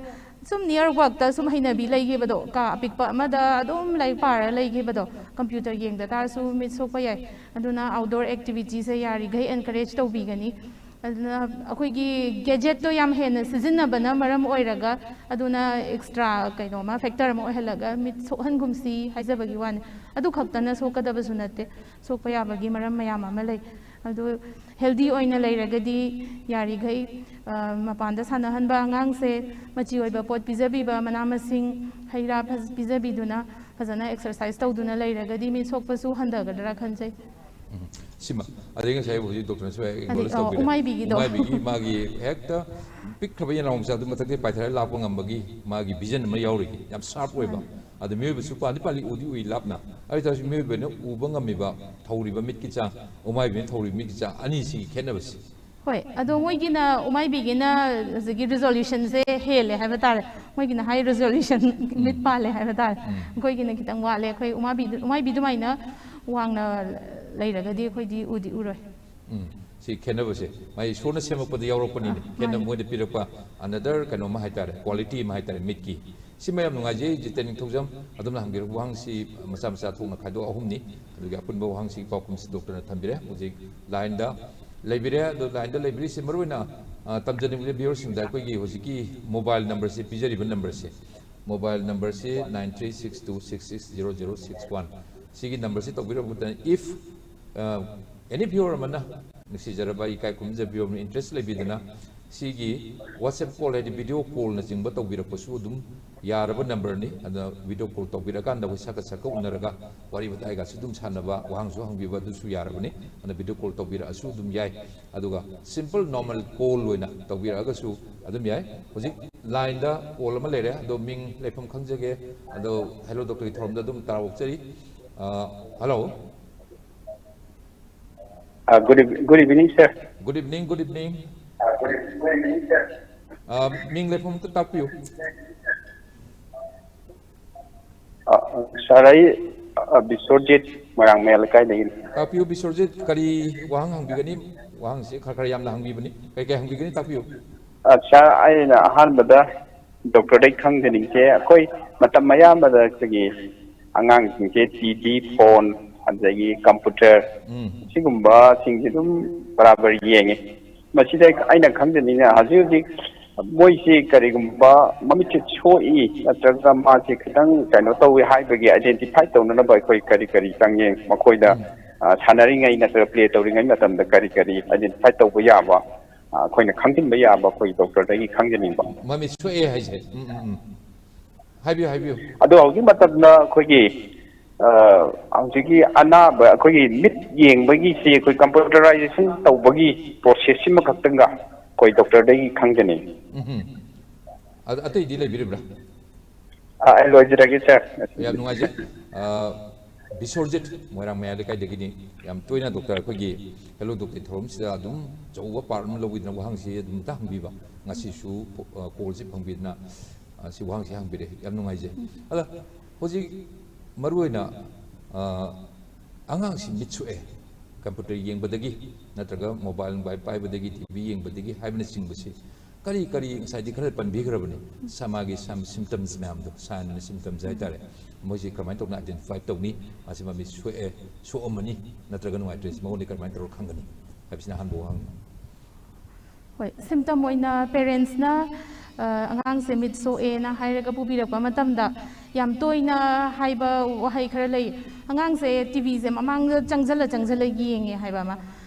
ꯁꯨꯝ near workꯇ ꯁꯨꯝ ꯍꯩꯅꯕꯤ ꯂꯩꯈꯤꯕꯗꯣ, ꯀꯥ ꯑꯄꯤꯛꯄ ꯑꯃꯗ ꯑꯗꯨꯝ ꯂꯥꯏꯔꯤꯛ ꯄꯥꯔ ꯂꯩꯈꯤꯕꯗꯣ, computer ꯌꯦꯡꯗ ꯇꯥꯔꯁꯨ ꯃꯤꯠ ꯁꯣꯛꯄ ꯌꯥꯏ꯫ ꯑꯗꯨꯅ outdoor activityꯁꯦ ꯌꯥꯔꯤꯈꯩ encourage ꯇꯧꯕꯤꯒꯅꯤ꯫ ꯑꯗꯨꯅ ꯑꯩꯈꯣꯏꯒꯤ gadgetꯇꯣ ꯌꯥꯝ ꯍꯦꯟꯅ ꯁꯤꯖꯤꯟꯅꯕꯅ ꯃꯔꯝ ꯑꯣꯏꯔꯒ, ꯑꯗꯨꯅ extra ꯀꯩꯅꯣꯃ factor ꯑꯃ ꯑꯣꯏꯍꯜꯂꯒ ꯃꯤꯠ ꯁꯣꯛꯍꯟꯒꯨꯝꯁꯤ ꯍꯥꯏꯖꯕꯒꯤ ꯋꯥꯅꯤ꯫ ꯑꯗꯨ ꯈꯛꯇꯅ ꯁꯣꯛꯀꯗꯕꯁꯨ ꯅꯠꯇꯦ, ꯁꯣꯛꯄ ꯌꯥꯕꯒꯤ ꯃꯔꯝ ꯃꯌꯥꯝ ꯑꯃ ꯂꯩ꯫ ꯑꯗꯨ healthy ꯑꯣꯏꯅ ꯂꯩꯔꯒꯗꯤ ꯌꯥꯔꯤꯈꯩ, ꯑ, ꯃꯄꯥꯟꯗ ꯁꯥꯟꯅꯍꯟꯕ, ꯑꯉꯥꯡꯁꯦ ꯃꯆꯤ ꯑꯣꯏꯕ ꯄꯣꯠ ꯄꯤꯖꯕꯤꯕ, ꯃꯅꯥ ꯃꯁꯤꯡ, ꯍꯩ ꯔꯥ ꯐꯖ-, ꯄꯤꯖꯕꯤꯗꯨꯅ, ꯐꯖꯅ exercise ꯇꯧꯗꯨꯅ ꯂꯩꯔꯒꯗꯤ ꯃꯤꯠ ꯁꯣꯛꯄꯁꯨ ꯍꯟꯊꯒꯗ꯭ꯔꯥ ꯈꯟꯖꯩ꯫ ꯎꯝ, ꯁꯤꯃ꯫ ꯑꯗꯩ ꯉꯁꯥꯏ ꯍꯧꯖꯤꯛ doctorꯅꯁꯨ ꯑꯗꯩ, acknowledge ꯑ, ꯇꯧꯕꯤꯔꯦ꯫ ꯎꯃꯥꯏꯕꯤꯒꯤꯗꯣ꯫ ꯎꯃꯥꯏꯕꯤꯒꯤ ꯃꯥꯒꯤ ꯍꯦꯛꯇ ꯄꯤꯛꯈ꯭ꯔꯕ ꯌꯦꯅꯥꯎ ꯃꯆꯥꯗꯨ ꯃꯊꯛꯇꯒꯤ ꯄꯥꯏꯊꯔ ꯂꯥꯛꯄ ꯉꯝꯕꯒꯤ ꯃꯥꯒꯤ vision ꯑꯃ ꯌꯥꯎꯔꯤ꯫ ꯌꯥꯝ sharp ꯑꯣꯏꯕ꯫ ꯃꯥꯅꯤ꯫ ꯑꯗ ꯃꯤꯑꯣꯏꯕꯁꯨ ꯄꯥꯟꯗꯤ ꯄꯥꯜꯂꯤ, ꯎꯗꯤ ꯎꯏ ꯂꯥꯞꯅ꯫ ꯑꯗꯨ ꯑꯣꯏꯇꯥꯔꯁꯨ ꯃꯤꯑꯣꯏꯕꯅ ꯎꯕ ꯉꯝꯃꯤꯕ ꯊꯧꯔꯤꯕ ꯃꯤꯠꯀꯤ ꯆꯥꯡ, ꯎꯃꯥꯏꯕꯤꯅ ꯊꯧꯔꯤꯕ ꯃꯤꯠꯀꯤ ꯆꯥꯡ, ꯑꯅꯤꯁꯤꯒꯤ ꯈꯦꯠꯅꯕꯁꯤ꯫ ꯍꯣꯏ, ꯑꯗꯣ ꯃꯣꯏꯒꯤꯅ, ꯎꯃꯥꯏꯕꯤꯒꯤꯅ ꯍꯧꯖꯤꯛꯀꯤ resolutionꯁꯦ ꯍꯦꯜꯂꯦ ꯍꯥꯏꯕ ꯇꯥꯔꯦ꯫ ꯃꯣꯏꯒꯤꯅ high resolution, ꯎꯝ꯫ ꯃꯤꯠ ꯄꯥꯜꯂꯦ ꯍꯥꯏꯕ ꯇꯥꯔꯦ꯫ ꯎꯝ꯫ ꯑꯩꯈꯣꯏꯒꯤꯅ ꯈꯤꯇꯪ ꯋꯥꯠꯂꯦ꯫ ꯑꯩꯈꯣꯏ ꯎꯃꯥꯕꯤ, ꯎꯃꯥꯏꯕꯤ ꯑꯗꯨꯃꯥꯏꯅ ꯋꯥꯡꯅ ꯂꯩꯔꯒꯗꯤ ꯑꯩꯈꯣꯏꯗꯤ ꯎꯗꯤ ꯎꯔꯣꯏ꯫ ꯎꯝ, ꯁꯤ ꯈꯦꯠꯅꯕꯁꯦ ꯃꯥꯒꯤ ꯏꯁꯣꯔꯅ ꯁꯦꯝꯃꯛꯄꯗ ꯌꯥꯎꯔꯛꯄꯅꯤꯅꯦ꯫ ꯑꯥ, ꯈꯦꯠꯅꯕ ꯃꯥꯅꯤ꯫ ꯃꯣꯏꯗ ꯄꯤꯔꯛꯄ another ꯀꯩꯅꯣ ꯑꯃ ꯍꯥꯏꯇꯥꯔꯦ, quality ꯑꯃ ꯍꯥꯏꯇꯥꯔꯦ ꯃꯤꯠꯀꯤ꯫ ꯁꯤꯃ ꯌꯥꯝ ꯅꯨꯡꯉꯥꯏꯖꯩ, ꯖꯤꯇꯦꯟ ꯅꯤꯡꯊꯧꯖꯝ꯫ ꯑꯗꯣꯝꯅ ꯍꯪꯕꯤꯔꯛꯄ ꯋꯥꯍꯪꯁꯤ ꯃꯆꯥ ꯃꯆꯥ ꯊꯣꯛꯅ ꯈꯥꯏꯗꯣꯛ ꯑꯍꯨꯝꯅꯤ꯫ ꯑꯗꯨꯒꯤ ꯑꯄꯨꯟꯕ ꯋꯥꯍꯪꯁꯤꯒꯤ ꯄꯥꯎꯈꯨꯝꯁꯤ doctorꯅ ꯊꯝꯕꯤꯔꯦ꯫ ꯍꯧꯖꯤꯛ lineꯗ ꯂꯩꯕꯤꯔꯦ꯫ ꯑꯗꯣ lineꯗ ꯂꯩꯕꯤꯔꯤꯁꯤ ꯃꯔꯨꯑꯣꯏꯅ, ꯑ, ꯇꯝꯖꯅꯤꯡꯕ viewerꯁꯤꯡꯗ ꯑꯩꯈꯣꯏꯒꯤ ꯍꯧꯖꯤꯛꯀꯤ mobile numberꯁꯦ, ꯄꯤꯖꯔꯤꯕ numberꯁꯦ, ꯃꯣꯕꯥꯏꯜ ꯅꯝꯕꯔꯁꯤ nine three six two six six zero zero six one꯫ ꯁꯤꯒꯤ ꯅꯝꯕꯔꯁꯤ ꯇꯧꯕꯤꯔꯛꯄ ꯃꯇꯝꯗ, if, uh, any viewer ꯑꯃꯅ, ꯅꯨꯡꯁꯤꯖꯔꯕ ꯏꯀꯥꯏ ꯈꯨꯝꯖꯕ viewer ꯑꯃꯅ interest ꯂꯩꯕꯤꯗꯅ, ꯁꯤꯒꯤ WhatsApp call ꯍꯥꯏꯗꯤ video callꯅꯆꯤꯡꯕ ꯇꯧꯕꯤꯔꯛꯄꯁꯨ ꯑꯗꯨꯝ ꯌꯥꯔꯕ ꯅꯝꯕꯔꯅꯤ꯫ ꯑꯗ video call ꯇꯧꯕꯤꯔꯀꯥꯟꯗ ꯑꯩꯈꯣꯏ ꯁꯛꯀ ꯁꯛꯀ ꯎꯅꯔꯒ ꯋꯥꯔꯤ ꯋꯥꯇꯥꯏꯒꯁꯨ ꯑꯗꯨꯝ ꯁꯥꯟꯅꯕ, ꯋꯥꯍꯪꯁꯨ ꯍꯪꯕꯤꯕ ꯑꯗꯨꯁꯨ ꯌꯥꯔꯕꯅꯤ꯫ ꯑꯗ video call ꯇꯧꯕꯤꯔꯛꯑꯁꯨ ꯑꯗꯨꯝ ꯌꯥꯏ꯫ ꯑꯗꯨꯒ simple normal call ꯑꯣꯏꯅ ꯇꯧꯕꯤꯔꯛꯑꯒꯁꯨ ꯑꯗꯨꯝ ꯌꯥꯏ꯫ ꯍꯧꯖꯤꯛ lineꯗ call ꯑꯃ ꯂꯩꯔꯦ, ꯑꯗꯣ ꯃꯤꯡ ꯂꯩꯐꯝ ꯈꯪꯖꯒꯦ꯫ ꯑꯗꯣ Hello Doctorꯒꯤ ꯊꯧꯔꯝꯗ ꯑꯗꯨꯝ ꯇꯔꯥꯝꯅ ꯑꯣꯛꯆꯔꯤ꯫ ꯑ, hello꯫ Uh, good, eve- good evening, sir. Good evening, good evening꯫ ꯑ, ꯃꯤꯡ ꯂꯩꯐꯝ ꯑꯝꯇ ꯇꯥꯛꯄꯤꯌꯨ꯫ Uh, sir, ꯑꯩ uh, ꯕꯤꯁ꯭ꯋꯔꯖꯤꯠ ꯃꯣꯏꯔꯥꯡ ꯃꯌꯥ ꯂꯩꯀꯥꯏꯗꯒꯤꯅꯤ꯫ ꯇꯥꯛꯄꯤꯌꯨ ꯕꯤꯁ꯭ꯋꯔꯖꯤꯠ, ꯀꯔꯤ ꯋꯥꯍꯪ ꯍꯪꯕꯤꯒꯅꯤ? ꯋꯥꯍꯪꯁꯤ ꯈꯔ ꯈꯔ ꯌꯥꯝꯅ ꯍꯪꯕꯤꯕꯅꯤ꯫ ꯀꯩ ꯀꯩ ꯍꯪꯕꯤꯒꯅꯤ ꯇꯥꯛꯄꯤꯌꯨ꯫ Uh, sir, ꯑꯩꯅ ꯑꯍꯥꯟꯕꯗ doctorꯗꯩ ꯈꯪꯖꯅꯤꯡꯁꯦ, ꯑꯩꯈꯣꯏ ꯃꯇꯝ ꯑꯌꯥꯝꯕꯗ ꯑꯩꯈꯣꯏꯒꯤ ꯑꯉꯥꯡꯁꯤꯡꯁꯦ ꯇꯤ ꯚꯤ, ꯐꯣꯟ, ꯑꯗꯒꯤ ꯀꯝꯄ꯭ꯌꯨꯇꯔ, ꯎꯝ꯫ ꯁꯤꯒꯨꯝꯕꯁꯤꯡꯁꯦ ꯑꯗꯨꯝ ꯕꯔꯥꯕꯔ ꯌꯦꯡꯉꯦ꯫ ꯃꯁꯤꯗ ꯑꯩꯅ ꯈꯪꯖꯅꯤꯡꯉꯦ, ꯍꯧꯖꯤꯛ ꯍꯧꯖꯤꯛ ꯃꯣꯏꯁꯤ ꯀꯔꯤꯒꯨꯝꯕ ꯃꯃꯤꯠꯁꯦ ꯁꯣꯛꯏ ꯅꯠꯇ꯭ꯔꯒ ꯃꯥꯁꯦ ꯈꯤꯇꯪ ꯀꯩꯅꯣ ꯇꯧꯏ ꯍꯥꯏꯕꯒꯤ identify ꯇꯧꯅꯅꯕ ꯑꯩꯈꯣꯏ ꯀꯔꯤ ꯀꯔꯤ ꯆꯪꯉꯦ? ꯃꯈꯣꯏꯗ, ꯑ, ꯁꯥꯟꯅꯔꯤꯉꯩ ꯅꯠꯇ꯭ꯔꯒ play ꯇꯧꯔꯤꯉꯩ ꯃꯇꯝꯗ ꯀꯔꯤ ꯀꯔꯤ identify ꯇꯧꯕ ꯌꯥꯕ, ꯑ, ꯑꯩꯈꯣꯏꯅ ꯈꯪꯖꯤꯟꯕ ꯌꯥꯕ ꯑꯩꯈꯣꯏ doctorꯗꯒꯤ ꯈꯪꯖꯅꯤꯡꯕ꯫ ꯃꯃꯤꯠ ꯁꯣꯛꯑꯦ ꯍꯥꯏꯁꯦ꯫ ꯎꯝ, ꯎꯝ, ꯎꯝ꯫ ꯍꯥꯏꯕꯤꯌꯨ, ꯍꯥꯏꯕꯤꯌꯨ꯫ ꯑꯗꯣ ꯍꯧꯖꯤꯛ ꯃꯇꯝꯗ ꯑꯩꯈꯣꯏꯒꯤ, ꯑ, ꯍꯧꯖꯤꯛꯀꯤ ꯑꯅꯥꯕ, ꯑꯩꯈꯣꯏꯒꯤ ꯃꯤꯠ ꯌꯦꯡꯕꯒꯤꯁꯤ ꯑꯩꯈꯣꯏ computerization ꯇꯧꯕꯒꯤ process ꯁꯤꯃꯈꯛꯇꯪꯒ ꯑꯩꯈꯣꯏ doctorꯗꯒꯤ ꯈꯪꯖꯅꯤꯡꯉꯤ꯫ ꯎꯝ꯫ ꯑꯗ ꯑꯇꯩꯗꯤ ꯂꯩꯕꯤꯔꯤꯕ꯭ꯔꯥ? ꯑ, ꯑꯩ ꯂꯣꯏꯖꯔꯒꯦ, sir꯫ ꯌꯥꯝ ꯅꯨꯡꯉꯥꯏꯖꯩ꯫ ꯑ, ꯕꯤꯁ꯭ꯋꯔꯖꯤꯠ ꯃꯣꯏꯔꯥꯡ ꯃꯌꯥ ꯂꯩꯀꯥꯏꯗꯒꯤꯅꯤ꯫ ꯌꯥꯝ ꯇꯣꯏꯅ doctor ꯑꯩꯈꯣꯏꯒꯤ Hello Doctor ꯊꯧꯔꯝꯁꯤꯗ ꯑꯗꯨꯝ ꯑꯆꯧꯕ part ꯑꯃ ꯂꯧꯕꯤꯗꯅ ꯋꯥꯍꯪꯁꯤ ꯑꯗꯨꯝꯇ ꯍꯪꯕꯤꯕ꯫ ꯉꯁꯤꯁꯨ, ꯑ, callꯁꯤ ꯐꯪꯕꯤꯗꯅ, ꯑ, ꯁꯤ ꯋꯥꯍꯪꯁꯤ ꯍꯪꯕꯤꯔꯦ꯫ ꯌꯥꯝ ꯅꯨꯡꯉꯥꯏꯖꯩ꯫ ꯑꯗ ꯍꯧꯖꯤꯛ ꯃꯔꯨꯑꯣꯏꯅ, ꯑ, ꯑꯉꯥꯡꯁꯤ ꯃꯤꯠ ꯁꯣꯛꯑꯦ, computer ꯌꯦꯡꯕꯗꯒꯤ ꯅꯠꯇ꯭ꯔꯒ mobile ꯅꯨꯡꯕꯥꯏꯜ ꯄꯥꯏꯕꯗꯒꯤ, T V ꯌꯦꯡꯕꯗꯒꯤ ꯍꯥꯏꯕꯅꯆꯤꯡꯕꯁꯤ ꯀꯔꯤ ꯀꯔꯤ ꯉꯁꯥꯏꯗꯤ ꯈꯔ ꯄꯟꯕꯤꯈ꯭ꯔꯕꯅꯤ, ꯁ-, ꯃꯥꯒꯤ ꯁꯝ-, symptoms ꯃꯌꯥꯝꯗꯣ, sign and symptoms ꯍꯥꯏꯇꯥꯔꯦ, ꯃꯣꯏꯁꯤ ꯀꯔꯝꯍꯥꯏꯅ ꯇꯧꯅ identify ꯇꯧꯅꯤ? ꯃꯁꯤ ꯃꯃꯤꯠ ꯁꯣꯛꯑꯦ, ꯁꯣꯛꯑꯝꯃꯅꯤ ꯅꯠꯇ꯭ꯔꯒ ꯅꯨꯡꯉꯥꯏꯇ꯭ꯔꯦ, ꯁꯤ ꯃꯉꯣꯟꯗ ꯀꯔꯝꯍꯥꯏꯅ ꯇꯧꯔꯒ ꯈꯪꯒꯅꯤ ꯍꯥꯏꯕꯁꯤꯅ ꯑꯍꯥꯟꯕ ꯋꯥꯍꯪꯅꯤ꯫ ꯍꯣꯏ, symptom ꯑꯣꯏꯅ parentsꯅ ꯑ, ꯑꯉꯥꯡꯁꯦ ꯃꯤꯠ ꯁꯣꯛꯑꯦꯅ ꯍꯥꯏꯔꯒ ꯄꯨꯕꯤꯔꯛꯄ ꯃꯇꯝꯗ ꯌꯥꯝ ꯇꯣꯏꯅ ꯍꯥꯏꯕ ꯋꯥꯍꯩ ꯈꯔ ꯂꯩ꯫ "ꯑꯉꯥꯡꯁꯦ ꯇꯤ ꯚꯤꯁꯦ ꯃꯃꯥꯡꯗ ꯆꯪꯁꯤꯜꯂ ꯆꯪꯁꯤꯜꯂ ꯌꯦꯡꯉꯦ" ꯍꯥꯏꯕ ꯑꯃ꯫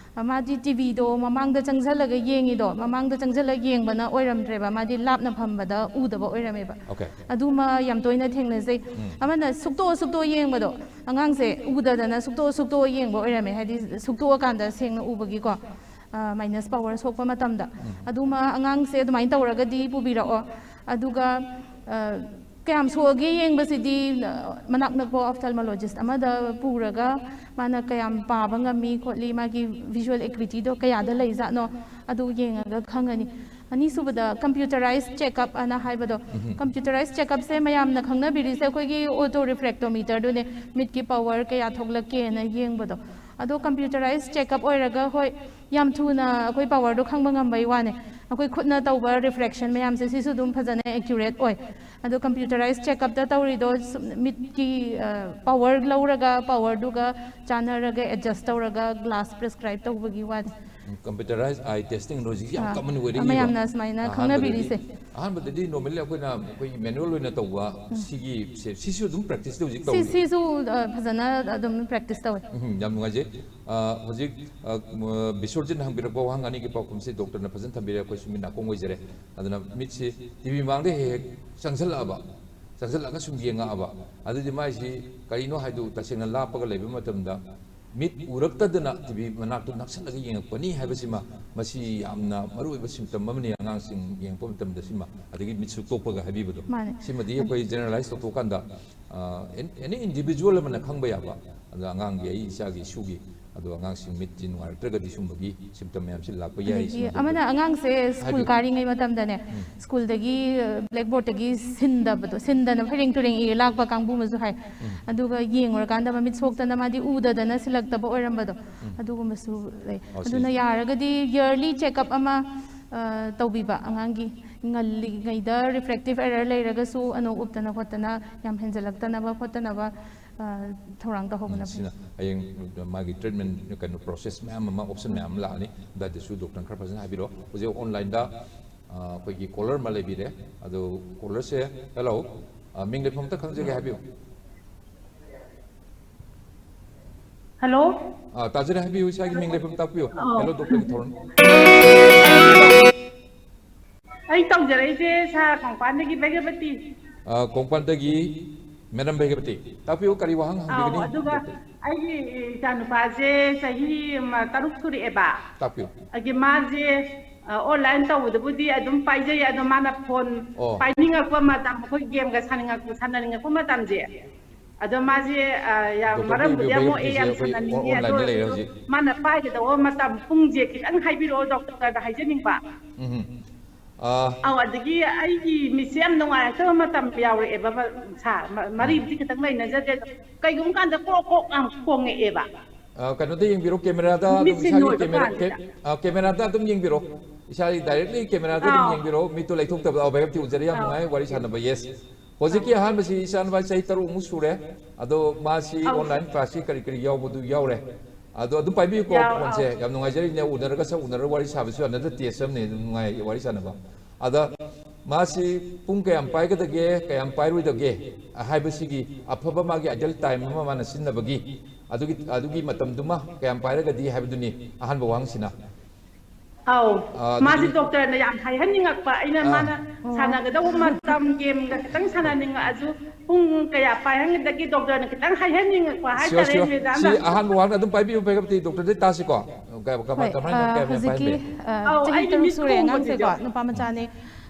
"ꯃꯥꯗꯤ ꯇꯤ ꯚꯤꯗꯣ ꯃꯃꯥꯡꯗ ꯆꯪꯁꯤꯜꯂꯒ ꯌꯦꯡꯉꯤꯗꯣ, ꯃꯃꯥꯡꯗ ꯆꯪꯁꯤꯜꯂꯒ ꯌꯦꯡꯕꯅ ꯑꯣꯏꯔꯝꯗ꯭ꯔꯦꯕ, ꯃꯥꯗꯤ ꯂꯥꯞꯅ ꯐꯝꯕꯗ ꯎꯗꯕ ꯑꯣꯏꯔꯝꯃꯦꯕ"꯫ Okay. ꯑꯗꯨꯃ ꯌꯥꯝ ꯇꯣꯏꯅ ꯊꯦꯡꯅꯖꯩ꯫ ꯑꯃꯅ ꯁꯨꯛꯇꯣꯛ ꯁꯨꯛꯇꯣꯛ ꯌꯦꯡꯕꯗꯣ, ꯑꯉꯥꯡꯁꯦ ꯎꯗꯗꯅ ꯁꯨꯛꯇꯣꯛ ꯁꯨꯛꯇꯣꯛ ꯌꯦꯡꯕ ꯑꯣꯏꯔꯝꯃꯦ, ꯍꯥꯏꯗꯤ ꯁꯨꯛꯇꯣꯛꯑꯀꯥꯟꯗ ꯁꯦꯡꯅ ꯎꯕꯒꯤꯀꯣ꯫ ꯃꯥꯏꯅꯁ ꯄꯋꯥꯔ ꯁꯣꯛꯄ ꯃꯇꯝꯗ꯫ ꯑꯗꯨꯃ ꯑꯉꯥꯡꯁꯦ ꯑꯗꯨꯃꯥꯏꯅ ꯇꯧꯔꯒꯗꯤ ꯄꯨꯕꯤꯔꯛꯑꯣ꯫ ꯑꯗꯨꯒ, ꯑ, ꯀꯌꯥꯝ ꯁꯣꯛꯑꯒꯦ ꯌꯦꯡꯕꯁꯤꯗꯤ, ꯑ, ꯃꯅꯥꯛ ꯅꯛꯄ ꯑꯣꯐꯊꯥꯜꯃꯣꯂꯣꯖꯤꯁ ꯑꯃꯗ ꯄꯨꯔꯒ ꯃꯥꯅ ꯀꯌꯥꯝ ꯄꯥꯕ ꯉꯝꯃꯤ ꯈꯣꯠꯂꯤ, ꯃꯥꯒꯤ ꯚꯤꯖꯨꯋꯦꯜ ꯑꯦꯀ꯭ꯌꯨꯔꯤꯇꯤꯗꯣ ꯀꯌꯥꯗ ꯂꯩꯖꯥꯠꯅꯣ, ꯑꯗꯨ ꯌꯦꯡꯉꯒ ꯈꯪꯉꯅꯤ꯫ ꯑꯅꯤꯁꯨꯕꯗ ꯀꯝꯄ꯭ꯌꯨꯇꯔꯥꯏꯖ ꯆꯦꯛꯑꯞ ꯑꯅ ꯍꯥꯏꯕꯗꯣ꯫ ꯀꯝꯄ꯭ꯌꯨꯇꯔꯥꯏꯖ ꯆꯦꯛꯑꯞꯁꯦ ꯃꯌꯥꯝꯅ ꯈꯪꯅꯕꯤꯔꯤꯁꯦ ꯑꯩꯈꯣꯏꯒꯤ ꯑꯣꯇꯣ ꯔꯤꯐ꯭ꯔꯦꯛꯇꯣꯃꯤꯇꯔꯗꯨꯅꯦ, ꯃꯤꯠꯀꯤ ꯄꯋꯥꯔ ꯀꯌꯥ ꯊꯣꯛꯂꯛꯀꯦꯅ ꯌꯦꯡꯕꯗꯣ꯫ ꯑꯗꯣ ꯀꯝꯄ꯭ꯌꯨꯇꯔꯥꯏꯖ ꯆꯦꯛꯑꯞ ꯑꯣꯏꯔꯒ, ꯍꯣꯏ, ꯌꯥꯝ ꯊꯨꯅ ꯑꯩꯈꯣꯏ ꯄꯋꯥꯔꯗꯣ ꯈꯪꯕ ꯉꯝꯕꯩ ꯋꯥꯅꯦ꯫ ꯑꯩꯈꯣꯏ ꯈꯨꯠꯅ ꯇꯧꯕ ꯔꯤꯐ꯭ꯔꯦꯛꯁꯟ ꯃꯌꯥꯝꯁꯦ, ꯁꯤꯁꯨ ꯑꯗꯨꯝ ꯐꯖꯅ ꯑꯦꯀ꯭ꯌꯨꯔꯦꯠ ꯑꯣꯏ꯫ ꯑꯗꯣ ꯀꯝꯄ꯭ꯌꯨꯇꯔꯥꯏꯖ ꯆꯦꯛꯑꯞꯇ ꯇꯧꯔꯤꯗꯣ, ꯁꯨꯝ ꯃꯤꯠꯀꯤ, ꯑ, ꯄꯋꯥꯔ ꯂꯧꯔꯒ, ꯄꯋꯥꯔꯗꯨꯒ ꯆꯥꯟꯅꯔꯒ ꯑꯦꯗꯖꯁ ꯇꯧꯔꯒ ꯒ꯭ꯂꯥꯁ ꯄ꯭ꯔꯦꯁꯀ꯭ꯔꯥꯏꯕ ꯇꯧꯕꯒꯤ ꯋꯥꯅꯤ꯫ ꯀꯝꯄ꯭ꯌꯨꯇꯔꯥꯏꯖ ꯑꯥꯏ ꯇꯦꯁꯇꯤꯡ ꯍꯧꯖꯤꯛ ꯌꯥꯝ ꯑꯥ, ꯀꯃꯟ ꯑꯣꯏꯔꯛꯏꯕ꯫ ꯃꯌꯥꯝꯅ ꯁꯨꯃꯥꯏꯅ ꯑꯍꯥꯟꯕꯗꯗꯤ, ꯈꯪꯅꯕꯤꯔꯤꯁꯦ꯫ ꯑꯍꯥꯟꯕꯗꯗꯤ ꯅꯣꯔꯃꯦꯜꯂꯤ ꯑꯩꯈꯣꯏꯅ, ꯑꯩꯈꯣꯏꯒꯤ ꯃꯦꯅꯨꯑꯦꯜ ꯑꯣꯏꯅ ꯇꯧꯕ, ꯁꯤꯒꯤ ꯁꯦ-, ꯁꯤꯁꯨ ꯑꯗꯨꯝ ꯄ꯭ꯔꯦꯛꯇꯤꯁꯇꯤ ꯍꯧꯖꯤꯛ ꯁꯤ, ꯇꯧꯔꯤ꯫ ꯁꯤꯁꯨ, ꯑ, ꯐꯖꯅ ꯑꯗꯨꯝ ꯄ꯭ꯔꯦꯛꯇꯤꯁ ꯇꯧꯋꯦ꯫ ꯎꯝ, ꯌꯥꯝ ꯅꯨꯡꯉꯥꯏꯖꯩ꯫ ꯑ, ꯍꯧꯖꯤꯛ, ꯑ, ꯃ-, ꯕꯤꯁ꯭ꯋꯔꯖꯤꯠꯅ ꯍꯪꯕꯤꯔꯛꯄ ꯋꯥꯍꯪ ꯑꯅꯤꯒꯤ ꯄꯥꯎꯈꯨꯝꯁꯤ ꯗꯣꯛꯇꯔꯅ ꯐꯖꯅ ꯊꯝꯕꯤꯔꯦ, ꯑꯩꯈꯣꯏꯁꯨ ꯃꯤꯠ ꯅꯥꯀꯣꯡ ꯑꯣꯏꯖꯔꯦ꯫ ꯑꯗꯨꯅ ꯃꯤꯠꯁꯤ ꯇꯤ ꯚꯤ ꯃꯃꯥꯡꯗ ꯍꯦꯛ ꯍꯦꯛ ꯆꯪꯁꯤꯜꯂꯛꯑꯕ, ꯆꯪꯁꯤꯜꯂꯛꯑꯒ ꯁꯨꯝ ꯌꯦꯡꯉꯛꯑꯕ, ꯑꯗꯨꯗꯤ ꯃꯥꯏꯁꯤ ꯀꯔꯤꯅꯣ ꯍꯥꯏꯗꯨ ꯇꯁꯦꯡꯅ ꯂꯥꯞꯄꯒ ꯂꯩꯕ ꯃꯇꯝꯗ ꯃꯤꯠ ꯎꯔꯛꯇꯗꯅ ꯇꯤ ꯚꯤ ꯃꯅꯥꯛꯇ ꯅꯛꯁꯜꯂꯒ ꯌꯦꯡꯉꯛꯄꯅꯤ ꯍꯥꯏꯕꯁꯤꯃ, ꯃꯁꯤ ꯌꯥꯝꯅ ꯃꯔꯨꯑꯣꯏꯕ ꯁꯤꯝꯇꯝ ꯑꯃꯅꯤ ꯑꯉꯥꯡꯁꯤꯡ ꯌꯦꯡꯉꯛꯄ ꯃꯇꯝꯗ꯫ ꯁꯤꯃ, ꯑꯗꯒꯤ ꯃꯤꯠ ꯁꯨꯛꯇꯣꯛꯄꯒ ꯍꯥꯏꯕꯤꯕꯗꯣ, ꯃꯥꯅꯦ꯫ ꯁꯤꯃꯗꯤ ꯑꯩꯈꯣꯏ ꯖꯦꯅꯔꯦꯂꯥꯏꯁ ꯇꯧꯊꯣꯛꯀꯥꯟꯗ, ꯑ, ꯑꯦꯟ-, ꯑꯦꯅꯤ ꯏꯟꯗꯤꯚꯤꯖꯨꯋꯦꯜ ꯑꯃꯅ ꯈꯪꯕ ꯌꯥꯕ꯫ ꯑꯗꯣ ꯑꯉꯥꯡꯒꯤ, ꯑꯩ ꯏꯆꯥꯒꯤ, ꯏꯁꯨꯒꯤ, ꯑꯗꯣ ꯑꯉꯥꯡꯁꯤꯡ ꯃꯤꯠꯁꯤ ꯅꯨꯡꯉꯥꯏꯔꯛꯇ꯭ꯔꯒꯗꯤ ꯁꯨꯝꯕꯒꯤ ꯁꯤꯝꯇꯝ ꯃꯌꯥꯝꯁꯤ ꯂꯥꯛꯄ ꯌꯥꯏ꯫ ꯑꯗꯒꯤ ꯁꯤꯃꯗꯤ ꯑꯃꯅ, ꯑꯉꯥꯡꯁꯦ ꯁ꯭ꯀꯨꯜ ꯍꯥꯏꯕꯤꯌꯨ꯫ ꯀꯥꯔꯤꯉꯩ ꯃꯇꯝꯗꯅꯦ, ꯁ꯭ꯀꯨꯜꯗꯒꯤ, ꯑ, ꯕ꯭ꯂꯦꯛꯕꯣꯔꯗꯇꯒꯤ ꯁꯤꯟꯗꯕꯗꯣ, ꯁꯤꯟꯗꯅ ꯐꯩꯔꯦꯡ ꯇꯨꯔꯦꯡ ꯏꯔ ꯂꯥꯛꯄ ꯀꯥꯡꯕꯨ ꯑꯃꯁꯨ ꯍꯥꯏ꯫ ꯑꯗꯨꯒ ꯌꯦꯡꯉꯨꯔꯀꯥꯟꯗ ꯃꯃꯤꯠ ꯁꯣꯛꯇꯅ ꯃꯥꯗꯤ ꯎꯗꯗꯅ ꯁꯤꯜꯂꯛꯇꯕ ꯑꯣꯏꯔꯝꯕꯗꯣ, ꯑꯗꯨꯒꯨꯝꯕꯁꯨ ꯂꯩ꯫ ꯑꯣ, ꯁꯤ꯫ ꯑꯗꯨꯅ ꯌꯥꯔꯒꯗꯤ ꯌꯔꯂꯤ ꯆꯦꯛꯑꯞ ꯑꯃ, ꯑ, ꯇꯧꯕꯤꯕ, ꯑꯉꯥꯡꯒꯤ ꯉꯜꯂꯤꯉꯩꯗ ꯔꯤꯐ꯭ꯔꯦꯛꯇꯤꯞ ꯑꯦꯔꯔ ꯂꯩꯔꯒꯁꯨ ꯑꯅꯣꯛ ꯎꯞꯇꯅ ꯈꯣꯠꯇꯅ ꯌꯥꯝ ꯍꯦꯟꯖꯜꯂꯛꯇꯅꯕ ꯈꯣꯠꯇꯅꯕ, ꯑ, ꯊꯧꯔꯥꯡ ꯇꯧꯍꯧꯕꯅ ꯐꯩ꯫ ꯁꯤꯅ ꯍꯌꯦꯡ ꯃꯥꯒꯤ ꯇ꯭ꯔꯤꯠꯃꯦꯟ ꯀꯩꯅꯣ ꯄ꯭ꯔꯣꯁꯦꯁ ꯃꯌꯥꯝ ꯑꯃ, ꯑꯣꯞꯁꯟ ꯃꯌꯥꯝ ꯑꯃ ꯂꯥꯛꯑꯅꯤ꯫ ꯑꯗꯨꯗꯁꯨ ꯗꯣꯛꯇꯔꯅ ꯈꯔ ꯐꯖꯅ ꯍꯥꯏꯕꯤꯔꯛꯑꯣ꯫ ꯍꯧꯖꯤꯛ ꯑꯣꯟꯂꯥꯏꯟꯗ, ꯑ, ꯑꯩꯈꯣꯏꯒꯤ ꯀꯣꯂꯔ ꯑꯃ ꯂꯩꯕꯤꯔꯦ꯫ ꯑꯗꯨ ꯀꯣꯂꯔꯁꯦ, ꯍꯦꯜꯂꯣ, ꯑ, ꯃꯤꯡ ꯂꯩꯐꯝ ꯑꯝꯇ ꯈꯪꯖꯒꯦ, ꯍꯥꯏꯕꯤꯌꯨ꯫ ꯍꯜꯂꯣ꯫ ꯑ, ꯇꯥꯖꯔꯦ, ꯍꯥꯏꯕꯤꯌꯨ, ꯏꯁꯥꯒꯤ ꯃꯤꯡ ꯂꯩꯐꯝ ꯇꯥꯛꯄꯤꯌꯨ꯫ ꯑꯧ꯫ ꯍꯦꯜꯂꯣ, ꯗꯣꯛꯇꯔꯒꯤ ꯊꯧꯔꯝ꯫ ꯑꯩ ꯇꯧꯖꯔꯛꯏꯁꯦ ꯁꯥꯔ ꯀꯣꯡꯄꯥꯟꯗꯒꯤ ꯚꯩꯔꯕꯇꯤ꯫ ꯑ, ꯀꯣꯡꯄꯥꯟꯗꯒꯤ ꯃꯦꯗꯥꯝ ꯚꯩꯔꯕꯇꯤ꯫ ꯇꯥꯛꯄꯤꯌꯨ, ꯀꯔꯤ ꯋꯥꯍꯪ ꯑꯧ, ꯍꯪꯕꯤꯒꯅꯤ? ꯑꯗꯨꯒ ꯑꯩꯒꯤ ꯏꯆꯥꯅꯨꯄꯥꯁꯦ ꯆꯍꯤ, ꯃ, ꯇꯔꯨꯛ ꯁꯨꯔꯛꯑꯦꯕ꯫ ꯇꯥꯛꯄꯤꯌꯨ꯫ ꯑꯗꯒꯤ ꯃꯥꯁꯦ, ꯑ, ꯑꯣꯟꯂꯥꯏꯟ ꯇꯧꯕꯗꯕꯨꯗꯤ ꯑꯗꯨꯝ ꯄꯥꯏꯖꯩ, ꯑꯗꯣ ꯃꯥꯅ ꯐꯣꯟ ꯑꯣ꯫ ꯄꯥꯏꯅꯤꯡꯉꯛꯄ ꯃꯇꯝ, ꯑꯩꯈꯣꯏ ꯒꯦꯝꯒ ꯁꯥꯟꯅꯤꯡꯉꯛꯄ, ꯁꯥꯟꯅꯅꯤꯡꯉꯛꯄ ꯃꯇꯝꯁꯦ, ꯑꯗꯣ ꯃꯥꯁꯦ, ꯑ, ꯌꯥꯝ ꯗꯣꯛꯇꯔꯗ ꯃꯔꯝꯕꯨꯗꯤ ꯌꯦꯡꯕꯤꯌꯨ, ꯌꯥꯝ ꯃꯣꯛꯑꯦ, ꯚꯩꯔꯕꯇꯤꯁꯦ ꯌꯥꯝ ꯑꯩꯈꯣꯏ ꯁꯥꯟꯅꯅꯤꯡꯉꯦ, ꯑꯗꯣ ꯑꯣꯟꯂꯥꯏꯟꯗ ꯂꯩꯔꯦ ꯂꯩꯔꯁꯨ ꯍꯧꯖꯤꯛ꯫ ꯃꯥꯅ ꯄꯥꯏꯒꯗꯧꯕ ꯃꯇꯝ ꯄꯨꯡꯁꯦ ꯈꯤꯇꯪ ꯍꯥꯏꯕꯤꯔꯛꯑꯣ ꯗꯣꯛꯇꯔꯗ ꯍꯥꯏꯖꯅꯤꯡꯕ꯫ ꯎꯝ꯫ ꯑ, ꯑꯧ, ꯑꯗꯒꯤ ꯑꯩꯒꯤ ꯃꯤꯠꯁꯦ ꯌꯥꯝ ꯅꯨꯡꯉꯥꯏꯔꯛꯇꯕ ꯃꯇꯝ ꯌꯥꯎꯔꯛꯑꯦꯕ, ꯃ-, ꯁꯥꯔ꯫ ꯃ-, ꯃꯔꯤꯕꯨꯗꯤ ꯈꯤꯇꯪ ꯂꯩꯅꯖꯗꯦ, ꯑꯗꯣ ꯀꯩꯒꯨꯝꯕ ꯀꯥꯟꯗ ꯀ꯭ꯔꯣꯛ ꯀ꯭ꯔꯣꯛ ꯌꯥꯝ ꯈꯣꯡꯉꯛꯑꯦꯕ꯫ ꯑ, ꯀꯩꯅꯣꯗ ꯌꯦꯡꯕꯤꯔꯣ, ꯀꯦꯃꯦꯔꯥꯗ ꯑꯗꯨꯝ, ꯃꯤꯠꯁꯦ ꯏꯁꯥꯒꯤ ꯅꯣꯏꯕ ꯀꯦꯃꯦꯔꯥ, ꯀꯥꯟꯁꯤꯗ꯫ ꯀꯦ-, ꯑ, ꯀꯦꯃꯦꯔꯥꯗ ꯑꯗꯨꯝ ꯌꯦꯡꯕꯤꯔꯣ꯫ ꯏꯁꯥꯒꯤ ꯗꯥꯏꯔꯦꯛꯂꯤ ꯀꯦꯃꯦꯔꯥꯗ ꯑꯗꯨꯝ ꯑꯥꯎ꯫ ꯌꯦꯡꯕꯤꯔꯣ꯫ ꯃꯤꯠꯇꯣ ꯂꯩꯊꯣꯛꯇꯕꯗ꯫ ꯑ, ꯚꯩꯔꯕꯇꯤ ꯎꯖꯔꯦ, ꯌꯥꯝ ꯑꯥꯎ꯫ ꯅꯨꯡꯉꯥꯏ ꯋꯥꯔꯤ ꯁꯥꯟꯅꯕ꯫ ꯌꯦꯁ꯫ ꯍꯧꯖꯤꯛꯀꯤ ꯑꯍꯥꯟꯕꯁꯤ ꯏꯆꯥꯅꯨꯄꯥ ꯆꯍꯤ ꯇꯔꯨꯛꯃꯨꯛ ꯁꯨꯔꯦ꯫ ꯑꯗꯣ ꯃꯥꯁꯤ ꯑꯧ꯫ ꯑꯣꯟꯂꯥꯏꯟ ꯀ꯭ꯂꯥꯁꯀꯤ ꯀꯔꯤ ꯀꯔꯤ ꯌꯥꯎꯕꯗꯨ ꯌꯥꯎꯔꯦ꯫ ꯑꯗꯣ ꯑꯗꯨꯝ ꯄꯥꯏꯕꯤꯌꯨꯀꯣ ꯌꯥꯎ-, ꯐꯣꯟꯁꯦ꯫ ꯑꯧ꯫ ꯌꯥꯝ ꯅꯨꯡꯉꯥꯏꯖꯔꯤꯅꯦ, ꯎꯅꯔꯒ ꯁꯛ ꯎꯅꯔꯒ ꯋꯥꯔꯤ ꯁꯥꯕꯁꯨ another taste ꯑꯃꯅꯤ, ꯑꯗꯨꯝ ꯅꯨꯡꯉꯥꯏ ꯋꯥꯔꯤ ꯁꯥꯟꯅꯕ꯫ ꯑꯗ ꯃꯥꯁꯤ ꯄꯨꯡ ꯀꯌꯥꯝ ꯄꯥꯏꯒꯗꯒꯦ, ꯀꯌꯥꯝ ꯄꯥꯏꯔꯣꯏꯗꯒꯦ ꯍꯥꯏꯕꯁꯤꯒꯤ ꯑꯐꯕ ꯃꯥꯒꯤ ideal time ꯑꯃ ꯃꯥꯅ ꯁꯤꯖꯤꯟꯅꯕꯒꯤ ꯑꯗꯨꯒꯤ, ꯑꯗꯨꯒꯤ ꯃꯇꯝꯗꯨꯃ ꯀꯌꯥꯝ ꯄꯥꯏꯔꯒꯗꯤ ꯍꯥꯏꯕꯗꯨꯅꯤ ꯑꯍꯥꯟꯕ ꯋꯥꯍꯪꯁꯤꯅ꯫ ꯑꯧ, ꯑ, ꯃꯥꯁꯤ ꯑꯗꯨꯗꯤ ꯗꯣꯛꯇꯔꯅ ꯌꯥꯝ ꯍꯥꯏꯍꯟꯅꯤꯡꯉꯛꯄ, ꯑꯩꯅ ꯑꯥ꯫ ꯃꯥꯅ ꯁꯥꯟꯅꯒꯗꯧꯕ ꯃꯇꯝ ꯒꯦꯝꯒ ꯈꯤꯇꯪ ꯁꯥꯟꯅꯅꯤꯡꯉꯛꯑꯁꯨ ꯄꯨꯡ ꯀꯌꯥ ꯄꯥꯏꯍꯟꯒꯗꯒꯦ ꯗꯣꯛꯇꯔꯅ ꯈꯤꯇꯪ ꯍꯥꯏꯍꯟꯅꯤꯡꯉꯛꯄ Sure, ꯍꯥꯏꯇꯥꯔꯦ, sure. ꯁꯤ ꯃꯦꯗꯥꯝꯅ꯫ ꯑꯍꯥꯟꯕ ꯋꯥꯍꯪ ꯑꯗꯨꯝ ꯄꯥꯏꯕꯤꯌꯨ, ꯚꯩꯔꯕꯇꯤ, ꯗꯣꯛꯇꯔꯗꯩ ꯇꯥꯁꯤꯀꯣ꯫ ꯀ-, ꯀꯃꯥꯏ-, ꯍꯣꯏ, ꯀꯃꯥꯏꯅ ꯑ, ꯀꯌꯥꯝ ꯌꯥꯝ ꯍꯧꯖꯤꯛꯀꯤ, ꯄꯥꯏꯍꯟꯕꯤꯔꯦ? ꯑ, ꯑꯧ, ꯆꯍꯤ ꯑꯩꯒꯤ ꯇꯔꯨꯛ ꯃꯤꯠ ꯁꯨꯔꯦ ꯈꯨꯃꯨꯛꯄꯁꯤꯁꯨ꯫ ꯑꯉꯥꯡꯁꯦꯀꯣ, ꯅꯨꯄꯥ ꯃꯆꯥꯅꯦ꯫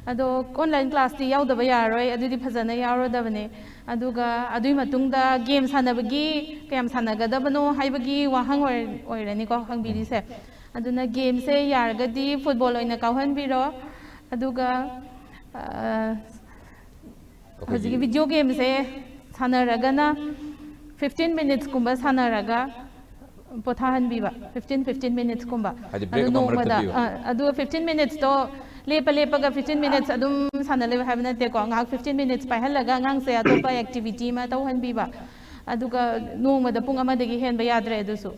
ꯑꯗꯣ online class ꯇꯤ ꯌꯥꯎꯗꯕ ꯌꯥꯔꯔꯣꯏ, ꯑꯗꯨꯗꯤ ꯐꯖꯅ ꯌꯥꯎꯔꯗꯕꯅꯦ꯫ ꯑꯗꯨꯒ ꯑꯗꯨꯒꯤ ꯃꯇꯨꯡꯗ game ꯁꯥꯟꯅꯕꯒꯤ ꯀꯌꯥꯝ ꯁꯥꯟꯅꯒꯗꯕꯅꯣ ꯍꯥꯏꯕꯒꯤ ꯋꯥꯍꯪ ꯑꯣꯏꯔ-, ꯑꯣꯏꯔꯅꯤꯀꯣ ꯍꯪꯕꯤꯔꯤꯁꯦ꯫ ꯑꯗꯨꯅ game ꯁꯦ ꯌꯥꯔꯒꯗꯤ football ꯑꯣꯏꯅ ꯀꯥꯎꯍꯟꯕꯤꯔꯣ꯫ ꯑꯗꯨꯒ, ꯑ, ꯑꯩꯈꯣꯏꯒꯤ ꯍꯧꯖꯤꯛꯀꯤ video game ꯁꯦ ꯁꯥꯟꯅꯔꯒꯅ fifteen minutes ꯀꯨꯝꯕ ꯁꯥꯟꯅꯔꯒ ꯄꯣꯊꯥꯍꯟꯕꯤꯕ, fifteen, fifteen minutes ꯀꯨꯝꯕ꯫ ꯍꯥꯏꯗꯤ break ꯑꯗꯨ ꯑꯃ ꯃꯔꯛꯇ ꯅꯣꯡꯃꯗ, ꯄꯤꯕ꯫ ꯑ, ꯑꯗꯨꯒ fifteen minutes ꯇꯣ ꯂꯦꯞꯄ ꯂꯦꯞꯄꯒ fifteen minutes ꯑꯗꯨꯝ ꯁꯥꯟꯅ ꯂꯩꯕ ꯍꯥꯏꯕ ꯅꯠꯇꯦꯀꯣ꯫ ꯉꯥꯏꯍꯥꯛ fifteen minutes ꯄꯥꯏꯍꯜꯂꯒ ꯑꯉꯥꯡꯁꯦ ꯑꯇꯣꯞꯄ activity ꯑꯃ ꯇꯧꯍꯟꯕꯤꯕ꯫ ꯑꯗꯨꯒ ꯅꯣꯡꯃꯗ ꯄꯨꯡ ꯑꯃꯗꯒꯤ ꯍꯦꯟꯕ ꯌꯥꯗ꯭ꯔꯦ ꯑꯗꯨꯁꯨ꯫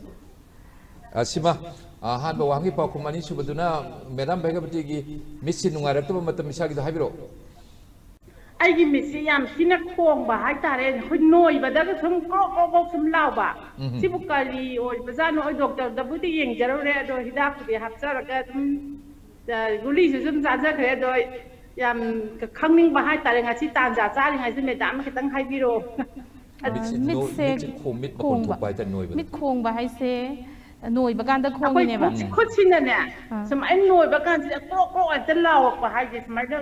ꯑ, ꯁꯤꯃ, ꯑ, ꯑꯍꯥꯟꯕ ꯋꯥꯍꯪꯒꯤ ꯄꯥꯎꯈꯨꯝ꯫ ꯑꯅꯤꯁꯨꯕꯗꯨꯅ ꯃꯦꯗꯥꯝ ꯚꯦꯒꯃꯇꯤꯒꯤ ꯃꯤꯠꯁꯤ ꯅꯨꯡꯉꯥꯏꯔꯛꯇꯕ ꯃꯇꯝ ꯏꯁꯥꯒꯤꯗꯣ ꯍꯥꯏꯕꯤꯔꯛꯑꯣ꯫ ꯑꯩꯒꯤ ꯃꯤꯠꯁꯤ ꯌꯥꯝ ꯊꯤꯅ ꯈꯣꯡꯕ ꯍꯥꯏꯇꯥꯔꯦ, ꯑꯩꯈꯣꯏ ꯅꯣꯏꯕꯗꯒ ꯁꯨꯝ ꯀ꯭ꯔꯣꯛ ꯀ꯭ꯔꯣꯛ ꯀ꯭ꯔꯣꯛ ꯁꯨꯝ ꯂꯥꯎꯕ꯫ ꯎꯝ꯫ ꯁꯤꯕꯨ ꯀꯔꯤ ꯑꯣꯏꯕꯖꯥꯠꯅꯣ? ꯑꯩ ꯗꯣꯛꯇꯔꯗꯕꯨꯗꯤ ꯌꯦꯡꯖꯔꯨꯔꯦ, ꯑꯗꯣ ꯍꯤꯗꯥꯛꯄꯨꯗꯤ ꯍꯥꯞꯆꯔꯒ ꯑꯗꯨꯝ, ꯑ, ꯒꯨꯂꯤꯁꯨ ꯁꯨꯝ ꯆꯥꯖꯈ꯭ꯔꯦ, ꯑꯗꯣ ꯑꯩ ꯌꯥꯝ ꯈꯪꯅꯤꯡꯕ ꯍꯥꯏꯇꯥꯔꯦ꯫ ꯉꯁꯤ ꯇꯥꯟꯖꯥ ꯆꯥꯔꯤꯉꯩꯁꯤꯗ ꯃꯦꯗꯥꯝꯅ ꯈꯤꯇꯪ ꯍꯥꯏꯕꯤꯔꯛꯑꯣ꯫ ꯑ, ꯃꯤꯠꯁꯦ ꯅꯣꯏ-, ꯃꯤꯠꯁꯦ ꯃꯤꯠꯁꯦ ꯈꯣꯡ-, ꯃꯤꯠ ꯃꯈꯣꯟ ꯈꯣꯡꯕ꯫ ꯊꯣꯛꯄ ꯍꯥꯏꯇꯥꯔꯦ, ꯅꯣꯏꯕꯗ꯫ ꯃꯤꯠ ꯈꯣꯡꯕ ꯍꯥꯏꯁꯦ ꯅꯣꯏꯕ ꯀꯥꯟꯗ ꯑꯩꯈꯣꯏ ꯈꯣꯡꯉꯤꯅꯦꯕ꯫ ꯈꯨꯠꯁꯤ, ꯈꯨꯠꯁꯤꯅꯅꯦ, ꯑꯥ꯫ ꯁꯨꯃꯥꯏꯅ ꯅꯣꯏꯕ ꯀꯥꯟꯁꯤꯗ ꯀ꯭ꯔꯣꯛ ꯀ꯭ꯔꯣꯛ ꯍꯦꯛꯇ ꯂꯥꯎꯔꯛꯄ ꯍꯥꯏꯁꯦ, ꯁꯨꯃꯥꯏꯅ,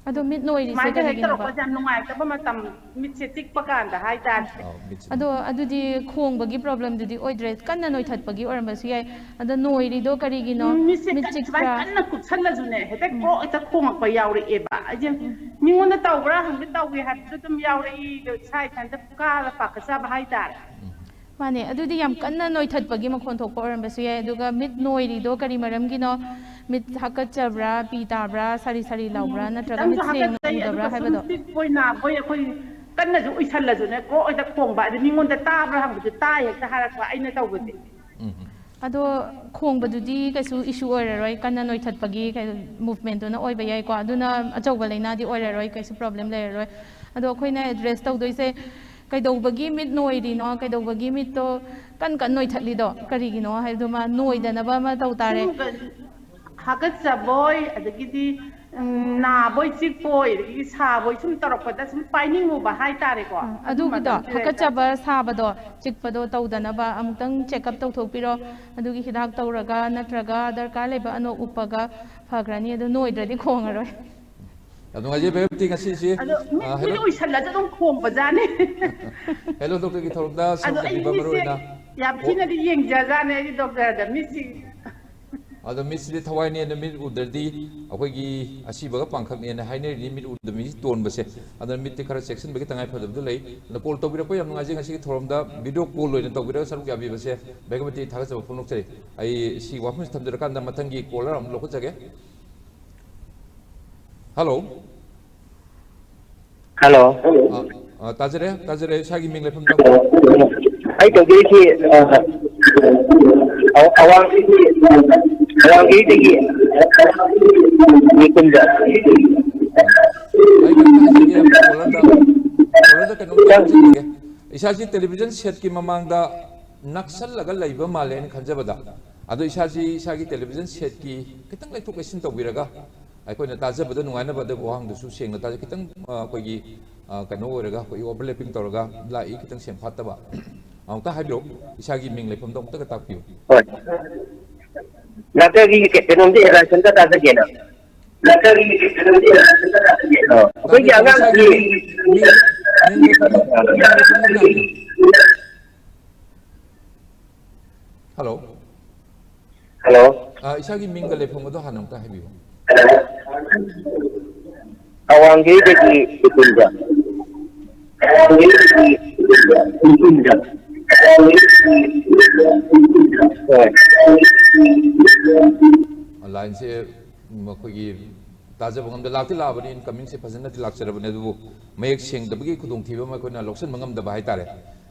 ꯑꯗꯣ ꯃꯤꯠ ꯅꯣꯏꯔꯤꯁꯦ ꯁꯨꯃꯥꯏꯅ ꯍꯦꯛ ꯀꯔꯤꯒꯤꯅꯣꯕ? ꯇꯧꯔꯛꯄꯁꯦ ꯌꯥꯝ ꯅꯨꯡꯉꯥꯏꯇꯕ ꯃꯇꯝ, ꯃꯤꯠꯁꯦ ꯆꯤꯛꯄ ꯀꯥꯟꯗ ꯍꯥꯏꯇꯥꯔꯦ꯫ ꯑꯥꯎ, ꯃꯤꯠꯁꯦ꯫ ꯑꯗꯣ ꯑꯗꯨꯗꯤ ꯈꯣꯡꯕꯒꯤ ꯄ꯭ꯔꯣꯕ꯭ꯂꯦꯝꯗꯨꯗꯤ ꯑꯣꯏꯗ꯭ꯔꯦ, ꯀꯟꯅ ꯅꯣꯏꯊꯠꯄꯒꯤ ꯑꯣꯏꯔꯝꯕꯁꯨ ꯌꯥꯏ꯫ ꯑꯗꯣ ꯅꯣꯏꯔꯤꯗꯣ ꯀꯔꯤꯒꯤꯅꯣ? ꯎꯝ, ꯃꯤꯠꯁꯦ ꯃꯤꯠ ꯀꯟ-, ꯁꯨꯃꯥꯏꯅ ꯆꯤꯛꯄ꯭ꯔꯥ? ꯀꯟꯅ ꯀꯨꯞꯁꯜꯂꯁꯨꯅꯦ, ꯍꯦꯛꯇ ꯀ꯭ꯔꯣꯛ ꯍꯦꯛꯇ ꯈꯣꯡꯉꯛꯄ ꯌꯥꯎꯔꯛꯑꯦꯕ꯫ ꯑꯩꯁꯦ ꯃꯤꯉꯣꯟꯗ ꯇꯧꯕ꯭ꯔꯥ ꯍꯪꯒꯦ ꯇꯧꯒꯦ ꯍꯥꯏꯕꯁꯨ ꯑꯗꯨꯝ ꯌꯥꯎꯔꯛꯏ, ꯑꯗꯣ ꯏꯁꯥ ꯏꯊꯟꯇ ꯄꯨꯀꯥꯗ ꯄꯥꯈꯠꯆꯕ ꯍꯥꯏꯇꯥꯔꯦ꯫ ꯃꯥꯅꯦ, ꯑꯗꯨꯗꯤ ꯌꯥꯝ ꯀꯟꯅ ꯅꯣꯏꯊꯠꯄꯒꯤ ꯃꯈꯣꯟ ꯊꯣꯛꯄ ꯑꯣꯏꯔꯝꯕꯁꯨ ꯌꯥꯏ꯫ ꯑꯗꯨꯒ ꯃꯤꯠ ꯅꯣꯏꯔꯤꯗꯣ ꯀꯔꯤ ꯃꯔꯝꯒꯤꯅꯣ? ꯃꯤꯠ ꯍꯥꯀꯠꯆꯕ꯭ꯔꯥ, ꯄꯤ ꯇꯥꯕ꯭ꯔꯥ, ꯁꯥꯔꯤ ꯁꯥꯔꯤ ꯂꯥꯎꯕ꯭ꯔꯥ, ꯅꯠꯇ꯭ꯔꯒ ꯈꯤꯇꯪꯁꯨ ꯃꯤꯠ ꯁꯦꯡꯅ ꯍꯥꯀꯠꯆꯩ, ꯎꯗꯕ꯭ꯔꯥ ꯑꯗꯨꯒ ꯁꯨꯝ ꯍꯥꯏꯕꯗꯣ? ꯆꯤꯛꯄꯣꯏ ꯅꯥꯕꯣꯏ, ꯑꯩꯈꯣꯏ ꯀꯟꯅꯁꯨ ꯎꯏꯁꯜꯂꯁꯨꯅꯦ, ꯀ꯭ꯔꯣꯛ ꯍꯦꯛꯇ ꯈꯣꯡꯕ, ꯑꯗꯨ ꯃꯤꯉꯣꯟꯗ ꯇꯥꯕ꯭ꯔꯥ ꯍꯪꯕꯁꯨ ꯇꯥꯏ ꯍꯦꯛꯇ ꯍꯥꯏꯔꯛꯄ ꯑꯩꯅ ꯇꯧꯕꯗꯤ꯫ ꯎꯝ, ꯎꯝ꯫ ꯑꯗꯣ ꯈꯣꯡꯕꯗꯨꯗꯤ ꯀꯩꯁꯨ ꯏꯁꯨ ꯑꯣꯏꯔꯔꯣꯏ, ꯀꯟꯅ ꯅꯣꯏꯊꯠꯄꯒꯤ ꯃꯨꯚꯃꯦꯟꯠꯇꯨꯅ ꯑꯣꯏꯕ ꯌꯥꯏꯀꯣ꯫ ꯑꯗꯨꯅ ꯑꯆꯧꯕ ꯂꯥꯏꯅꯥꯗꯤ ꯑꯣꯏꯔꯔꯣꯏ, ꯀꯩꯁꯨ ꯄ꯭ꯔꯣꯕ꯭ꯂꯦꯝ ꯂꯩꯔꯔꯣꯏ꯫ ꯑꯗꯣ ꯑꯩꯈꯣꯏꯅ ꯑꯦꯗ꯭ꯔꯦꯁ ꯇꯧꯗꯣꯏꯁꯦ ꯀꯩꯗꯧꯕꯒꯤ ꯃꯤꯠ ꯅꯣꯏꯔꯤꯅꯣ, ꯀꯩꯗꯧꯕꯒꯤ ꯃꯤꯠꯇꯣ ꯀꯟ ꯀꯟ ꯅꯣꯏꯊꯠꯂꯤꯗꯣ ꯀꯔꯤꯒꯤꯅꯣ ꯍꯥꯏꯕꯗꯨꯃ ꯅꯣꯏꯗꯅꯕ ꯑꯃ ꯇꯧ ꯇꯥꯔꯦ꯫ ꯁꯨꯝ ꯍꯥꯀꯠꯆꯕꯣꯏ, ꯑꯗꯒꯤꯗꯤ, ꯎꯝ, ꯅꯥꯕꯣꯏ ꯆꯤꯛꯄꯣꯏ, ꯑꯗꯒꯤꯗꯤ ꯁꯥꯕꯣꯏ ꯁꯨꯝ ꯇꯧꯔꯛꯄꯗ ꯁꯨꯝ ꯄꯥꯏꯅꯤꯡꯉꯨꯕ ꯍꯥꯏꯇꯥꯔꯦꯀꯣ꯫ ꯑ, ꯑꯗꯨ ꯑꯗꯨꯒꯤꯗꯣ ꯃꯇꯝꯁꯤꯗ ꯍꯦꯛꯇ ꯍꯥꯀꯠꯆꯕ ꯁꯥꯕꯗꯣ ꯆꯤꯛꯄꯗꯣ ꯇꯧꯗꯅꯕ ꯑꯃꯨꯛꯇꯪ ꯆꯦꯛꯑꯞ ꯇꯧꯊꯣꯛꯄꯤꯔꯣ꯫ ꯑꯗꯨꯒꯤ ꯍꯤꯗꯥꯛ ꯇꯧꯔꯒ ꯅꯠꯇ꯭ꯔꯒ ꯗꯔꯀꯥꯔ ꯂꯩꯕ ꯑꯅꯣꯛ ꯎꯞꯄꯒ ꯐꯈ꯭ꯔꯅꯤ꯫ ꯑꯗꯨ ꯅꯣꯏꯗ꯭ꯔꯗꯤ ꯈꯣꯡꯉꯔꯣꯏ꯫ ꯌꯥꯝ ꯅꯨꯡꯉꯥꯏꯖꯩ ꯃꯦꯝꯇꯤ ꯉꯁꯤꯁꯦ꯫ ꯑꯗꯣ ꯃꯤꯠ, ꯑ, ꯃꯤꯠ ꯍꯦꯜꯂꯣ꯫ ꯎꯏꯁꯜꯂꯁꯨ ꯑꯗꯨꯝ ꯈꯣꯡꯕꯖꯥꯠꯅꯤ꯫ ꯍꯦꯜꯂꯣ ꯗꯣꯛꯇꯔꯒꯤ ꯊꯧꯔꯝꯗ ꯑꯗꯣ ꯑꯩ ꯁꯔꯨꯛ ꯌꯥꯕꯤꯕ ꯃꯔꯨ ꯃꯤꯠꯁꯦ ꯑꯣꯏꯅ ꯌꯥꯝ ꯑꯣ-, ꯊꯤꯅꯗꯤ ꯌꯦꯡꯖꯖꯥꯠꯅꯦ ꯑꯩꯗꯤ ꯗꯣꯛꯇꯔꯗ ꯃꯤꯠꯁꯤ꯫ ꯑꯗꯣ ꯃꯤꯠꯁꯤꯗꯤ ꯊꯋꯥꯏꯅꯦꯅ ꯃꯤꯠ ꯎꯗ꯭ꯔꯗꯤ ꯑꯩꯈꯣꯏꯒꯤ ꯑꯁꯤꯕꯒ ꯄꯥꯡꯈꯛꯅꯦꯅ ꯍꯥꯏꯅꯔꯤꯅꯤ, ꯃꯤꯠ ꯎꯗꯕ ꯃꯤꯁꯤ ꯇꯣꯟꯕꯁꯦ꯫ ꯑꯗꯨꯅ ꯃꯤꯠꯇꯤ ꯈꯔ ꯆꯦꯛꯁꯤꯟꯕꯒꯤ ꯇꯉꯥꯏ ꯐꯗꯕꯗꯨ ꯂꯩ꯫ ꯑꯗꯣ ꯀꯣꯜ ꯇꯧꯕꯤꯔꯛꯄ ꯌꯥꯝ ꯅꯨꯡꯉꯥꯏꯖꯩ꯫ ꯉꯁꯤꯒꯤ ꯊꯧꯔꯝꯗ ꯚꯤꯗꯤꯑꯣ ꯀꯣꯜ ꯑꯣꯏꯅ ꯇꯧꯕꯤꯔꯒ ꯁꯔꯨꯛ ꯌꯥꯕꯤꯕꯁꯦ ꯚꯦꯒꯃꯇꯤ ꯊꯥꯒꯠꯆꯕ ꯐꯣꯡꯗꯣꯛꯆꯔꯤ꯫ ꯑꯩ ꯁꯤ ꯋꯥꯐꯝꯁꯤ ꯊꯝꯖꯔꯀꯥꯟꯗ ꯃꯊꯪꯒꯤ ꯀꯣꯂꯔ ꯑꯃꯨꯛ ꯂꯧꯈꯠꯆꯒꯦ꯫ ꯍꯜꯂꯣ꯫ ꯍꯜꯂꯣ꯫ ꯑ, ꯑ, ꯇꯥꯖꯔꯦ, ꯇꯥꯖꯔꯦ꯫ ꯏꯁꯥꯒꯤ ꯃꯤꯡ ꯂꯩꯐꯝ ꯇꯥꯛꯄꯤꯌꯨ꯫ ꯑꯩ ꯇꯧꯖꯔꯤꯁꯤ, ꯑ, ꯑꯋꯥꯡ ꯑꯋꯥꯡꯒꯤꯗꯒꯤ ꯃꯤꯀꯨꯝꯗ꯫ ꯑꯩ ꯀꯩꯅꯣꯝꯇ ꯍꯥꯏꯖꯒꯦ, ꯀꯣꯂꯔꯗ, ꯀꯣꯂꯔꯗ ꯀꯩꯅꯣꯝꯇ ꯍꯥꯏꯖꯒꯦ꯫ ꯏꯁꯥꯁꯤ ꯇꯦꯂꯤꯚꯤꯖꯟ ꯁꯦꯠꯀꯤ ꯃꯃꯥꯡꯗ ꯅꯛꯁꯜꯂꯒ ꯂꯩꯕ ꯃꯥꯜꯂꯦ ꯑꯩꯅ ꯈꯟꯖꯕꯗ꯫ ꯑꯗꯣ ꯏꯁꯥꯁꯤ ꯏꯁꯥꯒꯤ ꯇꯦꯂꯤꯚꯤꯖꯟ ꯁꯦꯠꯀꯤ ꯈꯤꯇꯪ ꯂꯩꯊꯣꯛ ꯂꯩꯁꯤꯟ ꯇꯧꯕꯤꯔꯒ ꯑꯩꯈꯣꯏꯅ ꯇꯥꯖꯕꯗ ꯅꯨꯡꯉꯥꯏꯅꯕ, ꯑꯗꯨꯒ ꯋꯥꯍꯪꯗꯨꯁꯨ ꯁꯦꯡꯅ ꯇꯥꯖ-, ꯈꯤꯇꯪ, ꯑ, ꯑꯩꯈꯣꯏꯒꯤ, ꯑ, ꯀꯩꯅꯣ ꯑꯣꯏꯔꯒ, ꯑꯩꯈꯣꯏꯒꯤ ꯑꯣꯚꯔꯂꯦꯄꯤꯡ ꯇꯧꯔꯒ ꯂꯥꯛꯏ, ꯈꯤꯇꯪ ꯁꯦꯡ ꯐꯥꯠꯇꯕ꯫ ꯑꯃꯨꯛꯇ ꯍꯥꯏꯕꯤꯔꯛꯎ, ꯏꯁꯥꯒꯤ ꯃꯤꯡ ꯂꯩꯐꯝꯗꯣ ꯑꯃꯨꯛꯇꯒ ꯇꯥꯛꯄꯤꯌꯨ꯫ ꯍꯣꯏ꯫ ꯗꯥꯛꯇꯔꯒꯤ ꯀꯩꯅꯣꯝꯇ ꯑꯦꯗꯚꯥꯏꯁ ꯑꯝꯇ ꯇꯥꯖꯒꯦꯅ꯫ ꯗꯥꯛꯇꯔꯒꯤ ꯀꯩꯅꯣꯝꯇ ꯑꯦꯗꯚꯥꯏꯁ ꯑꯝꯇ ꯇꯥꯖꯒꯦꯅ꯫ ꯑꯣ, ꯑꯩꯈꯣꯏꯒꯤ ꯇꯥꯕꯤꯔꯣ, ꯏꯁꯥꯒꯤ ꯑꯉꯥꯡꯒꯤ ꯃꯤꯡ, ꯃꯤꯡ ꯂꯩꯐꯝꯗꯣ, ꯃꯤꯡ ꯂꯩꯐꯝꯗꯣ ꯑꯝꯇ ꯍꯥꯏꯕꯤꯌꯨ꯫ ꯍꯜꯂꯣ꯫ ꯍꯜꯂꯣ꯫ ꯑ, ꯏꯁꯥꯒꯤ ꯃꯤꯡꯒ ꯂꯩꯐꯝꯒꯗꯣ ꯍꯥꯟꯅ ꯑꯃꯨꯛꯇ ꯍꯥꯏꯕꯤꯌꯨ꯫ ꯑꯋꯥꯡꯒꯩꯗꯒꯤ ꯁꯨꯀꯨꯟꯗ꯫ ꯍꯣꯏ꯫ ꯂꯥꯏꯟꯁꯦ ꯃꯈꯣꯏꯒꯤ ꯇꯥꯖꯕ ꯉꯝꯗ ꯂꯥꯛꯇꯤ ꯂꯥꯛꯑꯕꯅꯤ, ꯏꯟꯀꯃꯤꯡꯁꯦ ꯐꯖꯅꯗꯤ ꯂꯥꯛꯆꯔꯕꯅꯤ, ꯑꯗꯨꯕꯨ ꯃꯌꯦꯛ ꯁꯦꯡꯗꯕꯒꯤ ꯈꯨꯗꯣꯡꯊꯤꯕ ꯑꯃ ꯑꯩꯈꯣꯏꯅ ꯂꯧꯁꯤꯟꯕ ꯉꯝꯗꯕ ꯍꯥꯏꯇꯥꯔꯦ꯫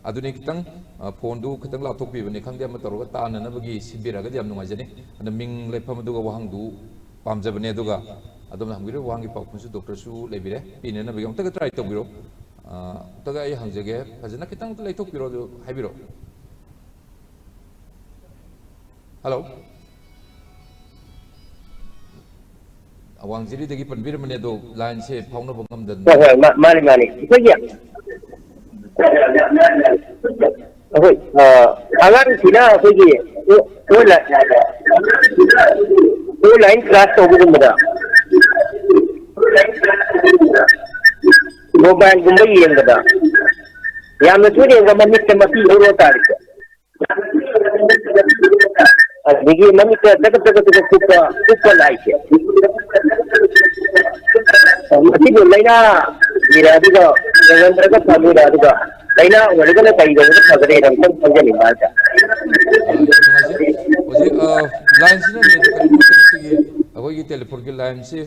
ꯑꯗꯨꯅꯤ ꯈꯤꯇꯪ, ꯑ, ꯐꯣꯟꯗꯨ ꯈꯤꯇꯪ ꯂꯥꯞꯊꯣꯛꯄꯤꯕꯅꯤ ꯈꯪꯗꯦ, ꯑꯃ ꯇꯧꯔꯒ ꯇꯥꯅꯅꯕꯒꯤ ꯁꯤꯟꯕꯤꯔꯒꯗꯤ ꯌꯥꯝ ꯅꯨꯡꯉꯥꯏꯖꯅꯤ꯫ ꯑꯗ ꯃꯤꯡ ꯂꯩꯐꯝ ꯑꯗꯨꯒ ꯋꯥꯍꯪꯗꯨ ꯄꯥꯝꯖꯕꯅꯦ, ꯑꯗꯨꯒ ꯑꯗꯣꯝꯅ ꯍꯪꯕꯤꯔꯤꯕ ꯋꯥꯍꯪꯒꯤ ꯄꯥꯎꯈꯨꯝꯁꯨ ꯗꯣꯛꯇꯔꯁꯨ ꯂꯩꯕꯤꯔꯦ, ꯄꯤꯅꯅꯕꯒꯤ ꯑꯃꯨꯛꯇꯒ ꯇ꯭ꯔꯥꯏ ꯇꯧꯕꯤꯔꯣ꯫ ꯑ, ꯑꯝꯇꯒ ꯑꯩ ꯍꯪꯖꯒꯦ, ꯐꯖꯅ ꯈꯤꯇꯪ ꯂꯩꯊꯣꯛꯄꯤꯔꯣ, ꯑꯗꯨ ꯍꯥꯏꯕꯤꯔꯣ꯫ ꯍꯜꯂꯣ꯫ ꯑꯋꯥꯡ ꯖꯤꯔꯤꯗꯒꯤ ꯄꯟꯕꯤꯔꯝꯕꯅꯦ, ꯑꯗꯣ ꯂꯥꯏꯟꯁꯦ ꯐꯥꯎꯅꯕ ꯉꯝꯗꯗꯅ꯫ ꯍꯣꯏ, ꯍꯣꯏ, ꯃꯥ-, ꯃꯥꯅꯤ, ꯃꯥꯅꯤ꯫ ꯑꯩꯈꯣꯏꯒꯤ, ꯑꯩꯈꯣꯏ, ꯑ, ꯑꯉꯥꯡꯁꯤꯅ ꯑꯩꯈꯣꯏꯒꯤ ꯑꯣ-, ꯑꯣꯟꯂꯥꯏꯟ, ꯑꯣꯟꯂꯥꯏꯟ ꯀ꯭ꯂꯥꯁ ꯇꯧꯕꯒꯨꯝꯕꯗ ꯃꯣꯕꯥꯏꯜꯒꯨꯝꯕ ꯌꯦꯡꯕꯗ ꯌꯥꯝꯅ ꯇꯣꯏꯅ ꯌꯦꯡꯕ ꯃꯃꯤꯠꯇ ꯃꯄꯤ ꯍꯧꯔ ꯇꯥꯔꯤꯁꯦ꯫ ꯑꯗꯒꯤ ꯃꯃꯤꯠꯇ ꯆꯀꯠ ꯆꯀꯠ ꯆꯀꯠ ꯀꯨꯞꯄ, ꯀꯨꯞꯄ ꯂꯥꯏꯁꯦ꯫ ꯃꯁꯤꯕꯨ ꯂꯥꯏꯅꯥꯒꯤꯔ, ꯑꯗꯨꯒ ꯌꯦꯡꯍꯟꯗ꯭ꯔꯒ ꯐꯗꯣꯏꯔ, ꯑꯗꯨꯒ ꯂꯥꯏꯅꯥ ꯑꯣꯏꯔꯒꯅ ꯀꯔꯤꯗꯧꯕꯅ ꯐꯒꯗ꯭ꯔꯥ ꯑꯝꯇꯪ ꯈꯪꯖꯅꯤꯡꯕ ꯍꯥꯏꯇꯥꯔꯦ꯫ ꯑ, ꯌꯥꯝ ꯅꯨꯡꯉꯥꯏꯖꯩ꯫ ꯍꯧꯖꯤꯛ, ꯑ, ꯂꯥꯏꯟꯁꯤꯅꯅꯦ, ꯀꯔꯤꯒꯨꯝꯕ ꯃꯇꯝꯗ ꯑꯩꯈꯣꯏꯒꯤ, ꯑꯩꯈꯣꯏꯒꯤ ꯇꯦꯂꯤꯐꯣꯟꯒꯤ ꯂꯥꯏꯟꯁꯤ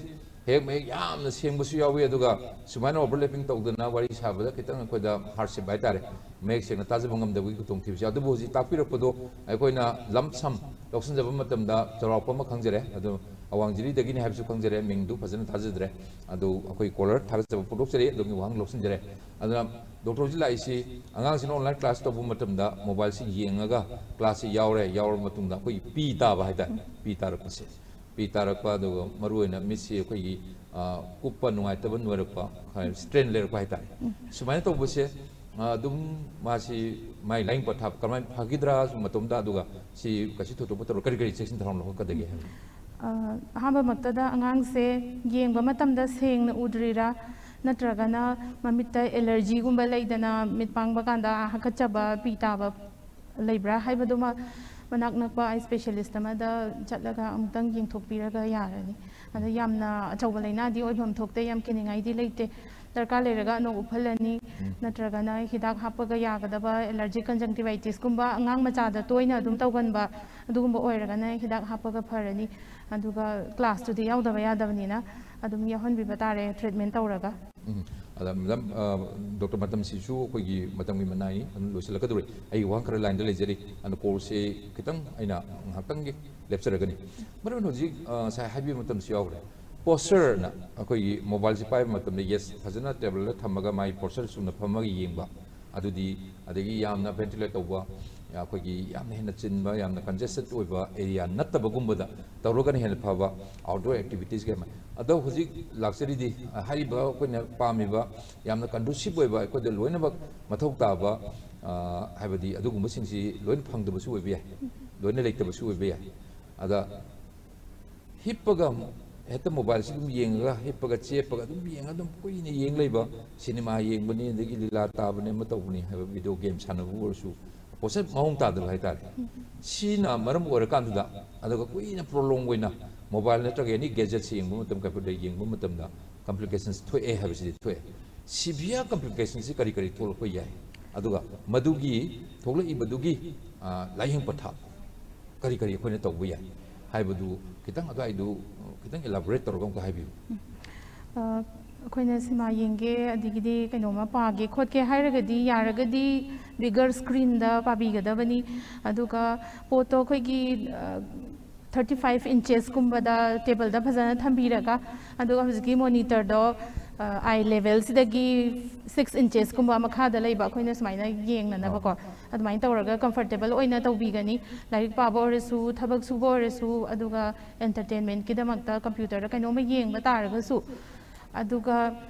ꯍꯦꯛ ꯃꯌꯦꯛ ꯌꯥꯝꯅ ꯁꯦꯡꯕꯁꯨ ꯌꯥꯎꯏ, ꯑꯗꯨꯒ ꯁꯨꯃꯥꯏꯅ ꯑꯣꯚꯔꯂꯦꯄꯤꯡ ꯇꯧꯗꯅ ꯋꯥꯔꯤ ꯁꯥꯕꯗ ꯈꯤꯇꯪ ꯑꯩꯈꯣꯏꯗ ꯍꯥꯔꯗꯁꯤꯞ ꯍꯥꯏꯇꯥꯔꯦ꯫ ꯃꯌꯦꯛ ꯁꯦꯡꯅ ꯇꯥꯖꯕ ꯉꯝꯗꯕꯒꯤ ꯈꯨꯗꯣꯡꯊꯤꯕꯁꯨ ꯌꯥꯎꯏ꯫ ꯑꯗꯨꯕꯨ ꯍꯧꯖꯤꯛ ꯇꯥꯛꯄꯤꯔꯛꯄꯗꯣ ꯑꯩꯈꯣꯏꯅ ꯂꯝ ꯁꯝ ꯂꯧꯁꯤꯟꯖꯕ ꯃꯇꯝꯗ ꯆꯥꯎꯔꯥꯛꯄ ꯑꯃ ꯈꯪꯖꯔꯦ꯫ ꯑꯗꯨ ꯑꯋꯥꯡ ꯖꯤꯔꯤꯗꯒꯤꯅꯤ ꯍꯥꯏꯕꯁꯨ ꯈꯪꯖꯔꯦ, ꯃꯤꯡꯗꯨ ꯐꯖꯅ ꯇꯥꯖꯗ꯭ꯔꯦ꯫ ꯑꯗꯨ ꯑꯩꯈꯣꯏ ꯀꯣꯂꯔ ꯊꯥꯒꯠꯆꯕ ꯐꯣꯡꯗꯣꯛꯆꯔꯤ, ꯑꯗꯣꯝꯒꯤ ꯋꯥꯍꯪ ꯂꯧꯁꯤꯟꯖꯔꯦ꯫ ꯑꯗꯨꯅ ꯗꯣꯛꯇꯔ ꯍꯧꯖꯤꯛ ꯂꯥꯛꯏꯁꯤ ꯑꯉꯥꯡꯁꯤꯅ ꯑꯣꯟꯂꯥꯏꯟ ꯀ꯭ꯂꯥꯁ ꯇꯧꯕ ꯃꯇꯝꯗ ꯃꯣꯕꯥꯏꯜꯁꯤ ꯌꯦꯡꯉꯒ ꯀ꯭ꯂꯥꯁꯁꯤ ꯌꯥꯎꯔꯦ, ꯌꯥꯎꯔꯕ ꯃꯇꯨꯡꯗ ꯑꯩꯈꯣꯏꯒꯤ ꯄꯤ ꯇꯥꯕ ꯍꯥꯏꯇꯥꯔꯦ, ꯄꯤ ꯇꯥꯔꯛꯄꯁꯦ, ꯄꯤ ꯇꯥꯔꯛꯄ, ꯑꯗꯨꯒ ꯃꯔꯨꯑꯣꯏꯅ ꯃꯤꯠꯁꯤ ꯑꯩꯈꯣꯏꯒꯤ, ꯑ, ꯀꯨꯞꯄ ꯅꯨꯡꯉꯥꯏꯇꯕ ꯅꯣꯏꯔꯛꯄ, ꯁ꯭ꯇ꯭ꯔꯦꯟ ꯂꯩꯔꯛꯄ ꯍꯥꯏꯇꯥꯔꯦ꯫ ꯁꯨꯃꯥꯏꯅ ꯇꯧꯕꯁꯦ, ꯑ, ꯑꯗꯨꯝ ꯃꯥꯁꯤ ꯃꯥꯏ ꯂꯥꯏꯌꯦꯡ ꯄꯊꯥꯞ ꯀꯔꯝꯍꯥꯏꯅ ꯐꯒꯗ꯭ꯔꯥ ꯃꯇꯣꯝꯗ, ꯑꯗꯨꯒ ꯁꯤ ꯀꯩꯁꯨ ꯊꯣꯏꯗꯣꯛꯄ ꯇꯧꯔ ꯀꯔꯤ ꯀꯔꯤ ꯆꯦꯛꯁꯤꯟ ꯊꯧꯔꯥꯡ ꯂꯧꯈꯠꯀꯗꯒꯦ ꯍꯥꯏꯕ? ꯑ, ꯑꯍꯥꯟꯕꯃꯛꯇꯗ ꯑꯉꯥꯡꯁꯦ ꯌꯦꯡꯕ ꯃꯇꯝꯗ ꯁꯦꯡꯅ ꯎꯗ꯭ꯔꯤꯔꯥ, ꯅꯠꯇ꯭ꯔꯒꯅ ꯃꯃꯤꯠꯇ ꯑꯦꯂꯔꯖꯤꯒꯨꯝꯕ ꯂꯩꯗꯅ ꯃꯤꯠ ꯄꯥꯡꯕ ꯀꯥꯟꯗ ꯍꯥꯀꯠꯆꯕ, ꯄꯤ ꯇꯥꯕ ꯂꯩꯕ꯭ꯔꯥ ꯍꯥꯏꯕꯗꯨꯃ ꯃꯅꯥꯛ ꯅꯛꯄ ꯑꯥꯏ ꯁ꯭ꯄꯦꯁꯤꯌꯦꯂꯤꯁ꯭ꯠ ꯑꯃꯗ ꯆꯠꯂꯒ ꯑꯃꯨꯛꯇꯪ ꯌꯦꯡꯊꯣꯛꯄꯤꯔꯒ ꯌꯥꯔꯅꯤ꯫ ꯑꯗ ꯌꯥꯝꯅ ꯑꯆꯧꯕ ꯂꯥꯏꯅꯥꯗꯤ ꯑꯣꯏꯐꯝ ꯊꯣꯛꯇꯦ, ꯌꯥꯝ ꯀꯤꯅꯤꯡꯉꯥꯏꯗꯤ ꯂꯩꯇꯦ꯫ ꯗꯔꯀꯥꯔ ꯂꯩꯔꯒ ꯑꯅꯣꯛ ꯎꯞꯍꯜꯂꯅꯤ, ꯎꯝ꯫ ꯅꯠꯇ꯭ꯔꯒꯅ ꯍꯤꯗꯥꯛ ꯍꯥꯞꯄꯒ ꯌꯥꯒꯗꯕ ꯑꯦꯂꯔꯖꯤꯛ ꯀꯟꯖꯪꯇꯤꯚꯥꯏꯇꯤꯁꯀꯨꯝꯕ ꯑꯉꯥꯡ ꯃꯆꯥꯗ ꯇꯣꯏꯅ ꯑꯗꯨꯝ ꯇꯧꯒꯟꯕ ꯑꯗꯨꯒꯨꯝꯕ ꯑꯣꯏꯔꯒꯅ ꯍꯤꯗꯥꯛ ꯍꯥꯞꯄꯒ ꯐꯔꯅꯤ꯫ ꯑꯗꯨꯒ ꯀ꯭ꯂꯥꯁꯇꯨꯗꯤ ꯌꯥꯎꯗꯕ ꯌꯥꯗꯕꯅꯤꯅ ꯑꯗꯨꯝ ꯌꯥꯎꯍꯟꯕꯤꯕ ꯇꯥꯔꯦ ꯇ꯭ꯔꯤꯠꯃꯦꯟ ꯇꯧꯔꯒ꯫ ꯎꯝ꯫ ꯑꯗ ꯃꯦꯗꯥꯝ, ꯑ, ꯗꯣꯛꯇꯔ, ꯃꯇꯝꯁꯤꯁꯨ ꯑꯩꯈꯣꯏꯒꯤ ꯃꯇꯝꯒꯤ ꯃꯅꯥꯏꯅꯤ, ꯑꯗꯨꯝ ꯂꯣꯏꯁꯤꯜꯂꯛꯀꯗꯧꯔꯦ꯫ ꯑꯩꯒꯤ ꯋꯥꯍꯪ ꯈꯔ ꯂꯥꯏꯟꯗ ꯂꯩꯖꯔꯤ, ꯑꯗꯨꯅ ꯀꯣꯜꯁꯦ ꯈꯤꯇꯪ ꯑꯩꯅ ꯉꯥꯏꯍꯥꯛꯇꯪꯒꯤ ꯂꯦꯞꯆꯔꯒꯅꯤ꯫ ꯃꯔꯨ ꯑꯣꯏꯅ ꯍꯧꯖꯤꯛ, ꯑ, ꯉꯁꯥꯏ ꯍꯥꯏꯕꯤꯕ ꯃꯇꯝꯁꯨ ꯌꯥꯎꯈ꯭ꯔꯦ꯫ ꯄꯣꯁꯆꯔꯅ ꯑꯩꯈꯣꯏꯒꯤ ꯃꯣꯕꯥꯏꯜꯁꯤ ꯄꯥꯏꯕ ꯃꯇꯝꯗ, ꯌꯦꯁ, ꯐꯖꯅ ꯇꯦꯕꯜꯗ ꯊꯝꯃꯒ ꯃꯥꯒꯤ ꯄꯣꯁꯆꯔ ꯆꯨꯝꯅ ꯐꯝꯃꯒ ꯌꯦꯡꯕ, ꯑꯗꯨꯗꯤ, ꯑꯗꯒꯤ ꯌꯥꯝꯅ ꯚꯦꯟꯇꯤꯂꯦꯠ ꯇꯧꯕ, ꯑꯩꯈꯣꯏꯒꯤ ꯌꯥꯝꯅ ꯍꯦꯟꯅ ꯆꯤꯟꯕ, ꯌꯥꯝꯅ ꯀꯟꯖꯦꯁꯇꯦꯠ ꯑꯣꯏꯕ ꯑꯦꯔꯤꯌꯥ ꯅꯠꯇꯕꯒꯨꯝꯕꯗ ꯇꯧꯔꯒꯅ ꯍꯦꯟꯅ ꯐꯕ꯫ ꯑꯥꯎꯠꯗꯣꯔ ꯑꯦꯛꯇꯤꯚꯤꯇꯤꯁꯀꯤ ꯑꯃ꯫ ꯑꯗꯣ ꯍꯧꯖꯤꯛ ꯂꯥꯛꯆꯔꯤꯗꯤ, ꯑ, ꯍꯥꯏꯔꯤꯕ ꯑꯩꯈꯣꯏꯅ ꯄꯥꯝꯃꯤꯕ ꯌꯥꯝꯅ ꯀꯟꯗꯨꯁꯤꯞ ꯑꯣꯏꯕ, ꯑꯩꯈꯣꯏꯗ ꯂꯣꯏꯅꯃꯛ ꯃꯊꯧ ꯇꯥꯕ, ꯑ, ꯍꯥꯏꯕꯗꯤ ꯑꯗꯨꯒꯨꯝꯕꯁꯤꯡꯁꯤ ꯂꯣꯏꯅ ꯐꯪꯗꯕꯁꯨ ꯑꯣꯏꯕ ꯌꯥꯏ, ꯂꯣꯏꯅ ꯂꯩꯇꯕꯁꯨ ꯑꯣꯏꯕ ꯌꯥꯏ꯫ ꯑꯗ ꯍꯤꯞꯄꯒ ꯍꯦꯛꯇ ꯃꯣꯕꯥꯏꯜꯁꯤ ꯑꯗꯨꯝ ꯌꯦꯡꯉꯒ, ꯍꯤꯞꯄꯒ ꯆꯦꯞꯄꯒ ꯑꯗꯨꯝ ꯌꯦꯡꯉꯒ ꯑꯗꯨꯝ ꯀꯨꯏꯅ ꯌꯦꯡ ꯂꯩꯕ, ꯁꯤꯅꯦꯃꯥ ꯌꯦꯡꯕꯅꯤ, ꯑꯗꯒꯤ ꯂꯤꯂꯥ ꯇꯥꯕꯅꯤ, ꯑꯃ ꯇꯧꯕꯅꯤ ꯍꯥꯏꯕ, ꯚꯤꯗꯤꯑꯣ ꯒꯦꯝ ꯁꯥꯟꯅꯕꯕꯨ ꯑꯣꯏꯔꯁꯨ, ꯄꯣꯠꯁꯛ ꯃꯑꯣꯡ ꯇꯥꯗꯕ ꯍꯥꯏꯇꯥꯔꯦ꯫ ꯁꯤꯅ ꯃꯔꯝ ꯑꯣꯏꯔꯀꯥꯟꯗꯨꯗ, ꯑꯗꯨꯒ ꯀꯨꯏꯅ ꯄ꯭ꯔꯣꯂꯣꯡ ꯑꯣꯏꯅ ꯃꯣꯕꯥꯏꯜ ꯅꯠꯇ꯭ꯔꯒ ꯑꯦꯅꯤ ꯒꯦꯖꯦꯠꯁ ꯌꯦꯡꯕ ꯃꯇꯝ, ꯀꯝꯄ꯭ꯌꯨꯇꯔ ꯌꯦꯡꯕ ꯃꯇꯝꯗ ꯀꯝꯄ꯭ꯂꯤꯀꯦꯁꯟꯁ ꯊꯣꯛꯑꯦ ꯍꯥꯏꯕꯁꯤꯗꯤ ꯊꯣꯛꯑꯦ꯫ ꯁꯤꯚꯤꯌꯔ ꯀꯝꯄ꯭ꯂꯤꯀꯦꯁꯟꯁꯤ ꯀꯔꯤ ꯀꯔꯤ ꯊꯣꯛꯂꯛꯄ ꯌꯥꯏ? ꯑꯗꯨꯒ ꯃꯗꯨꯒꯤ ꯊꯣꯛꯂꯛꯏꯕꯗꯨꯒꯤ, ꯑ, ꯂꯥꯏꯌꯦꯡ ꯄꯊꯥꯞ ꯀꯔꯤ ꯀꯔꯤ ꯑꯩꯈꯣꯏꯅ ꯇꯧꯕ ꯌꯥꯏ ꯍꯥꯏꯕꯗꯨ ꯈꯤꯇꯪ ꯑꯗꯨꯋꯥꯏꯗꯨ, ꯑ, ꯈꯤꯇꯪ ꯏꯂꯥꯕꯣꯔꯦꯠ ꯇꯧꯔꯒ ꯑꯃꯨꯛꯀ ꯍꯥꯏꯕꯤꯌꯨ꯫ ꯑ, ꯑꯩꯈꯣꯏꯅ ꯁꯤꯃꯥ ꯌꯦꯡꯒꯦ, ꯑꯗꯒꯤꯗꯤ ꯀꯩꯅꯣꯝꯃ ꯄꯥꯒꯦ ꯈꯣꯠꯀꯦ ꯍꯥꯏꯔꯒꯗꯤ, ꯌꯥꯔꯒꯗꯤ ꯕꯤꯒꯔ ꯁ꯭ꯀ꯭ꯔꯤꯟꯗ ꯄꯥꯕꯤꯒꯗꯕꯅꯤ꯫ ꯑꯗꯨꯒ ꯄꯣꯠꯇꯣ ꯑꯩꯈꯣꯏꯒꯤ ꯊꯥꯔꯇꯤ ꯐꯥꯏꯚ ꯏꯟꯆꯦꯁꯀꯨꯝꯕꯗ ꯇꯦꯕꯜꯗ ꯐꯖꯅ ꯊꯝꯕꯤꯔꯒ, ꯑꯗꯨꯒ ꯍꯧꯖꯤꯛꯀꯤ ꯃꯣꯅꯤꯇꯔꯗꯣ ꯑꯥꯏ ꯂꯦꯚꯦꯜꯁꯤꯗꯒꯤ ꯁꯤꯛꯁ ꯏꯟꯆꯦꯁꯀꯨꯝꯕ ꯃꯈꯥꯗ ꯂꯩꯕ, ꯑꯩꯈꯣꯏꯅ ꯁꯨꯃꯥꯏꯅ ꯌꯦꯡꯅꯅꯕꯀꯣ, ꯑꯗꯨꯃꯥꯏꯅ ꯇꯧꯔꯒ ꯀꯝꯐꯔꯇꯦꯕꯜ ꯑꯣꯏꯅ ꯇꯧꯕꯤꯒꯅꯤ꯫ ꯂꯥꯏꯔꯤꯛ ꯄꯥꯕ ꯑꯣꯏꯔꯁꯨ, ꯊꯕꯛ ꯁꯨꯕ ꯑꯣꯏꯔꯁꯨ, ꯑꯗꯨꯒ ꯑꯦꯟꯇꯔꯇꯦꯟꯃꯦꯟꯠꯀꯤꯗꯃꯛꯇ ꯀꯝꯄ꯭ꯌꯨꯇꯔꯗ ꯀꯩꯅꯣꯝꯃ ꯌꯦꯡꯕ ꯇꯥꯔꯒꯁꯨ꯫ ꯑꯗꯨꯒ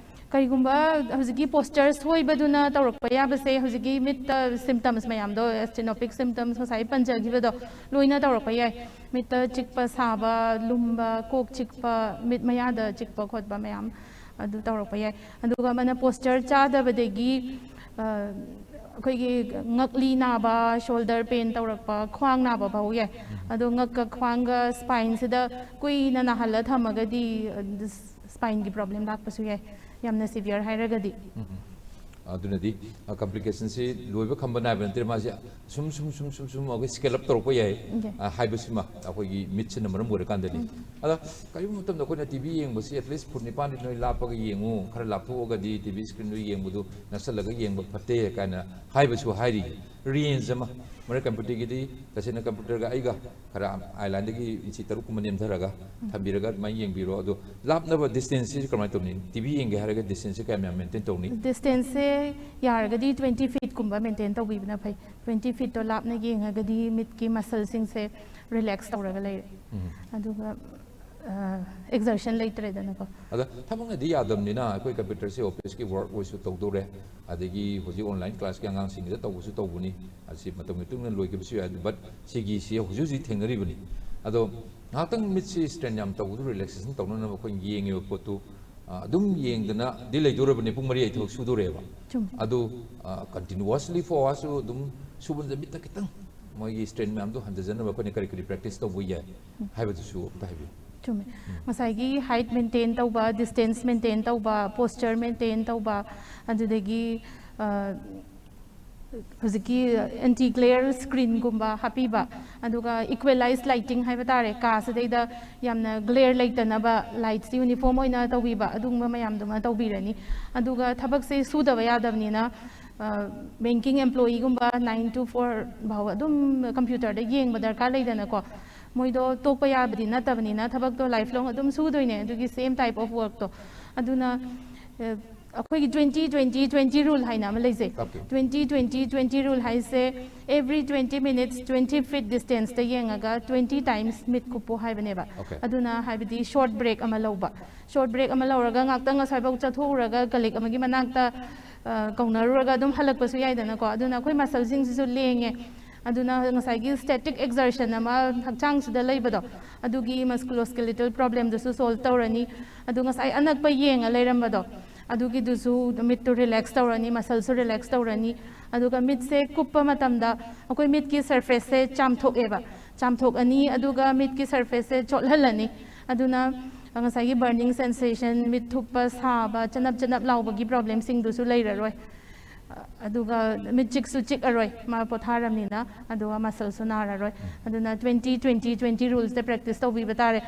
ꯀꯔꯤꯒꯨꯝꯕ ꯍꯧꯖꯤꯛꯀꯤ ꯄꯣꯁꯇꯔ ꯁꯣꯏꯕꯗꯨꯅ ꯇꯧꯔꯛꯄ ꯌꯥꯕꯁꯦ, ꯍꯧꯖꯤꯛꯀꯤ ꯃꯤꯠꯇ ꯁꯤꯝꯇꯝꯁ ꯃꯌꯥꯝꯗꯣ, ꯑꯦꯁꯇꯦꯅꯣꯄꯤꯛ ꯁꯤꯝꯇꯝꯁ ꯉꯁꯥꯏ ꯄꯟꯖꯈꯤꯕꯗꯣ, ꯂꯣꯏꯅ ꯇꯧꯔꯛꯄ ꯌꯥꯏ꯫ ꯃꯤꯠꯇ ꯆꯤꯛꯄ, ꯁꯥꯕ, ꯂꯨꯝꯕ, ꯀꯣꯛ ꯆꯤꯛꯄ, ꯃꯤꯠ ꯃꯌꯥꯗ ꯆꯤꯛꯄ ꯈꯣꯠꯄ ꯃꯌꯥꯝ ꯑꯗꯨ ꯇꯧꯔꯛꯄ ꯌꯥꯏ꯫ ꯑꯗꯨꯒ ꯑꯃꯅ ꯄꯣꯁꯇꯔ ꯆꯥꯗꯕꯗꯒꯤ, ꯑ, ꯑꯩꯈꯣꯏꯒꯤ ꯉꯛꯂꯤ ꯅꯥꯕ, ꯁꯣꯜꯗꯔ ꯄꯦꯟ ꯇꯧꯔꯛꯄ, ꯈ꯭ꯋꯥꯡ ꯅꯥꯕ ꯐꯥꯎ ꯌꯥꯏ꯫ ꯑꯗꯣ ꯉꯛꯀ ꯈ꯭ꯋꯥꯡꯒ ꯁ꯭ꯄꯥꯏꯟꯁꯤꯗ ꯀꯨꯏꯅ ꯅꯥꯍꯜꯂ ꯊꯝꯃꯒꯗꯤ, ꯑ, ꯁ꯭ꯄꯥꯏꯟꯒꯤ ꯄ꯭ꯔꯣꯕ꯭ꯂꯦꯝ ꯂꯥꯛꯄꯁꯨ ꯌꯥꯏ, ꯌꯥꯝꯅ ꯁꯤꯚꯤꯌꯔ ꯍꯥꯏꯔꯒꯗꯤ꯫ ꯎꯝ, ꯎꯝ꯫ ꯑꯗꯨꯅꯗꯤ, ꯑ, ꯀꯝꯄ꯭ꯂꯤꯀꯦꯁꯟꯁꯤ ꯂꯣꯏꯕ ꯈꯝꯕ ꯅꯥꯏꯕ ꯅꯠꯇꯦ, ꯃꯥꯁꯦ ꯁꯨꯝ, ꯁꯨꯝ, ꯁꯨꯝ, ꯁꯨꯝ, ꯁꯨꯝ ꯑꯩꯈꯣꯏ ꯁ꯭ꯀꯦꯜ ꯑꯞ ꯇꯧꯔꯛꯄ ꯌꯥꯏ, ꯌꯥꯏ꯫ ꯑ, ꯍꯥꯏꯕꯁꯤꯃ ꯑꯩꯈꯣꯏꯒꯤ ꯃꯤꯠꯁꯤꯅ ꯃꯔꯝ ꯑꯣꯏꯔꯀꯥꯟꯗꯅꯤ꯫ ꯎꯝ꯫ ꯑꯗ ꯀꯔꯤꯒꯨꯝꯕ ꯃꯇꯝꯗ ꯑꯩꯈꯣꯏꯅ ꯇꯤ ꯚꯤ ꯌꯦꯡꯕꯁꯤ at least ꯐꯨꯠ ꯅꯤꯄꯥꯟꯗꯤ ꯅꯣꯏ ꯂꯥꯞꯄꯒ ꯌꯦꯡꯉꯨ, ꯈꯔ ꯂꯥꯞꯊꯣꯛꯑꯒꯗꯤ ꯇꯤ ꯚꯤ ꯁ꯭ꯀ꯭ꯔꯤꯟꯗꯨ ꯌꯦꯡꯕꯗꯨ ꯅꯛꯁꯜꯂꯒ ꯌꯦꯡꯕ ꯐꯠꯇꯦ ꯀꯥꯏꯅ ꯍꯥꯏꯕꯁꯨ ꯍꯥꯏꯔꯤ꯫ ꯔꯦꯟꯖ ꯑꯃ, ꯃꯔꯝ ꯀꯝꯄ꯭ꯌꯨꯇꯔꯒꯤꯗꯤ ꯇꯁꯦꯡꯅ ꯀꯝꯄ꯭ꯌꯨꯇꯔꯒ ꯑꯩꯒ ꯈꯔ ꯑꯥꯏ ꯂꯥꯏꯟꯗꯒꯤ ꯏꯟꯆꯤ ꯇꯔꯨꯛ ꯀꯨꯝꯕ ꯅꯦꯝꯊꯔꯒ ꯊꯝꯕꯤꯔꯒ ꯑꯗꯨꯃꯥꯏꯅ ꯌꯦꯡꯕꯤꯔꯣ꯫ ꯑꯗꯣ ꯂꯥꯞꯅꯕ ꯗꯤꯁꯇꯦꯟꯁꯁꯤ ꯀꯃꯥꯏꯅ ꯇꯧꯅꯤ? ꯇꯤ ꯚꯤ ꯌꯦꯡꯒꯦ ꯍꯥꯏꯔꯒ ꯗꯤꯁꯇꯦꯟꯁꯁꯦ ꯀꯌꯥꯝ ꯌꯥꯝ ꯃꯦꯟꯇꯦꯟ ꯇꯧꯅꯤ? ꯗꯤꯁꯇꯦꯟꯁꯁꯦ ꯌꯥꯔꯒꯗꯤ ꯇ꯭ꯋꯦꯟꯇꯤ ꯐꯤꯠꯀꯨꯝꯕ ꯃꯦꯟꯇꯦꯟ ꯇꯧꯕꯤꯕꯅ ꯐꯩ꯫ ꯇ꯭ꯋꯦꯟꯇꯤ ꯐꯤꯠꯇꯣ ꯂꯥꯞꯅ ꯌꯦꯡꯉꯒꯗꯤ ꯃꯤꯠꯀꯤ ꯃꯁꯜꯁꯤꯡꯁꯦ ꯔꯤꯂꯦꯛꯁ ꯇꯧꯔꯒ ꯂꯩꯔꯦ꯫ ꯎꯝ꯫ ꯑꯗꯨꯒ, ꯑ, ꯑꯦꯛꯖꯔꯁꯟ ꯂꯩꯇ꯭ꯔꯦꯗꯅꯀꯣ꯫ ꯑꯗ ꯊꯕꯛꯅꯗꯤ ꯌꯥꯗꯕꯅꯤꯅ ꯑꯩꯈꯣꯏ ꯀꯝꯄ꯭ꯌꯨꯇꯔꯁꯦ ꯑꯣꯐꯤꯁꯀꯤ ꯋꯥꯔꯛ ꯑꯣꯏꯁꯨ ꯇꯧꯗꯧꯔꯦ, ꯑꯗꯒꯤ ꯍꯧꯖꯤꯛ ꯑꯣꯟꯂꯥꯏꯟ ꯀ꯭ꯂꯥꯁꯀꯤ ꯑꯉꯥꯡꯁꯤꯡꯒꯤꯗ ꯇꯧꯕꯁꯨ ꯇꯧꯕꯅꯤ꯫ ꯑꯁꯤ ꯃꯇꯝꯒꯤ ꯃꯇꯨꯡ ꯏꯟꯅ ꯂꯣꯏꯈꯤꯕꯁꯨ ꯌꯥꯏ, but ꯁꯤꯒꯤꯁꯤ ꯍꯧꯖꯤꯛ ꯍꯧꯖꯤꯛ ꯊꯦꯡꯅꯔꯤꯕꯅꯤ꯫ ꯑꯗꯣ ꯉꯥꯏꯍꯥꯛꯇꯪ ꯃꯤꯠꯁꯤ ꯁ꯭ꯇ꯭ꯔꯦꯟ ꯌꯥꯝ ꯇꯧꯕꯗꯨ ꯔꯤꯂꯦꯛꯁꯦꯁꯟ ꯇꯧꯅꯅꯕ ꯑꯩꯈꯣꯏꯅ ꯌꯦꯡꯉꯤꯕ ꯄꯣꯠꯇꯨ, ꯑ, ꯑꯗꯨꯝ ꯌꯦꯡꯗꯅꯗꯤ ꯂꯩꯗꯣꯔꯕꯅꯤ, ꯄꯨꯡ ꯃꯔꯤ ꯑꯩ ꯊꯕꯛ ꯁꯨꯗꯣꯔꯦꯕ꯫ ꯆꯨꯝꯃꯤ꯫ ꯑꯗꯨ, ꯑ, continuously four hours ꯑꯗꯨꯝ ꯁꯨꯕꯗ ꯃꯤꯠꯇ ꯈꯤꯇꯪ ꯃꯣꯏꯒꯤ ꯁ꯭ꯇ꯭ꯔꯦꯟ ꯃꯌꯥꯝꯗꯣ ꯍꯟꯊꯖꯅꯕ ꯑꯩꯈꯣꯏꯅ ꯀꯔꯤ ꯀꯔꯤ ꯄ꯭ꯔꯦꯛꯇꯤꯁ ꯇꯧꯕ ꯌꯥꯏ ꯍꯥꯏꯕꯗꯨꯁꯨ ꯑꯝꯇ ꯍꯥꯏꯕꯤꯌꯨ꯫ ꯆꯨꯝꯃꯦ꯫ ꯎꯝ꯫ ꯉꯁꯥꯏꯒꯤ ꯍꯥꯏꯠ ꯃꯦꯟꯇꯦꯟ ꯇꯧꯕ, ꯗꯤꯁꯇꯦꯟꯁ ꯃꯦꯟꯇꯦꯟ ꯇꯧꯕ, ꯄꯣꯁꯆꯔ ꯃꯦꯟꯇꯦꯟ ꯇꯧꯕ, ꯑꯗꯨꯗꯒꯤ, ꯑ, ꯍꯧꯖꯤꯛꯀꯤ ꯑꯦꯟꯇꯤ ꯒ꯭ꯂꯦꯌꯔ ꯁ꯭ꯀ꯭ꯔꯤꯟꯒꯨꯝꯕ ꯍꯥꯞꯄꯤꯕ, ꯑꯗꯨꯒ ꯏꯀ꯭ꯋꯦꯂꯥꯏꯁ ꯂꯥꯏꯇꯤꯡ ꯍꯥꯏꯕ ꯇꯥꯔꯦ, ꯀꯥꯁꯤꯗꯩꯗ ꯌꯥꯝꯅ ꯒ꯭ꯂꯦꯌꯔ ꯂꯩꯇꯅꯕ ꯂꯥꯏꯠꯁ ꯌꯨꯅꯤꯐꯣꯔꯝ ꯑꯣꯏꯅ ꯇꯧꯕꯤꯕ, ꯑꯗꯨꯒꯨꯝꯕ ꯃꯌꯥꯝꯗꯨꯃ ꯇꯧꯕꯤꯔꯅꯤ꯫ ꯑꯗꯨꯒ ꯊꯕꯛꯁꯦ ꯁꯨꯗꯕ ꯌꯥꯗꯕꯅꯤꯅ, ꯕꯦꯡꯀꯤꯡ ꯑꯦꯝꯄ꯭ꯂꯣꯌꯤꯒꯨꯝꯕ ꯅꯥꯏꯟ ꯇꯨ ꯐꯣꯔ ꯐꯥꯎ ꯑꯗꯨꯝ ꯀꯝꯄ꯭ꯌꯨꯇꯔꯗ ꯌꯦꯡꯕ ꯗꯔꯀꯥꯔ ꯂꯩꯗꯅꯀꯣ꯫ ꯃꯣꯏꯗꯣ ꯇꯣꯛꯄ ꯌꯥꯕꯗꯤ ꯅꯠꯇꯕꯅꯤꯅ ꯊꯕꯛꯇꯣ ꯂꯥꯏꯐ ꯂꯣꯡ ꯑꯗꯨꯝ ꯁꯨꯗꯣꯏꯅꯦ, ꯑꯗꯨꯒꯤ ꯁꯦꯝ ꯇꯥꯏꯞ ꯑꯣꯐ ꯋꯔꯛꯇꯣ꯫ ꯑꯗꯨꯅ ꯑ, ꯑꯩꯈꯣꯏꯒꯤ ꯇ꯭ꯋꯦꯟꯇꯤ ꯇ꯭ꯋꯦꯟꯇꯤ ꯇ꯭ꯋꯦꯟꯇꯤ ꯔꯨꯜ ꯍꯥꯏꯅ ꯑꯃ ꯂꯩꯖꯩ꯫ Okay. Twenty twenty twenty rule ꯍꯥꯏꯁꯦ, every twenty minutes twenty feet distanceꯇ ꯌꯦꯡꯉꯒ twenty times ꯃꯤꯠ ꯀꯨꯞꯄꯣ ꯍꯥꯏꯕꯅꯦꯕ꯫ Okay. ꯑꯗꯨꯅ ꯍꯥꯏꯕꯗꯤ ꯁꯣꯔꯠ ꯕ꯭ꯔꯦꯛ ꯑꯃ ꯂꯧꯕ, ꯁꯣꯔꯠ ꯕ꯭ꯔꯦꯛ ꯑꯃ ꯂꯧꯔꯒ ꯉꯥꯛꯇꯪ ꯉꯁꯥꯏꯐꯥꯎ ꯆꯠꯊꯣꯛꯎꯔꯒ ꯀꯂꯤꯛ ꯑꯃꯒꯤ ꯃꯅꯥꯛꯇ ꯑ, ꯀꯧꯅꯔꯨꯔꯒ ꯑꯗꯨꯝ ꯍꯜꯂꯛꯄꯁꯨ ꯌꯥꯏꯗꯅꯀꯣ꯫ ꯑꯗꯨꯅ ꯑꯩꯈꯣꯏ ꯃꯁꯜꯁꯤꯡꯁꯤꯁꯨ ꯂꯦꯡꯉꯦ꯫ ꯑꯗꯨꯅ ꯉꯁꯥꯏꯒꯤ static exertion ꯑꯃ ꯍꯛꯆꯥꯡꯁꯤꯗ ꯂꯩꯕꯗꯣ, ꯑꯗꯨꯒꯤ ꯃꯁꯀꯨꯂꯣꯁ꯭ꯀꯦꯂꯤꯇꯜ ꯄ꯭ꯔꯣꯕ꯭ꯂꯦꯝꯗꯨꯁꯨ ꯁꯣꯜꯕ ꯇꯧꯔꯅꯤ꯫ ꯑꯗꯨ ꯉꯁꯥꯏ ꯑꯅꯛꯄ ꯌꯦꯡꯉ ꯂꯩꯔꯝꯕꯗꯣ, ꯑꯗꯨꯒꯤꯗꯨꯁꯨ ꯃꯤꯠꯇꯨ ꯔꯤꯂꯦꯛꯁ ꯇꯧꯔꯅꯤ, ꯃꯁꯜꯁꯨ ꯔꯤꯂꯦꯛꯁ ꯇꯧꯔꯅꯤ꯫ ꯑꯗꯨꯒ ꯃꯤꯠꯁꯦ ꯀꯨꯞꯄ ꯃꯇꯝꯗ ꯑꯩꯈꯣꯏ ꯃꯤꯠꯀꯤ ꯁꯔꯐꯦꯁꯁꯦ ꯆꯥꯝꯊꯣꯛꯑꯦꯕ, ꯆꯥꯝꯊꯣꯛꯑꯅꯤ꯫ ꯑꯗꯨꯒ ꯃꯤꯠꯀꯤ ꯁꯔꯐꯦꯁꯁꯦ ꯆꯣꯠꯍꯜꯂꯅꯤ꯫ ꯑꯗꯨꯅ ꯉꯁꯥꯏꯒꯤ ꯕꯔꯅꯤꯡ ꯁꯦꯟꯁꯦꯁꯟ, ꯃꯤꯠ ꯊꯨꯞꯄ, ꯁꯥꯕ, ꯆꯅꯞ ꯆꯅꯞ ꯂꯥꯎꯕꯒꯤ ꯄ꯭ꯔꯣꯕ꯭ꯂꯦꯝꯁꯤꯡꯗꯨꯁꯨ ꯂꯩꯔꯔꯣꯏ꯫ ꯑꯗꯨꯒ ꯃꯤꯠ ꯆꯤꯛꯁꯨ ꯆꯤꯛꯑꯔꯣꯏ, ꯃꯥ ꯄꯣꯊꯥꯔꯕꯅꯤꯅ, ꯑꯗꯨꯒ ꯃꯁꯜꯁꯨ ꯅꯥꯔꯔꯣꯏ꯫ ꯑꯗꯨꯅ ꯇ꯭ꯋꯦꯟꯇꯤ ꯇ꯭ꯋꯦꯟꯇꯤ ꯇ꯭ꯋꯦꯟꯇꯤ ꯔꯨꯜꯁꯇ ꯄ꯭ꯔꯦꯛꯇꯤꯁ ꯇꯧꯕꯤꯕ ꯇꯥꯔꯦ꯫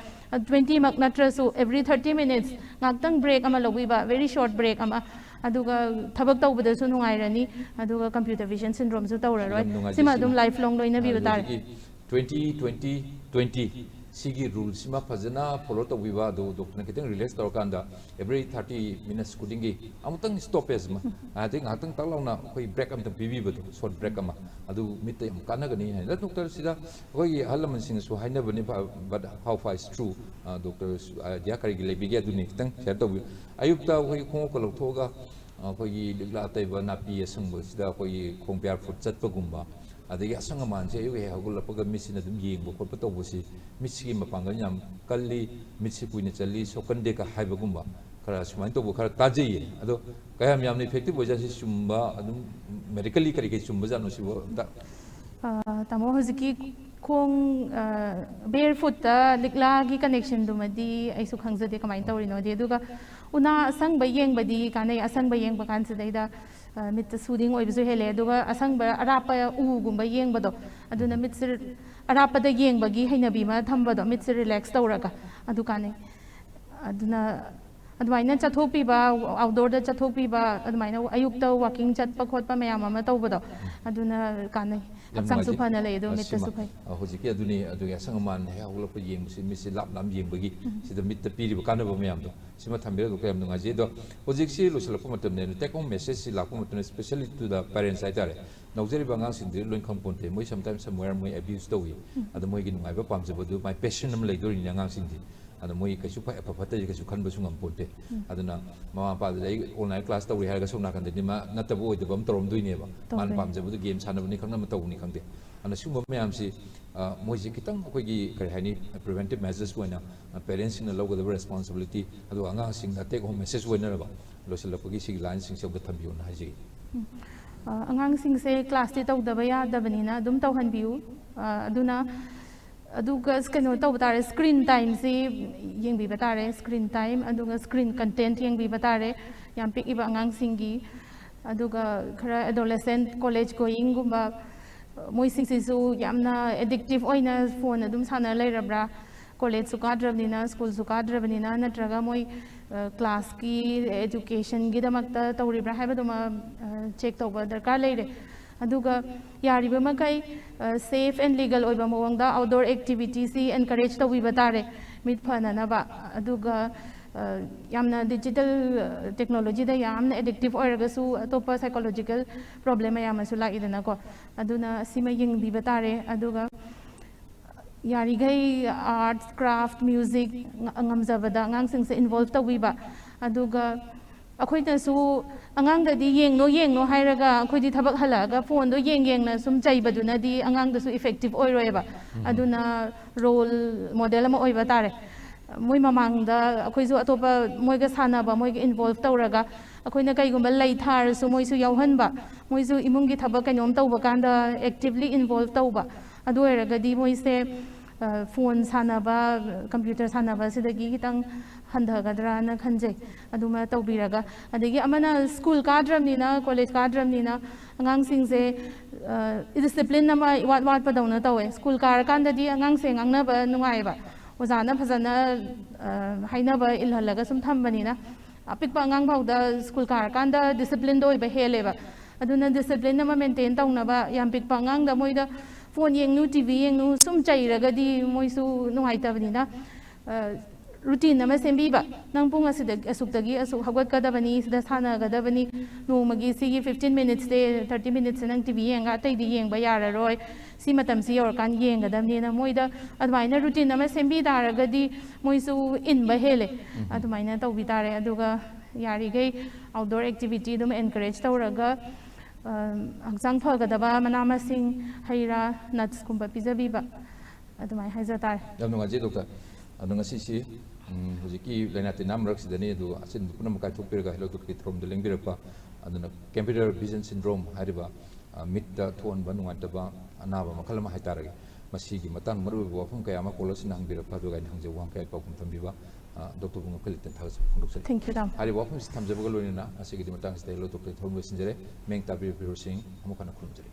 ꯇ꯭ꯋꯦꯟꯇꯤꯃꯛ ꯅꯠꯇ꯭ꯔꯁꯨ, every thirty minutes ꯉꯥꯛꯇꯪ ꯕ꯭ꯔꯦꯛ ꯑꯃ ꯂꯧꯕꯤꯕ, very short break ꯑꯃ꯫ ꯑꯗꯨꯒ ꯊꯕꯛ ꯇꯧꯕꯗꯁꯨ ꯅꯨꯡꯉꯥꯏꯔꯅꯤ, ꯑꯗꯨꯒ ꯀꯝꯄ꯭ꯌꯨꯇꯔ ꯚꯤꯖꯟ ꯁꯤꯟꯗ꯭ꯔꯣꯝꯁꯨ ꯇꯧꯔꯔꯣꯏ꯫ ꯌꯥꯝ ꯅꯨꯡꯉꯥꯏꯖꯩ꯫ ꯁꯤꯃ ꯁꯤꯒꯤ ꯑꯗꯨꯝ ꯂꯥꯏꯐ ꯂꯣꯡ ꯂꯣꯏꯅꯕꯤꯕ ꯇꯥꯔꯦ꯫ ꯍꯧꯖꯤꯛꯀꯤ ꯇ꯭ꯋꯦꯟꯇꯤ ꯇ꯭ꯋꯦꯟꯇꯤ ꯇ꯭ꯋꯦꯟꯇꯤ ꯁꯤꯒꯤ ꯔꯨꯜꯁꯤꯃ ꯐꯖꯅ ꯐꯣꯂꯣ ꯇꯧꯕꯤꯕ, ꯑꯗꯨ ꯗꯣꯛꯇꯔꯅ ꯈꯤꯇꯪ ꯔꯤꯂꯦꯛꯁ ꯇꯧꯔꯀꯥꯟꯗ every thirty minutes ꯈꯨꯗꯤꯡꯒꯤ ꯑꯃꯨꯛꯇꯪ ꯁ꯭ꯇꯣꯄꯦꯖ ꯑꯃ, ꯑꯗꯩ ꯉꯥꯏꯍꯥꯛꯇꯪ ꯇꯛ ꯂꯥꯎꯅ ꯑꯩꯈꯣꯏ ꯕ꯭ꯔꯦꯛ ꯑꯃꯇꯪ ꯄꯤꯕꯤꯕꯗꯣ, ꯁꯣꯔꯠ ꯕ꯭ꯔꯦꯛ ꯑꯃ, ꯑꯗꯨ ꯃꯤꯠꯇ ꯌꯥꯝ ꯀꯥꯟꯅꯒꯅꯤ ꯍꯥꯏꯅ꯫ ꯗꯣꯛꯇꯔ, ꯁꯤꯗ ꯑꯩꯈꯣꯏꯒꯤ ꯑꯍꯜ ꯂꯃꯟꯁꯤꯡꯅꯁꯨ ꯍꯥꯏꯅꯕꯅꯤ, but how far is true? Doctor, idea ꯀꯔꯤꯒꯤ ꯂꯩꯕꯤꯒꯦ? ꯑꯗꯨꯅꯤ ꯈꯤꯇꯪ ꯁꯤꯌꯔ ꯇꯧꯕꯤꯌꯨ꯫ ꯑꯌꯨꯛꯇ ꯑꯩꯈꯣꯏꯒꯤ ꯈꯣꯡꯎꯞꯀ ꯂꯧꯊꯣꯛꯑꯒ ꯑꯩꯈꯣꯏꯒꯤ ꯂꯤꯛꯂꯥ ꯑꯇꯩꯕ ꯅꯥꯄꯤ ꯑꯁꯪꯕꯁꯤꯗ ꯑꯩꯈꯣꯏꯒꯤ ꯈꯣꯡ ꯕ꯭ꯌꯥꯔ ꯐꯨꯠ ꯆꯠꯄꯒꯨꯝꯕ, ꯑꯗꯒꯤ ꯑꯁꯪ ꯑꯃꯥꯟꯁꯦ ꯑꯌꯨꯛ ꯍꯦꯛ ꯍꯧꯒꯠꯂꯛꯄꯒ ꯃꯤꯠꯁꯤꯅ ꯑꯗꯨꯝ ꯌꯦꯡꯕ ꯈꯣꯠꯄ ꯇꯧꯕꯁꯤ, ꯃꯤꯠꯁꯤꯒꯤ ꯃꯄꯥꯡꯒꯜ ꯌꯥꯝ ꯀꯜꯂꯤ, ꯃꯤꯠꯁꯤ ꯀꯨꯏꯅ ꯆꯜꯂꯤ, ꯁꯣꯛꯀꯟꯗꯦꯒ ꯍꯥꯏꯕꯒꯨꯝꯕ ꯈꯔ ꯁꯨꯃꯥꯏꯅ ꯇꯧꯕ ꯈꯔ ꯇꯥꯖꯩꯌꯦ꯫ ꯑꯗꯣ ꯀꯌꯥꯝ ꯌꯥꯝꯅ ꯏꯐꯦꯛꯇꯤꯚ ꯑꯣꯏꯖꯥꯠꯅꯣ? ꯁꯤ ꯆꯨꯝꯕ, ꯑꯗꯨꯝ ꯃꯦꯗꯤꯀꯦꯜꯂꯤ ꯀꯔꯤ ꯀꯔꯤ ꯆꯨꯝꯕꯖꯥꯠꯅꯣ ꯁꯤꯕꯨ ꯑꯝꯇ? ꯑ, ꯇꯥꯃꯣ, ꯍꯧꯖꯤꯛꯀꯤ ꯈꯣꯡ, ꯑ, ꯕꯦꯌꯔ ꯐꯨꯠꯇ ꯂꯤꯛꯂꯥꯒꯤ ꯀꯅꯦꯛꯁꯟꯗꯨꯃꯗꯤ ꯑꯩꯁꯨ ꯈꯪꯖꯗꯦ ꯀꯃꯥꯏꯅ ꯇꯧꯔꯤꯅꯣꯗꯤ꯫ ꯑꯗꯨꯒ ꯎꯅꯥ ꯑꯁꯪꯕ ꯌꯦꯡꯕꯗꯤ ꯀꯥꯟꯅꯩ꯫ ꯑꯁꯪꯕ ꯌꯦꯡꯕ ꯀꯥꯟꯁꯤꯗꯩꯗ ꯑ, ꯃꯤꯠꯇ ꯁꯨꯗꯤꯡ ꯑꯣꯏꯕꯁꯨ ꯍꯦꯜꯂꯦ꯫ ꯑꯗꯨꯒ ꯑꯁꯪꯕ ꯑꯔꯥꯞꯄ ꯎꯒꯨꯝꯕ ꯌꯦꯡꯕꯗꯣ, ꯑꯗꯨꯅ ꯃꯤꯠꯁꯦ ꯑꯔꯥꯞꯄꯗ ꯌꯦꯡꯕꯒꯤ ꯍꯩꯅꯕꯤ ꯑꯃ ꯊꯝꯕꯗꯣ, ꯃꯤꯠꯁꯦ ꯔꯤꯂꯦꯛꯁ ꯇꯧꯔꯒ, ꯑꯗꯨ ꯀꯥꯟꯅꯩ꯫ ꯑꯗꯨꯅ ꯑꯗꯨꯃꯥꯏꯅ ꯆꯠꯊꯣꯛꯄꯤꯕ, ꯑꯥꯎꯠꯗꯣꯔꯗ ꯆꯠꯊꯣꯛꯄꯤꯕ, ꯑꯗꯨꯃꯥꯏꯅ ꯑꯌꯨꯛꯇ ꯋꯥꯀꯤꯡ ꯆꯠꯄ ꯈꯣꯠꯄ ꯃꯌꯥꯝ ꯑꯃ ꯇꯧꯕꯗꯣ, ꯑꯗꯨꯅ ꯀꯥꯟꯅꯩ꯫ ꯌꯥꯝ ꯍꯛꯆꯥꯡꯁꯨ ꯅꯨꯡꯉꯥꯏꯖꯩ꯫ ꯐꯅ ꯂꯩ, ꯑꯗꯣ ꯑ, ꯃꯤꯠꯇꯁꯨ ꯁꯤꯃ, ꯐꯩ꯫ ꯑ, ꯍꯧꯖꯤꯛꯀꯤ ꯑꯗꯨꯅꯤ, ꯑꯗꯨꯒꯤ ꯑꯁꯪ ꯑꯃꯥꯟ ꯍꯦꯛ ꯍꯧꯒꯠꯂꯛꯄ ꯌꯦꯡꯕꯁꯤ, ꯃꯤꯠꯁꯤ ꯂꯥꯞ ꯂꯥꯞ ꯌꯦꯡꯕꯒꯤ, ꯁꯤꯗ ꯃꯤꯠꯇ ꯄꯤꯔꯤꯕ ꯀꯥꯟꯅꯕ ꯃꯌꯥꯝꯗꯣ, ꯁꯤꯃ ꯊꯝꯕꯤꯔꯒ ꯌꯥꯝ ꯅꯨꯡꯉꯥꯏꯖꯩ꯫ ꯑꯗꯣ ꯍꯧꯖꯤꯛꯁꯤ ꯂꯣꯏꯁꯤꯜꯂꯛꯄ ꯃꯇꯝꯅꯦ, ꯑꯗꯨ take home message ꯁꯤ ꯂꯥꯛꯄ ꯃꯇꯝꯗ, especially to the parents ꯍꯥꯏꯇꯥꯔꯦ, ꯅꯧꯖꯔꯤꯕ ꯑꯉꯥꯡꯁꯤꯡꯗꯨꯗꯤ ꯂꯣꯏ ꯈꯪꯄꯣꯟꯇꯦ, ꯃꯣꯏ sometimes somewhere ꯃꯣꯏ abuse ꯇꯧꯏ꯫ ꯑꯗꯣ ꯃꯣꯏꯒꯤ ꯅꯨꯡꯉꯥꯏꯕ ꯄꯥꯝꯖꯕꯗꯨ, ꯃꯥꯏ passion ꯑꯃ ꯂꯩꯗꯣꯔꯤꯅꯤ ꯑꯉꯥꯡꯁꯤꯡꯗꯤ꯫ ꯑꯗꯣ ꯃꯣꯏ ꯀꯩꯁꯨ ꯐ-, ꯑꯐ ꯐꯠꯇꯁꯦ ꯀꯩꯁꯨ ꯈꯟꯕꯁꯨ ꯉꯝꯄꯣꯟꯇꯦ꯫ ꯑꯗꯨꯅ ꯃꯃꯥ ꯃꯄꯥꯗꯨꯗꯤ ꯑꯩ online class ꯇꯧꯔꯤ ꯍꯥꯏꯔꯒ ꯁꯣꯝ ꯅꯥꯀꯟꯗꯗꯤ ꯃꯥ ꯅꯠꯇꯕ ꯑꯣꯏꯗꯕ ꯑꯃ ꯇꯧꯔꯝꯗꯣꯏꯅꯦꯕ꯫ ꯃꯥꯅ ꯇꯧꯗꯣꯏꯅꯦ꯫ ꯄꯥꯝꯖꯕꯗꯨ game ꯁꯥꯟꯅꯕꯅꯤ ꯈꯪꯗꯦ, ꯑꯃ ꯇꯧꯕꯅꯤ ꯈꯪꯗꯦ꯫ ꯑꯗꯨꯅ ꯁꯤꯒꯨꯝꯕ ꯃꯌꯥꯝꯁꯤ, ꯑ, ꯃꯣꯏꯁꯤ ꯈꯤꯇꯪ ꯑꯩꯈꯣꯏꯒꯤ ꯀꯔꯤ ꯍꯥꯏꯅꯤ, preventive measures ꯑꯣꯏꯅ, ꯑ, parentsꯁꯤꯡꯅ ꯂꯧꯒꯗꯕ responsibility, ꯑꯗꯨꯒ ꯑꯉꯥꯡꯁꯤꯡꯗ take home message ꯑꯣꯏꯅꯅꯕ ꯂꯣꯏꯁꯤꯜꯂꯛꯄꯒꯤ ꯁꯤꯒꯤ lineꯁꯤꯡꯁꯦ ꯑꯝꯇ ꯊꯝꯕꯤꯌꯣꯅ ꯍꯥꯏꯖꯒꯦ꯫ ꯑ, ꯑꯉꯥꯡꯁꯤꯡꯁꯦ classꯇꯤ ꯇꯧꯗꯕ ꯌꯥꯗꯕꯅꯤꯅ ꯑꯗꯨꯝ ꯇꯧꯍꯟꯕꯤꯌꯨ꯫ ꯑ, ꯑꯗꯨꯅ, ꯑꯗꯨꯒ ꯀꯩꯅꯣ ꯇꯧꯕ ꯇꯥꯔꯦ, screen timeꯁꯤ ꯌꯦꯡꯕꯤꯕ ꯇꯥꯔꯦ, screen time, ꯑꯗꯨꯒ screen content ꯌꯦꯡꯕꯤꯕ ꯇꯥꯔꯦ ꯌꯥꯝ ꯄꯤꯛꯏꯕ ꯑꯉꯥꯡꯁꯤꯡꯒꯤ꯫ ꯑꯗꯨꯒ ꯈꯔ adolescent, college goingꯒꯨꯝꯕ, ꯃꯣꯏꯁꯤꯡꯁꯤꯁꯨ ꯌꯥꯝꯅ addictive ꯑꯣꯏꯅ phone ꯑꯗꯨꯝ ꯁꯥꯟꯅ ꯂꯩꯔꯕ꯭ꯔꯥ? Collegeꯁꯨ ꯀꯥꯗ꯭ꯔꯕꯅꯤꯅ, schoolꯁꯨ ꯀꯥꯗ꯭ꯔꯕꯅꯤꯅ, ꯅꯠꯇ꯭ꯔꯒ ꯃꯣꯏ, ꯑ, classꯀꯤ educationꯒꯤꯗꯃꯛꯇ ꯇꯧꯔꯤꯕ꯭ꯔꯥ ꯍꯥꯏꯕꯗꯨꯃ, ꯑ, check ꯇꯧꯕ ꯗꯔꯀꯥꯔ ꯂꯩꯔꯦ꯫ ꯑꯗꯨꯒ ꯌꯥꯔꯤꯕ ꯃꯈꯩ, ꯑ, safe and legal ꯑꯣꯏꯕ ꯃꯑꯣꯡꯗ outdoor activityꯁꯤ encourage ꯇꯧꯕꯤꯕ ꯇꯥꯔꯦ, ꯃꯤꯠ ꯐꯅꯅꯕ꯫ ꯑꯗꯨꯒ, ꯑ, ꯌꯥꯝꯅ digital, ꯑ, technologyꯗ ꯌꯥꯝꯅ addictive ꯑꯣꯏꯔꯒꯁꯨ ꯑꯇꯣꯞꯄ psychological problem ꯃꯌꯥꯝ ꯑꯃꯁꯨ ꯂꯥꯛꯏꯗꯅꯀꯣ꯫ ꯑꯗꯨꯅ ꯁꯤꯃ ꯌꯦꯡꯕꯤꯕ ꯇꯥꯔꯦ꯫ ꯑꯗꯨꯒ ꯌꯥꯔꯤꯈꯩ arts, craft, music ꯉ-, ꯉꯝꯖꯕꯗ ꯑꯉꯥꯡꯁꯤꯡꯁꯦ involve ꯇꯧꯕꯤꯕ꯫ ꯑꯗꯨꯒ ꯑꯩꯈꯣꯏꯅꯁꯨ ꯑꯉꯥꯡꯗꯗꯤ "ꯌꯦꯡꯅꯣ, ꯌꯦꯡꯅꯣ" ꯍꯥꯏꯔꯒ ꯑꯩꯈꯣꯏꯗꯤ ꯊꯕꯛ ꯍꯜꯂꯛꯑꯒ phoneꯗꯣ ꯌꯦꯡ ꯌꯦꯡꯅ ꯁꯨꯝ ꯆꯩꯕꯗꯨꯅꯗꯤ ꯑꯉꯥꯡꯗꯁꯨ effective ꯑꯣꯏꯔꯣꯏꯕ꯫ ꯑꯗꯨꯅ role model ꯑꯃ ꯑꯣꯏꯕ ꯇꯥꯔꯦ꯫ ꯃꯣꯏ ꯃꯃꯥꯡꯗ ꯑꯩꯈꯣꯏꯁꯨ ꯑꯇꯣꯞꯄ ꯃꯣꯏꯒ ꯁꯥꯟꯅꯕ, ꯃꯣꯏꯒ involve ꯇꯧꯔꯒ, ꯑꯩꯈꯣꯏꯅ ꯀꯩꯒꯨꯝꯕ ꯂꯩ ꯊꯥꯔꯁꯨ ꯃꯣꯏꯁꯨ ꯌꯥꯎꯍꯟꯕ, ꯃꯣꯏꯁꯨ ꯏꯃꯨꯡꯒꯤ ꯊꯕꯛ ꯀꯩꯅꯣꯝ ꯇꯧꯕ ꯀꯥꯟꯗ actively involve ꯇꯧꯕ꯫ ꯑꯗꯨ ꯑꯣꯏꯔꯒꯗꯤ ꯃꯣꯏꯁꯦ, ꯐꯣꯟ ꯁꯥꯟꯅꯕ, ꯀꯝꯄ꯭ꯌꯨꯇꯔ ꯁꯥꯟꯅꯕ ꯁꯤꯗꯒꯤ ꯈꯤꯇꯪ ꯍꯟꯊꯒꯗ꯭ꯔꯥꯅ ꯈꯟꯖꯩ꯫ ꯑꯗꯨꯃ ꯇꯧꯕꯤꯔꯒ, ꯑꯗꯒꯤ ꯑꯃꯅ ꯁ꯭ꯀꯨꯜ ꯀꯥꯗ꯭ꯔꯕꯅꯤꯅ, ꯀꯣꯂꯦꯖ ꯀꯥꯗ꯭ꯔꯕꯅꯤꯅ ꯑꯉꯥꯡꯁꯤꯡꯁꯦ ꯗꯤꯁꯤꯄ꯭ꯂꯤꯟ ꯑꯃ ꯏꯋꯥꯠ ꯋꯥꯠꯄꯗꯧꯅ ꯇꯧꯋꯦ꯫ ꯁ꯭ꯀꯨꯜ ꯀꯥꯔꯀꯥꯟꯗꯗꯤ ꯑꯉꯥꯡꯁꯦ ꯉꯥꯡꯅꯕ ꯅꯨꯡꯉꯥꯏꯌꯦꯕ, ꯑꯣꯖꯥꯅ ꯐꯖꯅ ꯍꯥꯏꯅꯕ ꯏꯜꯍꯜꯂꯒ ꯁꯨꯝ ꯊꯝꯕꯅꯤꯅ꯫ ꯑꯄꯤꯛꯄ ꯑꯉꯥꯡ ꯐꯥꯎꯗ ꯁ꯭ꯀꯨꯜ ꯀꯥꯔꯀꯥꯟꯗ ꯗꯤꯁꯤꯄ꯭ꯂꯤꯟꯗ ꯑꯣꯏꯕ ꯍꯦꯜꯂꯦꯕ꯫ ꯑꯗꯨꯅ ꯗꯤꯁꯤꯄ꯭ꯂꯤꯟ ꯑꯃ ꯃꯦꯟꯇꯦꯟ ꯇꯧꯅꯕ, ꯌꯥꯝ ꯄꯤꯛꯄ ꯑꯉꯥꯡꯗ ꯃꯣꯏꯗ ꯐꯣꯟ ꯌꯦꯡꯅꯨ, ꯇꯤ ꯚꯤ ꯌꯦꯡꯅꯨ ꯁꯨꯝ ꯆꯩꯔꯒꯗꯤ ꯃꯣꯏꯁꯨ ꯅꯨꯡꯉꯥꯏꯇꯕꯅꯤꯅ, ꯔꯨꯇꯤꯟ ꯑꯃ ꯁꯦꯝꯕꯤꯕ꯫ ꯅꯪ ꯄꯨꯡ ꯑꯁꯤꯗ, ꯑꯁꯨꯛꯇꯒꯤ ꯑꯁꯨꯛ ꯍꯧꯒꯠꯀꯗꯕꯅꯤ, ꯁꯤꯗ ꯁꯥꯟꯅꯒꯗꯕꯅꯤ, ꯅꯣꯡꯃꯒꯤ ꯁꯤꯒꯤ ꯐꯤꯐꯇꯤꯟ ꯃꯤꯅꯤꯠꯁꯁꯦ, ꯊꯥꯔꯇꯤ ꯃꯤꯅꯤꯠꯁꯁꯦ ꯅꯪ ꯇꯤ ꯚꯤ ꯌꯦꯡꯉꯒ ꯑꯇꯩꯗꯤ ꯌꯦꯡꯕ ꯌꯥꯔꯔꯣꯏ, ꯁꯤ ꯃꯇꯝꯁꯤ ꯌꯧꯔꯀꯥꯟꯗ ꯌꯦꯡꯒꯗꯕꯅꯤꯅ ꯃꯣꯏꯗ ꯑꯗꯨꯃꯥꯏꯅ ꯔꯨꯇꯤꯟ ꯑꯃ ꯁꯦꯝꯕꯤ ꯇꯥꯔꯒꯗꯤ ꯃꯣꯏꯁꯨ ꯏꯟꯕ ꯍꯦꯜꯂꯦ꯫ ꯑꯗꯨꯃꯥꯏꯅ ꯇꯧꯕꯤ ꯇꯥꯔꯦ꯫ ꯑꯗꯨꯒ ꯌꯥꯔꯤꯈꯩ ꯑꯥꯎꯠꯗꯣꯔ ꯑꯦꯛꯇꯤꯚꯤꯇꯤ ꯑꯗꯨꯝ ꯑꯦꯟꯀꯔꯦꯖ ꯇꯧꯔꯒ, ꯍꯛꯆꯥꯡ ꯐꯒꯗꯕ ꯃꯅꯥ ꯃꯁꯤꯡ, ꯍꯩ ꯔꯥ, ꯅꯠꯁꯀꯨꯝꯕ ꯄꯤꯖꯕꯤꯕ, ꯑꯗꯨꯃꯥꯏꯅ ꯍꯥꯏꯖ ꯇꯥꯔꯦ꯫ ꯌꯥꯝ ꯅꯨꯡꯉꯥꯏꯖꯩ, ꯗꯣꯛꯇꯔ꯫ ꯑꯗꯣ ꯉꯁꯤꯁꯤ, ꯎꯝ, ꯍꯧꯖꯤꯛꯀꯤ ꯂꯥꯏꯅꯥ ꯇꯤꯟꯅꯥ ꯃꯔꯛꯁꯤꯗꯅꯤ, ꯑꯗꯨ ꯑꯆꯤꯟꯕ ꯄꯨꯝꯅꯃꯛ ꯀꯥꯏꯊꯣꯛꯄꯤꯔꯒ ꯍꯦꯜꯂꯣ ꯗꯣꯛꯇꯔꯒꯤ ꯊꯧꯔꯝꯗ ꯂꯦꯡꯕꯤꯔꯛꯄ, ꯑꯗꯨꯅ ꯀꯦꯝꯄꯦꯔꯔ ꯚꯤꯖꯟ ꯁꯤꯟꯗ꯭ꯔꯣꯝ ꯍꯥꯏꯔꯤꯕ, ꯑ, ꯃꯤꯠꯇ ꯊꯣꯛꯍꯟꯕ ꯅꯨꯡꯉꯥꯏꯇꯕ ꯑꯅꯥꯕ ꯃꯈꯜ ꯑꯃ ꯍꯥꯏꯇꯥꯔꯦ꯫ ꯃꯁꯤꯒꯤ ꯃꯇꯥꯡ ꯃꯔꯨꯑꯣꯏꯕ ꯋꯥꯐꯝ ꯀꯌꯥ ꯑꯃ ꯀꯣꯂꯔꯁꯤꯡꯅ ꯍꯪꯕꯤꯔꯛꯄ, ꯑꯗꯨꯒ ꯑꯩꯅ ꯍꯪꯖꯕ ꯋꯥꯍꯪ ꯀꯌꯥꯒꯤ ꯄꯥꯎꯈꯨꯝ ꯊꯝꯕꯤꯕ, ꯑ, ꯗꯣꯛꯇꯔꯕꯨ ꯉꯛꯈꯩ ꯂꯩꯇꯦꯡ ꯊꯥꯒꯠꯆꯕ ꯐꯣꯡꯗꯣꯛꯆꯔꯤ꯫ Thank you, ꯇꯥꯃꯣ꯫ ꯍꯥꯏꯔꯤꯕ ꯋꯥꯐꯝꯁꯤ ꯊꯝꯖꯕꯒ ꯂꯣꯏꯅꯅ ꯉꯁꯤꯒꯤꯗꯤ ꯃꯇꯥꯡꯁꯤꯗ ꯍꯦꯜꯂꯣ ꯗꯣꯛꯇꯔꯒꯤ ꯊꯧꯔꯝ ꯂꯣꯏꯁꯤꯟꯖꯔꯦ꯫ ꯃꯤꯌꯦꯡ ꯇꯥꯕꯤꯔꯤꯕ ꯚ꯭ꯌꯨꯋꯔꯁꯤꯡ ꯑꯃꯨꯛ ꯍꯟꯅ ꯈꯨꯔꯨꯝꯖꯔꯤ꯫